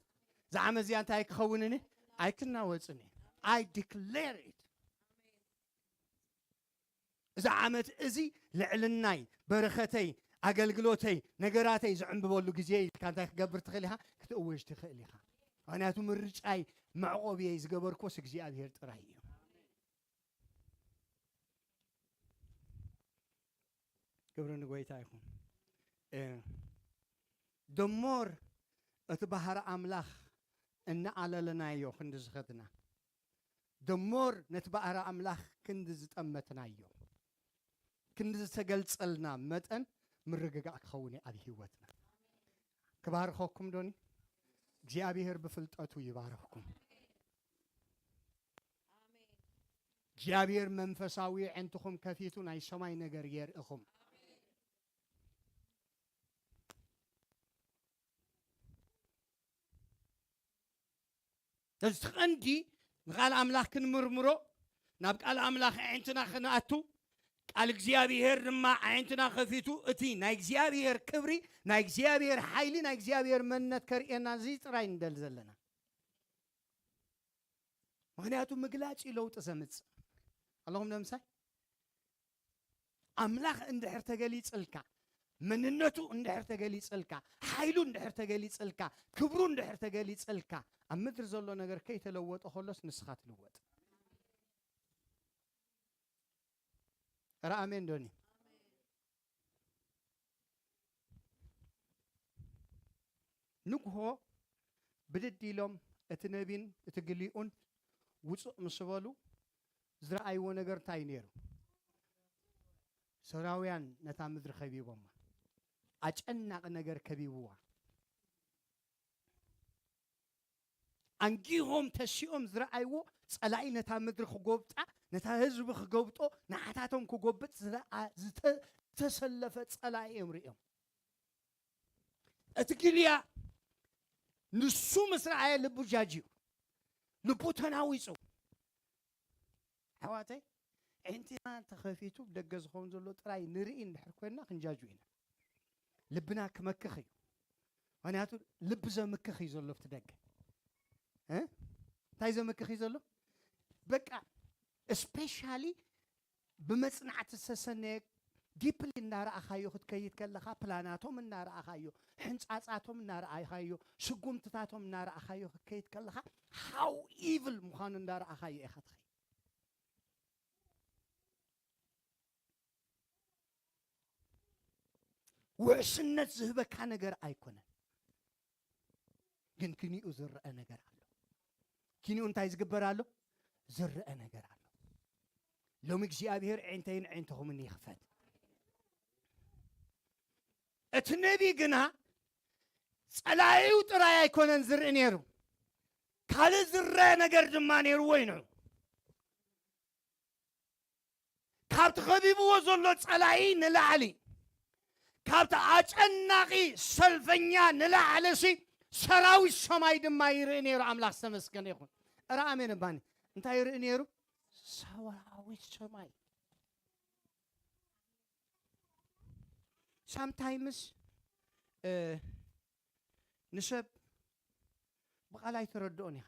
እዛ ዓመት እዚኣ እንታይ ኣይክኸውንን እየ? ኣይክናወጽን እየ። I declare it። እዛ ዓመት እዚ ልዕልናይ፣ በረኸተይ፣ ኣገልግሎተይ፣ ነገራተይ ዝዕንብበሉ ግዜ ኢልካ እንታይ ክገብር ትኽእል ኢኻ? ክትእውጅ ትኽእል ኢኻ። ምኽንያቱ ምርጫይ መዕቆብየይ ዝገበርኩስ እግዚኣብሔር ጥራይ እዩ። ክብሪ ንጎይታ ይኹን። እ፣ the more እቲ ባህሪ ኣምላኽ እናኣለለናዮ ክንዲ ዝኸድና፣ the more ነቲ ባህሪ ኣምላኽ ክንዲ ዝጠመትናዮ፣ ክንዲ ዝተገልጸልና መጠን ምርግጋእ ክኸውን እዩ ኣብ ህይወትና። ክባርኸኩም ዶኒ። እግዚኣብሔር ብፍልጠቱ ይባርኽኩም። እግዚኣብሔር መንፈሳዊ ኣዕንትኹም ከፊቱ ናይ ሰማይ ነገር የርእኹም። እዚ እቲ ቀንዲ ንቃል ኣምላኽ ክንምርምሮ፣ ናብ ቃል ኣምላኽ ኣዒንትና ክንኣቱ፣ ቃል እግዚኣብሔር ድማ ኣዒንትና ከፊቱ እቲ ናይ እግዚኣብሔር ክብሪ፣ ናይ እግዚኣብሔር ሓይሊ፣ ናይ እግዚኣብሔር መንነት ከርእየና እዚ ጥራይ ንደሊ ዘለና። ምኽንያቱ ምግላጽ እዩ ለውጢ ዘምጽእ። ኣለኹም ዶ ምሳይ? ኣምላኽ እንድሕር ተገሊጽልካ፣ መንነቱ እንድሕር ተገሊጽልካ፣ ሓይሉ እንድሕር ተገሊጽልካ፣ ክብሩ እንድሕር ተገሊጽልካ፣ ኣብ ምድሪ ዘሎ ነገር ከይተለወጠ ከሎስ ንስኻ ትልወጥ። ኧረ ኣሜን ዶኒ። ንግሆ ብድድ ኢሎም እቲ ነቢን እቲ ግሊኡን ውጹእ ምስ በሉ ዝረኣይዎ ነገር እንታይ እዩ ነይሩ? ሶርያውያን ነታ ምድሪ ከቢቦማ። ኣጨናቂ ነገር ከቢብዋ። ኣንጊሆም ተሲኦም ዝረኣይዎ ጸላኢ ነታ ምድሪ ክጎብጣ፣ ነታ ህዝቢ ክጎብጦ፣ ንዓታቶም ክጎብጥ ዝረኣ-፣ ዝተ-፣ ዝተሰለፈ ጸላኢ እዮም ርእዮም። እቲ ግልያ ንሱ ምስ ረኣየ ልቡ ጃጅዩ፣ ልቡ ተናዊጹ። ኣሕዋተይ፣ ኣዒንትና ተኸፊቱ ብደገ ዝኸውን ዘሎ ጥራይ ንርኢ እንድሕር ኮይንና ክንጃጁ ኢና። ልብና ክመክኽ እዩ። ምኽንያቱ ልቢ ዘምክኽ እዩ ዘሎ ኣብቲ ደገ። እ? እንታይ ዘምክኽ እዩ ዘሎ? በቃ ስፔሻሊ ብመጽናዕቲ ዝተሰነየ ዲፕሊ እናረኣኻዮ ክትከይድ ከለኻ፣ ፕላናቶም እናረኣኻዮ፣ ሕንጻጻቶም እናረኣኻዮ፣ ስጉምትታቶም እናረኣኻዮ ክትከይድ ከለኻ፣ ሃው ኢቭል ምዃኑ እንዳረኣኻዮ ኢኻ ትኸይድ። ውሕስነት ዝህበካ ነገር ኣይኮነን፣ ግን ኪኒኡ ዝረአ ነገር ኣሎ። ኪኒኡ እንታይ ዝግበር ኣሎ? ዝረአ ነገር ኣሎ። ሎሚ እግዚኣብሔር ዒንተይን ዒንተኹምን ይኽፈት። እቲ ነቢ ግና ጸላኢኡ ጥራይ ኣይኮነን ዝርኢ ነይሩ፣ ካልእ ዝረአ ነገር ድማ ነይርዎ እዩ ንዑ። ካብቲ ከቢብዎ ዘሎ ጸላኢ ንላዕሊ፣ ካብቲ ኣጨናቒ ሰልፈኛ ንላዕሊ ሲ ሰራዊት ሰማይ ድማ ይርኢ ነይሩ። ኣምላኽ ዝተመስገነ ይኹን። እረ ኣሜን እባኒ። እንታይ ይርኢ ነይሩ? ሰራዊት ሰማይ። ሳምታይምስ፣ እ፣ ንሰብ ብቓል ኣይትረድኦን ኢኻ።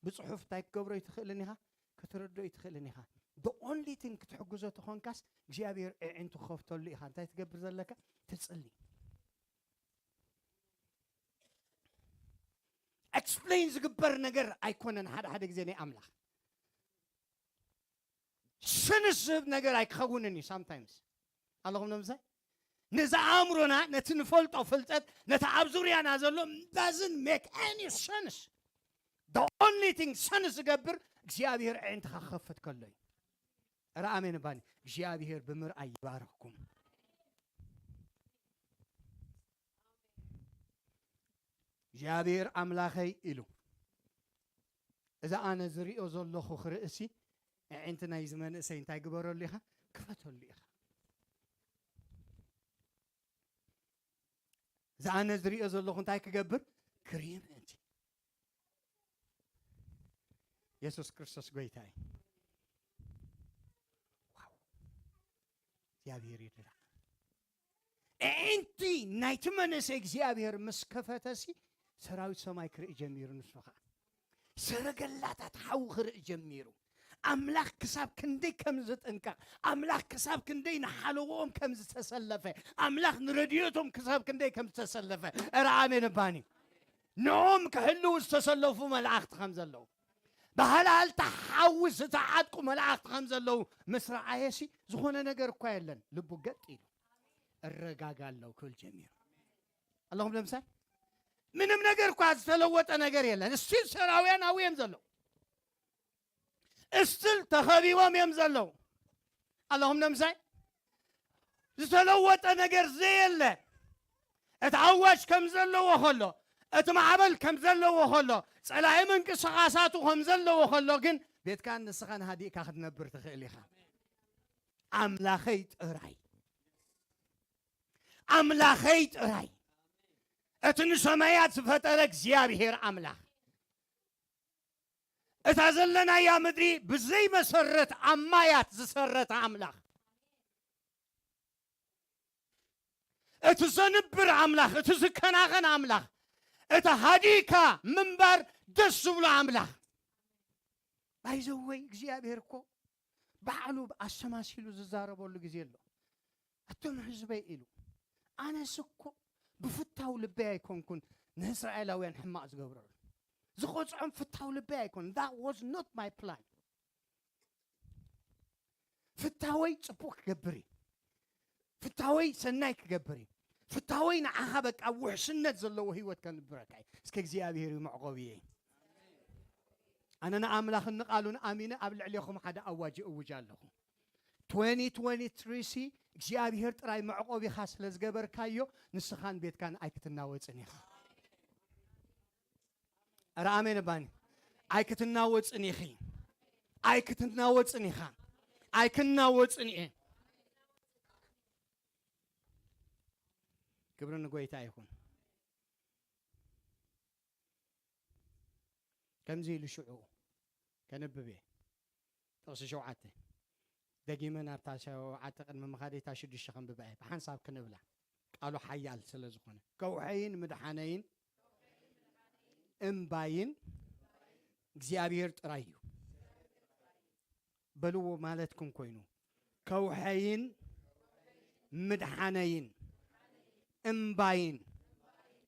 ብጽሑፍ እንታይ ክገብሮ ኣይትኽእልን ኢኻ፣ ክትረድኦ ኣይትኽእልን ኢኻ። The only thing ክትሕግዞ ተኾንካስ እግዚኣብሔር ኣዒንቱ ክኸፍተሉ ኢኻ። እንታይ ትገብር ዘለካ? ትጽሊ። ኤክስፕሌን ዝግበር ነገር ኣይኮነን። ሓደ ሓደ ግዜ ናይ ኣምላኽ ስንስ ዝህብ ነገር ኣይክኸውንን እዩ። ሳምታይምስ ኣለኹም ነምሳይ ነዚ ኣእምሮና ነቲ ንፈልጦ ፍልጠት ነቲ ኣብ ዙርያና ዘሎ ዳዝን ሜክ ኤኒ ሰንስ። The only thing ሰንስ ዝገብር እግዚኣብሔር ኣዒንትኻ ክኸፍት ከሎ እዩ። ረ ኣሜን ባኒ እግዚኣብሔር ብምርኣይ ይባርኽኩም። እግዚኣብሔር ኣምላኸይ ኢሉ፣ እዛ ኣነ ዝሪኦ ዘለኹ ክርእሲ ኣዒንቲ ናይዚ መንእሰይ እንታይ ግበረሉ ኢኻ? ክፈተሉ ኢኻ። እዛ ኣነ ዝሪኦ ዘለኹ እንታይ ክገብር? ክርኢ ምእንቲ። የሱስ ክርስቶስ ጎይታ እዩ። ዋው! እግዚኣብሔር ይርዳ። ኣዒንቲ ናይቲ መንእሰይ እግዚኣብሔር ምስ ከፈተሲ ሰራዊት ሰማይ ክርኢ ጀሚሩ። ንሱ ኸዓ ሰረገላታት ሓዊ ክርኢ ጀሚሩ። ኣምላኽ ክሳብ ክንደይ ከም ዝጥንቀቕ፣ ኣምላኽ ክሳብ ክንደይ ንሓለዎኦም ከም ዝተሰለፈ፣ ኣምላኽ ንረድኤቶም ክሳብ ክንደይ ከም ዝተሰለፈ። እረ ኣሜን እባኒ። ንኦም ክሕልው ዝተሰለፉ መላእኽቲ ከም ዘለዉ፣ ብሃልሃልታ ሓዊ ዝተዓጥቁ መላእኽቲ ከም ዘለዉ ምስ ረኣየሲ ዝኾነ ነገር እኳ የለን። ልቡ ገጥ ኢሉ እረጋጋ ኣለዉ ክብል ጀሚሩ። ኣለኹም ለምሳሌ ምንም ነገር እኳ ዝተለወጠ ነገር የለን። እስቲል ሰራውያን ኣብኡ እዮም ዘለዉ። እስቲል ተኸቢቦም እዮም ዘለዉ። ኣለኹም ለምሳሌ ዝተለወጠ ነገር ዘየለ፣ እቲ ኣዋጅ ከም ዘለዎ ከሎ፣ እቲ ማዕበል ከም ዘለዎ ከሎ፣ ጸላኢ ምንቅስቓሳቱ ከም ዘለዎ ከሎ ግን ቤትካን ንስኻን ሃዲእካ ክትነብር ትኽእል ኢኻ። ኣምላኸይ ጥራይ፣ ኣምላኸይ ጥራይ፣ እቲ ንሰማያት ዝፈጠረ እግዚኣብሔር ኣምላኽ፣ እታ ዘለናያ ምድሪ ብዘይመሰረት ኣማያት ዝሰረት ኣምላኽ፣ እቲ ዘንብር ኣምላኽ፣ እቲ ዝከናኸን ኣምላኽ፣ እቲ ሃዲእካ ምንባር ደስ ዝብሎ ኣምላኽ። ባይዘወይ እግዚኣብሔር እኮ ባዕሉ ኣሰማሲሉ ዝዛረበሉ ግዜ ኣሎ። ኣቶም ህዝበይ ኢሉ፣ ኣነስ እኮ ብፍታው ልበይ ኣይኮንኩን ንእስራኤላውያን ሕማቕ ዝገብረሉ። ዝቆጽዖም ፍታው ልበይ ኣይኮን። That was not my plan። ፍታወይ ጽቡቕ ክገብር እዩ። ፍታወይ ሰናይ ክገብር እዩ። ፍታወይ ንዓኻ በቃ ውሕስነት ዘለዎ ህይወት ከንብረካ እዩ። እስከ እግዚኣብሔር እዩ መዕቆብየይ። ኣነ ንኣምላኽን ንቓሉን ኣሚነ ኣብ ልዕሌኹም ሓደ ኣዋጅ እውጅ ኣለኹ። ትወንቲ ትወንቲ ትሪ ሲ እግዚኣብሔር ጥራይ መዕቆቢኻ ስለ ዝገበርካዮ ንስኻን ቤትካን ኣይክትናወጽን ኢኻ። ኧረ ኣሜን እባኒ። ኣይክትናወጽን ኢኺ። ኣይክትናወጽን ኢኻ። ኣይክናወጽን እየ። ክብሪ ንጎይታ ይኹን። ከምዚ ኢሉ ሽዑ ከንብብ እየ። ጥቕሲ ሸውዓተ። ደጊመ ናብታ ሸውዓተ ቅድሚ ምኻደይ እታ ሽዱሽተ ከንብባ እየ። ብሓንሳብ ክንብላ። ቃሉ ሓያል ስለ ዝኾነ። ከውሐይን ምድሓነይን እምባይን እግዚኣብሔር ጥራይ እዩ። በልዎ ማለትኩም ኮይኑ። ከውሐይን ምድሓነይን እምባይን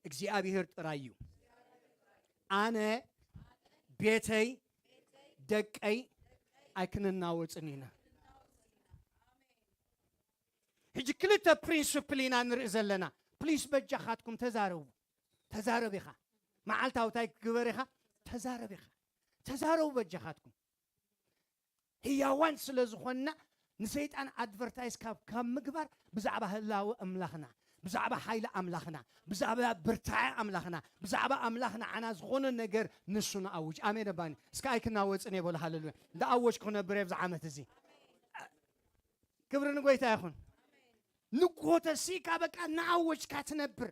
እግዚኣብሔር ጥራይ እዩ። ኣነ ቤተይ ደቀይ ኣይክንናወጽን ኢና። ሕጂ ክልተ ፕሪንስፕል ኢና ንርኢ ዘለና። ፕሊስ በጃኻትኩም ተዛረቡ። ተዛረብ ኢኻ። መዓልታዊ እንታይ ክግበር ኢኻ? ተዛረብ ኢኻ። ተዛረቡ በጃኻትኩም። ህያዋን ስለ ዝኾንና ንሰይጣን ኣድቨርታይዝ ካብ ካብ ምግባር ብዛዕባ ህላወ ኣምላኽና፣ ብዛዕባ ሓይሊ ኣምላኽና፣ ብዛዕባ ብርታዐ ኣምላኽና፣ ብዛዕባ ኣምላኽ ንዓና ዝኾነ ነገር ንሱ ንኣውጅ። ኣሜን ኣባኒ። እስከ ኣይክናወጽን እየ በሉ ሃሌሉያ። እንዳኣወጅኩ ክነብር እየ ኣብዚ ዓመት እዚ። ክብሪ ንጎይታ ይኹን። ንግሆ ተሲእካ በቃ እናኣወጅካ ትነብር።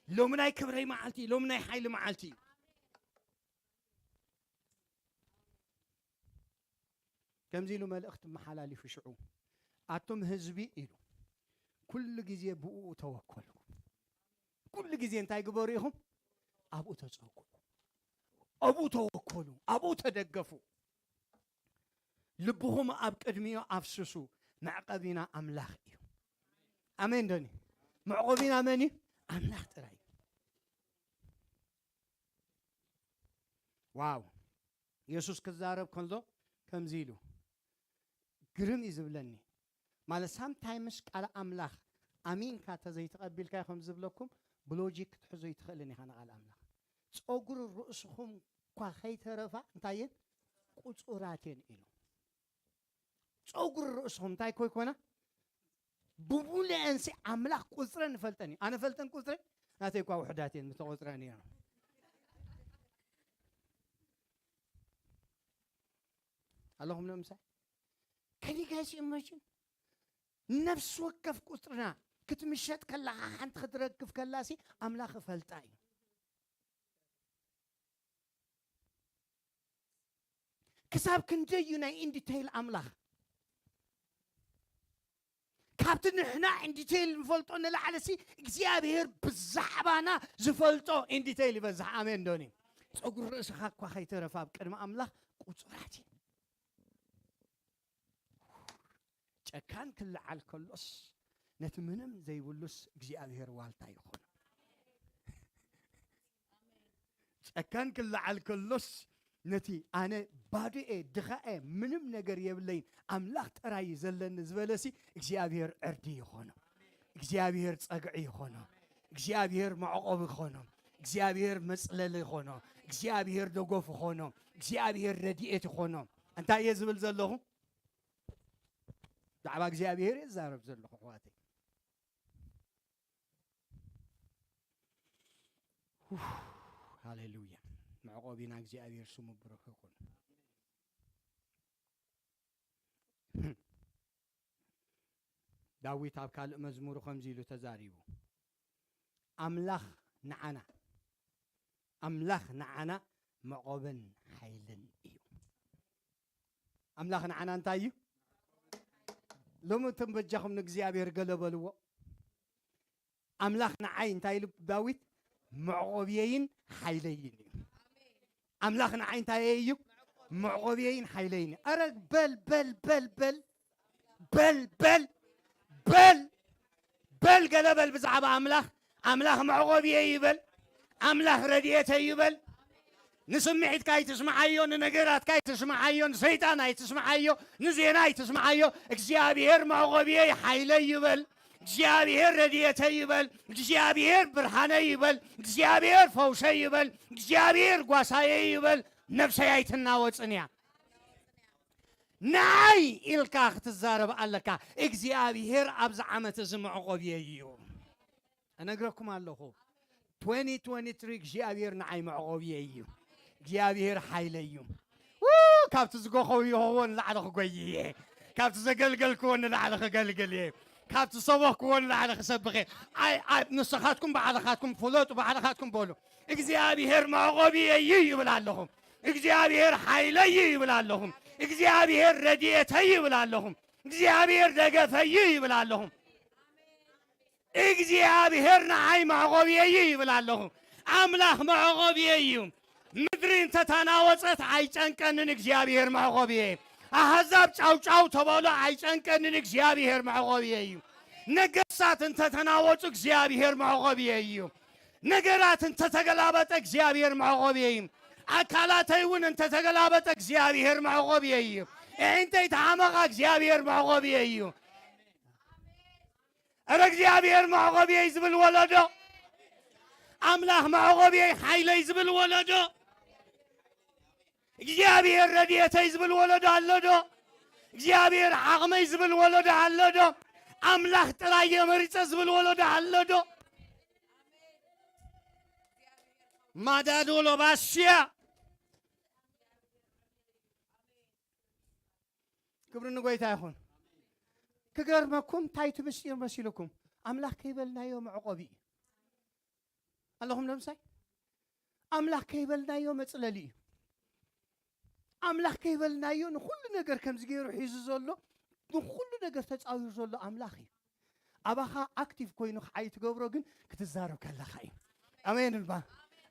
ሎሚ ናይ ክብረይ መዓልቲ እዩ፣ ሎሚ ናይ ሓይሊ መዓልቲ እዩ። ከምዚ ኢሉ መልእኽቲ መሓላሊፉ ሽዑ፣ ኣቱም ህዝቢ ኢሉ፣ ኩሉ ግዜ ብእኡ ተወከሉ። ኩሉ ግዜ እንታይ ግበሩ ኢኹም? ኣብኡ ተጸውኩ። ኣብኡ ተወከሉ፣ ኣብኡ ተደገፉ። ልብኹም ኣብ ቅድሚኡ ኣፍስሱ። መዕቐቢና ኣምላኽ እዩ። ኣሜን ዶኒ? መዕቆቢና መን እዩ? ኣምላኽ ጥራይ እዩ። ዋው! የሱስ ክዛረብ ከሎ ከምዚ ኢሉ ግርም እዩ ዝብለኒ። ማለት ሳምታይምስ ቃል ኣምላኽ ኣሚንካ ተዘይተቐቢልካ ከም ዝብለኩም ብሎጂክ ክትሕዞ ይትኽእልን ኢኻ ንቓል ኣምላኽ። ጸጉሪ ርእስኹም እኳ ከይተረፋ እንታይ እየን? ቁጹራት እየን ኢሉ። ጸጉሪ ርእስኹም እንታይ ኮይኮና? ብሙሉአንሲ ኣምላኽ ቁጽረን ንፈልጠን እዩ። ኣነ ፈልጠን ቁጽረን ናተይ እኳ ውሕዳት እየን ምተቆጽራ ነይረን። ኣለኹም ነው ምሳይ? Can you guys imagine? ነፍሲ ወከፍ ቁጽርና ክትምሸጥ ከላኻ ሓንቲ ክትረግፍ ከላሲ ኣምላኽ እፈልጣ እዩ። ክሳብ ክንደይ እዩ ናይ ኢንዲቴይል ኣምላኽ? ካብቲ ንሕና ኢንዲቴይል ንፈልጦ ንላዕሊ ሲ እግዚኣብሔር ብዛዕባና ዝፈልጦ ኢንዲቴይል ይበዝሕ። ኣሜን ዶኒ? ጸጉሪ ርእስኻ እኳ ከይተረፈ ኣብ ቅድሚ ኣምላኽ ቁጹራት እዩ። ጨካን ክለዓል ከሎስ ነቲ ምንም ዘይብሉስ እግዚኣብሔር ዋልታ ይኾኖ። ጨካን ክለዓል ከሎስ ነቲ ኣነ ባዶኤ ድኻኤ ምንም ነገር የብለይን ኣምላኽ ጥራይ እዩ ዘለኒ ዝበለሲ እግዚኣብሔር ዕርዲ ይኾኖ። እግዚኣብሔር ጸግዒ ይኾኖ። እግዚኣብሔር መዕቆቢ ይኾኖ። እግዚኣብሔር መጽለሊ ይኾኖ። እግዚኣብሔር ደገፍ ይኾኖ። እግዚኣብሔር ረድኤት ይኾኖ። እንታይ እየ ዝብል ዘለኹ? ብዛዕባ እግዚኣብሔር እየ ዝዛረብ ዘለኹ ኣሕዋተይ። ኡፍ፣ ሃሌሉያ። መዕቆቢና እግዚኣብሔር ስሙ ብሩኽ ይኹን። ዳዊት ኣብ ካልእ መዝሙሩ ከምዚ ኢሉ ተዛሪቡ፣ ኣምላኽ ንዓና ኣምላኽ ንዓና መዕቆብን ሓይልን እዩ። ኣምላኽ ንዓና እንታይ እዩ? ሎሚ እቶም በጃኹም ንእግዚኣብሔር ገለ በልዎ። ኣምላኽ ንዓይ እንታይ ኢሉ ዳዊት? መዕቆብየይን ሓይለይን እዩ። ኣምላኽ ንዓይ እንታይ እዩ? መዕቆብየይን ሓይለይን እዩ። ኣረ በል በል በል በል በል በል በል በል ገለ በል ብዛዕባ ኣምላኽ። ኣምላኽ መዕቆብየይ ይበል። ኣምላኽ ረድኤተይ ይበል። ንስምዒትካ ኣይትስምዓዮ፣ ንነገራትካ ኣይትስምዓዮ፣ ንሰይጣን ኣይትስምዓዮ፣ ንዜና ኣይትስምዓዮ። እግዚኣብሔር መዕቆብየይ ሓይለይ ይበል። እግዚኣብሔር ረድኤተይ ይበል። እግዚኣብሔር ብርሃነይ ይበል። እግዚኣብሔር ፈውሰይ ይበል። እግዚኣብሔር ጓሳየይ ይበል። ነብሰይ ኣይትናወጽን እያ። ንዓይ ኢልካ ክትዛረብ ኣለካ። እግዚኣብሔር ኣብዚ ዓመት እዚ መዕቆብየይ እዩ። እነግረኩም ኣለኹ፣ twenty twenty-three እግዚኣብሔር ንዓይ መዕቆብየይ እዩ። እግዚኣብሔር ሓይለይ እዩ። ው፣ ካብቲ ዝጎኸው ይኸዎ ንላዕሊ ክጎይ እየ። ካብቲ ዘገልገልክዎ ንላዕሊ ክገልግል እየ። ካብቲ ዝሰበኽክዎ ንላዕሊ ክሰብኽ እየ። ኣይ፣ ኣይ፣ ንስኻትኩም ባዕልኻትኩም ፍለጡ፣ ባዕልኻትኩም በሉ። እግዚኣብሔር መዕቆብየይ እዩ ይብል ኣለኹ። እግዚኣብሔር ሓይለይ እዩ ይብል ኣለኹ። እግዚኣብሔር ረድኤተይ እዩ ይብል ኣለኹ። እግዚኣብሔር ደገፈይ እዩ ይብል ኣለኹ። እግዚኣብሔር ንዓይ መዕቆብየይ እዩ ይብል ኣለኹ። ኣምላኽ መዕቆብየይ እዩ። ምድሪ እንተተናወጸት ኣይጨንቀንን፣ እግዚኣብሔር መዕቆብየይ። ኣህዛብ ጫውጫው ተበሎ ኣይጨንቀንን፣ እግዚኣብሔር መዕቆብየይ እዩ። ነገስታት እንተተናወጹ እግዚኣብሔር መዕቆብየይ እዩ። ነገራት እንተተገላበጠ እግዚኣብሔር መዕቆብየይ እዩ። ኣካላተይ እውን እንተተገላበጠ እግዚኣብሔር መዕቆብየይ እዩ። ኣዒንተይ ተሓመቓ እግዚኣብሔር መዕቆብየይ እዩ። እረ እግዚኣብሔር መዕቆብየይ ዝብል ወለዶ፣ ኣምላኽ መዕቆብየይ ሓይለይ ዝብል ወለዶ፣ እግዚኣብሔር ረድኤተይ ዝብል ወለዶ ኣሎ ዶ? እግዚኣብሔር ዓቕመይ ዝብል ወለዶ ኣሎ ዶ? ኣምላኽ ጥራይ እየ መሪጸ ዝብል ወለዶ ኣሎ ዶ? ማዳዶሎ ባስያ ክብሪ ንጎይታ ይኹን። ክገርመኩም እንታይ እቲ ምስጢር መሲልኩም? ኣምላኽ ከይበልናዮ መዕቆቢ እዩ። ኣለኹም ለምሳይ ኣምላኽ ከይበልናዮ መጽለሊ እዩ። ኣምላኽ ከይበልናዮ ንኹሉ ነገር ከምዚ ገይሩ ሒዙ ዘሎ፣ ንኹሉ ነገር ተጻዊሩ ዘሎ ኣምላኽ እዩ። ኣባኻ ኣክቲቭ ኮይኑ ክዓይ ትገብሮ ግን ክትዛረብ ከለኻ እዩ። ኣሜን እባ።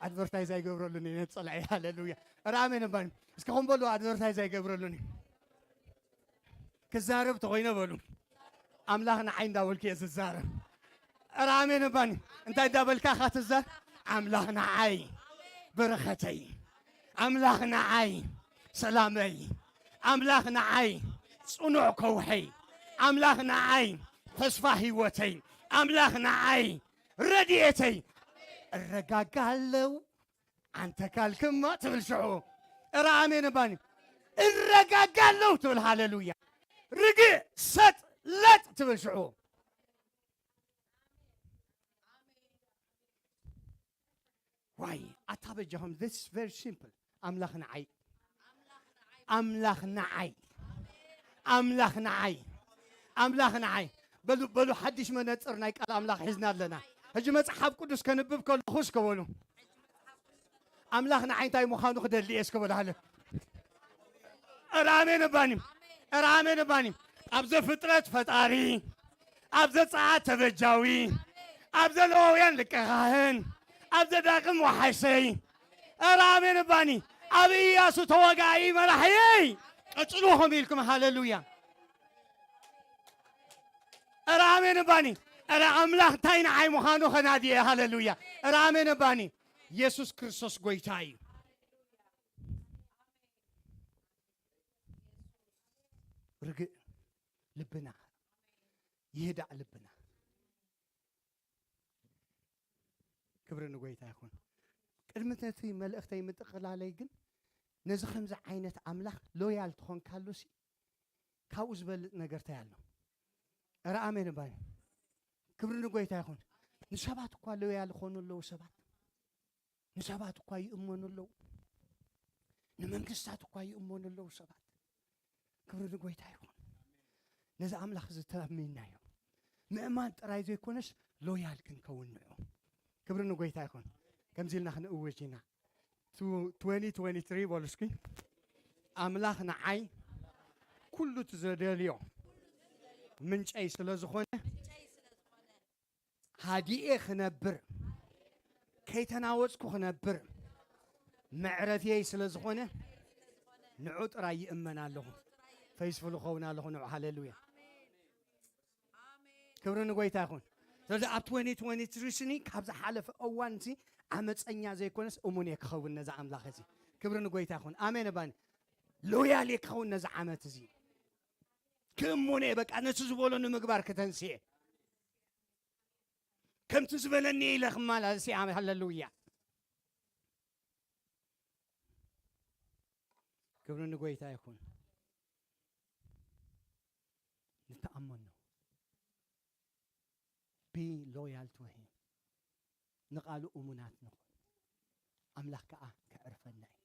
ኣድቨርታይዝ ኣይገብረሉን እየ ነቲ ጸላኢ። ሃሌሉያ። ኧረ ኣሜን እባኒ። እስኪ ከም በሉ፣ ኣድቨርታይዝ ኣይገብረሉን እየ። ክዛረብ ተኾይነ በሉ፣ ኣምላኽ ንዓይ እንዳበልኩ እየ ዝዛረብ። ኧረ ኣሜን እባኒ። እንታይ እንዳበልካ ኢኻ ትዛረብ? ኣምላኽ ንዓይ በረኸተይ፣ ኣምላኽ ንዓይ ሰላመይ፣ ኣምላኽ ንዓይ ጽኑዕ ከውሐይ፣ ኣምላኽ ንዓይ ተስፋ ህይወተይ፣ ኣምላኽ ንዓይ ረድኤተይ። እረጋጋለው፣ ኣንተ ካልክማ ትብል ሽዑ። እረ ኣሜን እባኒ። እረጋጋለው ትብል፣ ሃሌሉያ። ርግእ ሰጥ ለጥ ትብል ሽዑ። ዋይ ኣታ በጃኹም፣ this is very simple። ኣምላኽ ንዓይ፣ ኣምላኽ ንዓይ፣ ኣምላኽ ንዓይ፣ ኣምላኽ ንዓይ። በሉ፣ በሉ፣ ሓድሽ መነጽር ናይ ቃል ኣምላኽ ሒዝና ኣለና። ሕጂ መጽሓፍ ቅዱስ ከንብብ ከለኹ እስከ በሉ፣ ኣምላኽ ንዓይ እንታይ ምዃኑ ክደሊ እየ እስከ በሉ፣ ሃለ። ኧረ ኣሜን እባኒ፣ ኧረ ኣሜን እባኒ። ኣብ ዘፍጥረት ፈጣሪ፣ ኣብ ዘጸኣት ተበጃዊ፣ ኣብ ዘለዋውያን ልቀ ካህን፣ ኣብ ዘዳግም ወሓይሰይ። ኧረ ኣሜን እባኒ። ኣብ ኢያሱ ተዋጋኢ መራሕየይ። ቀጽሉ ከም ኢልኩም፣ ሃሌሉያ። ኧረ ኣሜን እባኒ። ኧረ ኣምላኽ እንታይ ንዓይ ምዃኑ ኸናድየ፣ ሃሌሉያ። ኧረ ኣሜን እባኒ። ኢየሱስ ክርስቶስ ጎይታ እዩ። ርግእ ልብና፣ ይህዳእ ልብና። ክብሪ ንጎይታ ይኹን። ቅድሚ ነቲ መልእኽተይ ምጥቕላለይ ግን፣ ነዚ ከምዚ ዓይነት ኣምላኽ ሎያል ትኾንካሉሲ፣ ካብኡ ዝበልጥ ነገር እንታይ ኣሎ? ኧረ ኣሜን እባኒ። ክብሪ ንጎይታ ይኹን። ንሰባት እኳ ሎያል ዝኾኑ ኣለዉ ሰባት። ንሰባት እኳ ይእመኑ ኣለዉ። ንመንግስታት እኳ ይእመኑ ኣለዉ ሰባት። ክብሪ ንጎይታ ይኹን። ነዚ ኣምላኽ እዚ ተኣሚንናዮ። ምእማን ጥራይ ዘይኮነስ ሎያል ክንከውን ንዑ። ክብሪ ንጎይታ ይኹን። ከምዚ ኢልና ክንእውጅ ኢና። ቱ-፣ ትወንቲ ትወንቲ ትሪ በሉ እስኪ። ኣምላኽ ንዓይ ኩሉ እቲ ዘደልዮ ምንጨይ ስለ ዝኾነ፣ ሃዲኤ ክነብር፣ ከይተናወጽኩ ክነብር መዕረፍየይ ስለ ዝኾነ፣ ንዑ ጥራይ ይእመን ኣለኹ። ፈይስፉል ክኸውን ኣለኹ ንዑ። ሃሌሉያ። ክብሪ ንጎይታ ይኹን። ስለዚ ኣብ ትወንቲ ትወንቲ ትሪ ስኒ ካብ ዝሓለፈ እዋን እዚ ዓመፀኛ ዘይኮነስ እሙን እየ ክኸውን ነዚ ኣምላኽ እዚ። ክብሪ ንጎይታ ይኹን። ኣሜን እባኒ። ሎያል እየ ክኸውን ነዚ ዓመት እዚ። ክእሙን እየ በቃ ነቲ ዝበሎ ንምግባር ክተንስየ። ከምቲ ዝበለኒ እየ ኢለ ክመላለስ እየ። ኣሜን። ሃሌሉያ። ክብሪ ንጎይታ ይኹን። ንተኣመኖ። Be loyal to him። ንቓሉ እሙናት ንኹን። ኣምላኽ ከኣ ከዕርፈና እዩ።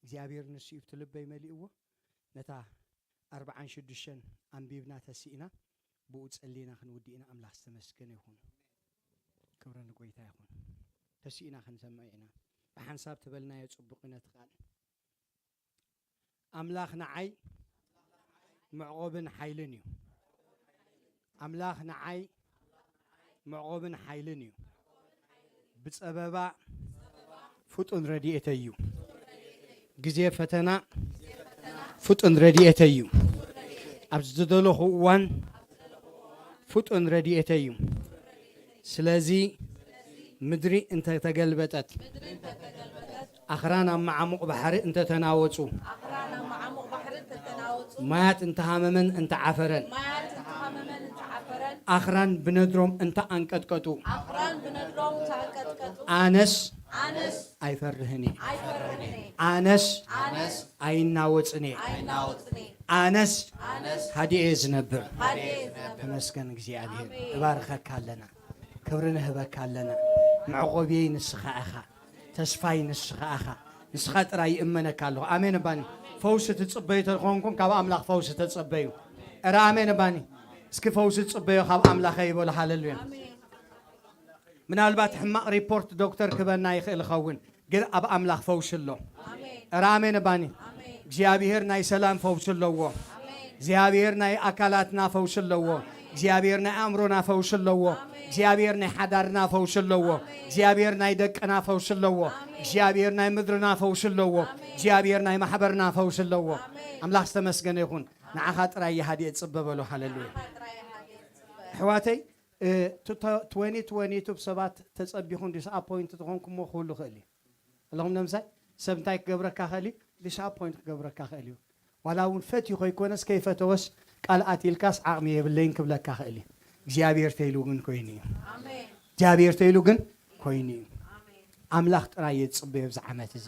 እግዚኣብሔር ንሱ እዩ፣ እቲ ልበይ መሊእዎ። ነታ ኣርብዓን ሽዱሽተን ኣንቢብና ተሲእና፣ ብኡ ጸሊና ክንውድእ ኢና። ኣምላኽ ዝተመስገነ ይኹን። ክብሪ ንጎይታ ይኹን። ተሲእና ክንሰምዕ ኢና። ብሓንሳብ ትበልናዮ ጽቡቕ እዩ ነቲ ቃል። ኣምላኽ ንዓይ መዕቆብን ሓይልን እዩ። ኣምላኽ ንዓይ መዕቆብን ሓይልን እዩ። ብጸበባ ፍጡን ረድኤተይ እዩ። ግዜ ፈተና ፍጡን ረድኤተይ እዩ። ኣብ ዝደለኹ እዋን ፍጡን ረድኤተይ እዩ። ስለዚ ምድሪ እንተተገልበጠት፣ ኣኽራን ኣብ መዓሙቕ ባሕሪ እንተተናወጹ፣ ኣኽራን ኣብ መዓሙቕ ባሕሪ እንተተናወጹ፣ ማያት እንተሃመመን እንተዓፈረን፣ ማያት እንተሃመመን እንተዓፈረን፣ ኣኽራን ብነድሮም እንተኣንቀጥቀጡ፣ ኣኽራን ብነድሮም እንተኣንቀጥቀጡ፣ ኣነስ ኣነስ ኣይፈርህን እየ። ኣይፈርህን እየ። ኣነስ ኣነስ ኣይናወጽን እየ። ኣይናወጽን እየ። ኣነስ ኣነስ ሃዲኤ ዝነብር። ሃዲኤ ዝነብር። ተመስገን እግዚኣብሔር። ኣሜን። እባርኸካ ኣለና። ክብሪ ንህበካ ኣለና። መዕቆብየይ ንስኻ ኢኻ። ተስፋይ ንስኻ ኢኻ። ንስኻ ጥራይ ይእመነካ ኣለኹ። ኣሜን እባኒ። ፈውሲ ትጽበዩ ተኾንኩም ካብ ኣምላኽ ፈውሲ ተጸበዩ። እረ ኣሜን እባኒ። እስኪ ፈውሲ ትጽበዮ ካብ ኣምላኸ ይበሉ። ሃሌሉያ። ኣሜን። ምናልባት ሕማቕ ሪፖርት ዶክተር ክበና ይኽእል ይኸውን፣ ግን ኣብ ኣምላኽ ፈውሲ ኣሎ። ኣሜን። እረ ኣሜን እባኒ። ኣሜን። እግዚኣብሔር ናይ ሰላም ፈውሲ ኣለዎ። ኣሜን። እግዚኣብሔር ናይ ኣካላትና ፈውሲ ኣለዎ። ኣሜን። እግዚኣብሔር ናይ ኣእምሮና ፈውሲ ኣለዎ። እግዚኣብሔር ናይ ሓዳርና ፈውሲ ኣለዎ። እግዚኣብሔር ናይ ደቅና ፈውሲ ኣለዎ። እግዚኣብሔር ናይ ምድርና ፈውሲ ኣለዎ። እግዚኣብሔር ናይ ማሕበርና ፈውሲ ኣለዎ። ኣምላኽ ዝተመስገነ ይኹን። ንዓኻ ጥራይ ይሃድየ ጽበ በሎ። ሃሌሉያ። ኣሕዋተይ፣ እ፣ ቱ-፣ ተ-፣ ትወኒ ትወኒ ቱ ሰባት ተጸቢኹም ዲስኣፖይንት ዝኾንኩሞ ክህሉ ክእል እዩ። ኣለኹም ነምሳይ ሰብ እንታይ ክገብረካ ክእል እዩ? ዲስኣፖይንት ክገብረካ ክእል እዩ። ዋላ እውን ፈትዩ ከይኮነስ ከይፈተወስ ቃል ኣትልካስ ዓቕሚ የብለይን ክብለካ ክእል እዩ። እግዚኣብሔር ተይሉ ግን ኮይኑ እዩ። እግዚኣብሔር ተይሉ ግን ኮይኑ እዩ። ኣምላኽ ጥራይ እየ ዝጽበዮ ኣብዚ ዓመት እዚ።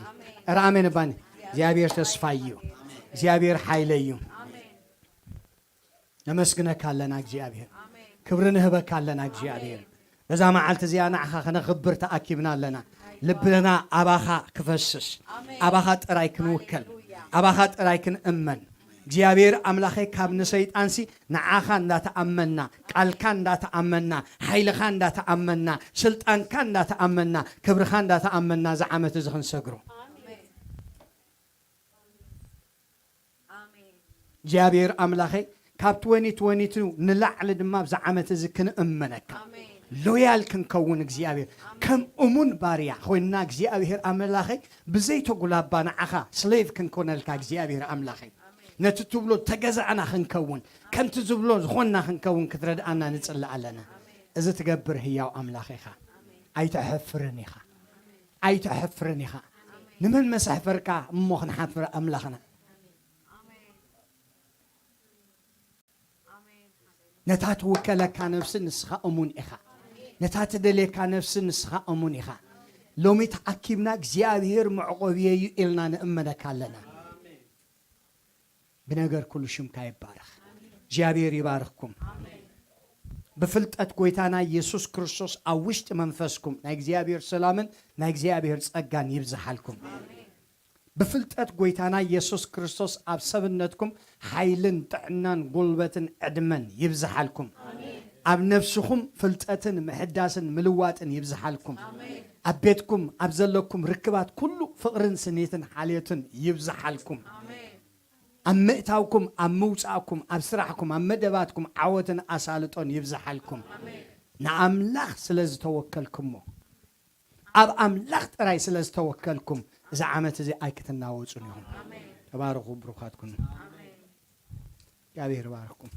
እረ ኣሜን እባኒ። እግዚኣብሔር ተስፋይ እዩ። እግዚኣብሔር ሓይለይ እዩ። ነመስግነካ ኣለና እግዚኣብሔር። ክብሪ ንህበካ ኣለና እግዚኣብሔር። በዛ መዓልቲ እዚኣ ንዓኻ ከነኽብር ተኣኪብና ኣለና። ልብና ኣባኻ ክፈስስ፣ ኣባኻ ጥራይ ክንውከል፣ ኣባኻ ጥራይ ክንእመን። እግዚኣብሔር ኣምላኸይ ካብ ንሰይጣንሲ ንዓኻ እንዳተኣመንና፣ ቃልካ እንዳተኣመንና፣ ሓይልኻ እንዳተኣመንና፣ ስልጣንካ እንዳተኣመንና፣ ክብርኻ እንዳተኣመንና እዚ ዓመት እዚ ክንሰግሮ። እግዚኣብሔር ኣምላኸይ ካብ ትወኒ ትወኒ ቱ ንላዕሊ ድማ ኣብዚ ዓመት እዚ ክንእመነካ ሎያል ክንከውን እግዚኣብሔር ከም እሙን ባርያ ኮይንና እግዚኣብሔር ኣምላኸይ ብዘይተጉላባ ንዓኻ ስሌቭ ክንኮነልካ እግዚኣብሔር ኣምላኸይ ነቲ ትብሎ ተገዛእና ክንከውን ከምቲ ዝብሎ ዝኾንና ክንከውን ክትረድኣና ንጽልእ ኣለና። እዚ ትገብር ህያው ኣምላኽ ኢኻ። ኣይተሐፍርን ኢኻ። ኣይተሐፍርን ኢኻ። ንመን መሰሕፈርካ እሞ ክንሓፍር ኣምላኽና? ነታ ትውከለካ ነፍሲ ንስኻ እሙን ኢኻ። ነታ ትደልየካ ነፍሲ ንስኻ እሙን ኢኻ። ሎሚ ተኣኪብና እግዚኣብሔር መዕቆብየዩ ኢልና ንእመነካ ኣለና። ብነገር ኩሉ ሽምካ ይባረኽ። እግዚኣብሔር ይባርኽኩም። ብፍልጠት ጎይታና ኢየሱስ ክርስቶስ ኣብ ውሽጢ መንፈስኩም ናይ እግዚኣብሔር ሰላምን ናይ እግዚኣብሔር ጸጋን ይብዝሓልኩም። ብፍልጠት ጎይታና ኢየሱስ ክርስቶስ ኣብ ሰብነትኩም ሓይልን ጥዕናን ጉልበትን ዕድመን ይብዝሓልኩም። ኣብ ነፍስኹም ፍልጠትን ምሕዳስን ምልዋጥን ይብዝሓልኩም። ኣብ ቤትኩም ኣብ ዘለኩም ርክባት ኩሉ ፍቕርን ስኒትን ሓልዮትን ይብዝሓልኩም። ኣብ ምእታውኩም፣ ኣብ ምውጻእኩም፣ ኣብ ስራሕኩም፣ ኣብ መደባትኩም ዓወትን ኣሳልጦን ይብዝሓልኩም። ንኣምላኽ ስለ ዝተወከልኩሞ፣ ኣብ ኣምላኽ ጥራይ ስለ ዝተወከልኩም፣ እዚ ዓመት እዚ ኣይክትናወጹን ኢኹም። ተባረኹ፣ ብሩኻት ኩኑ። እግዚኣብሔር ይባርኽኩም።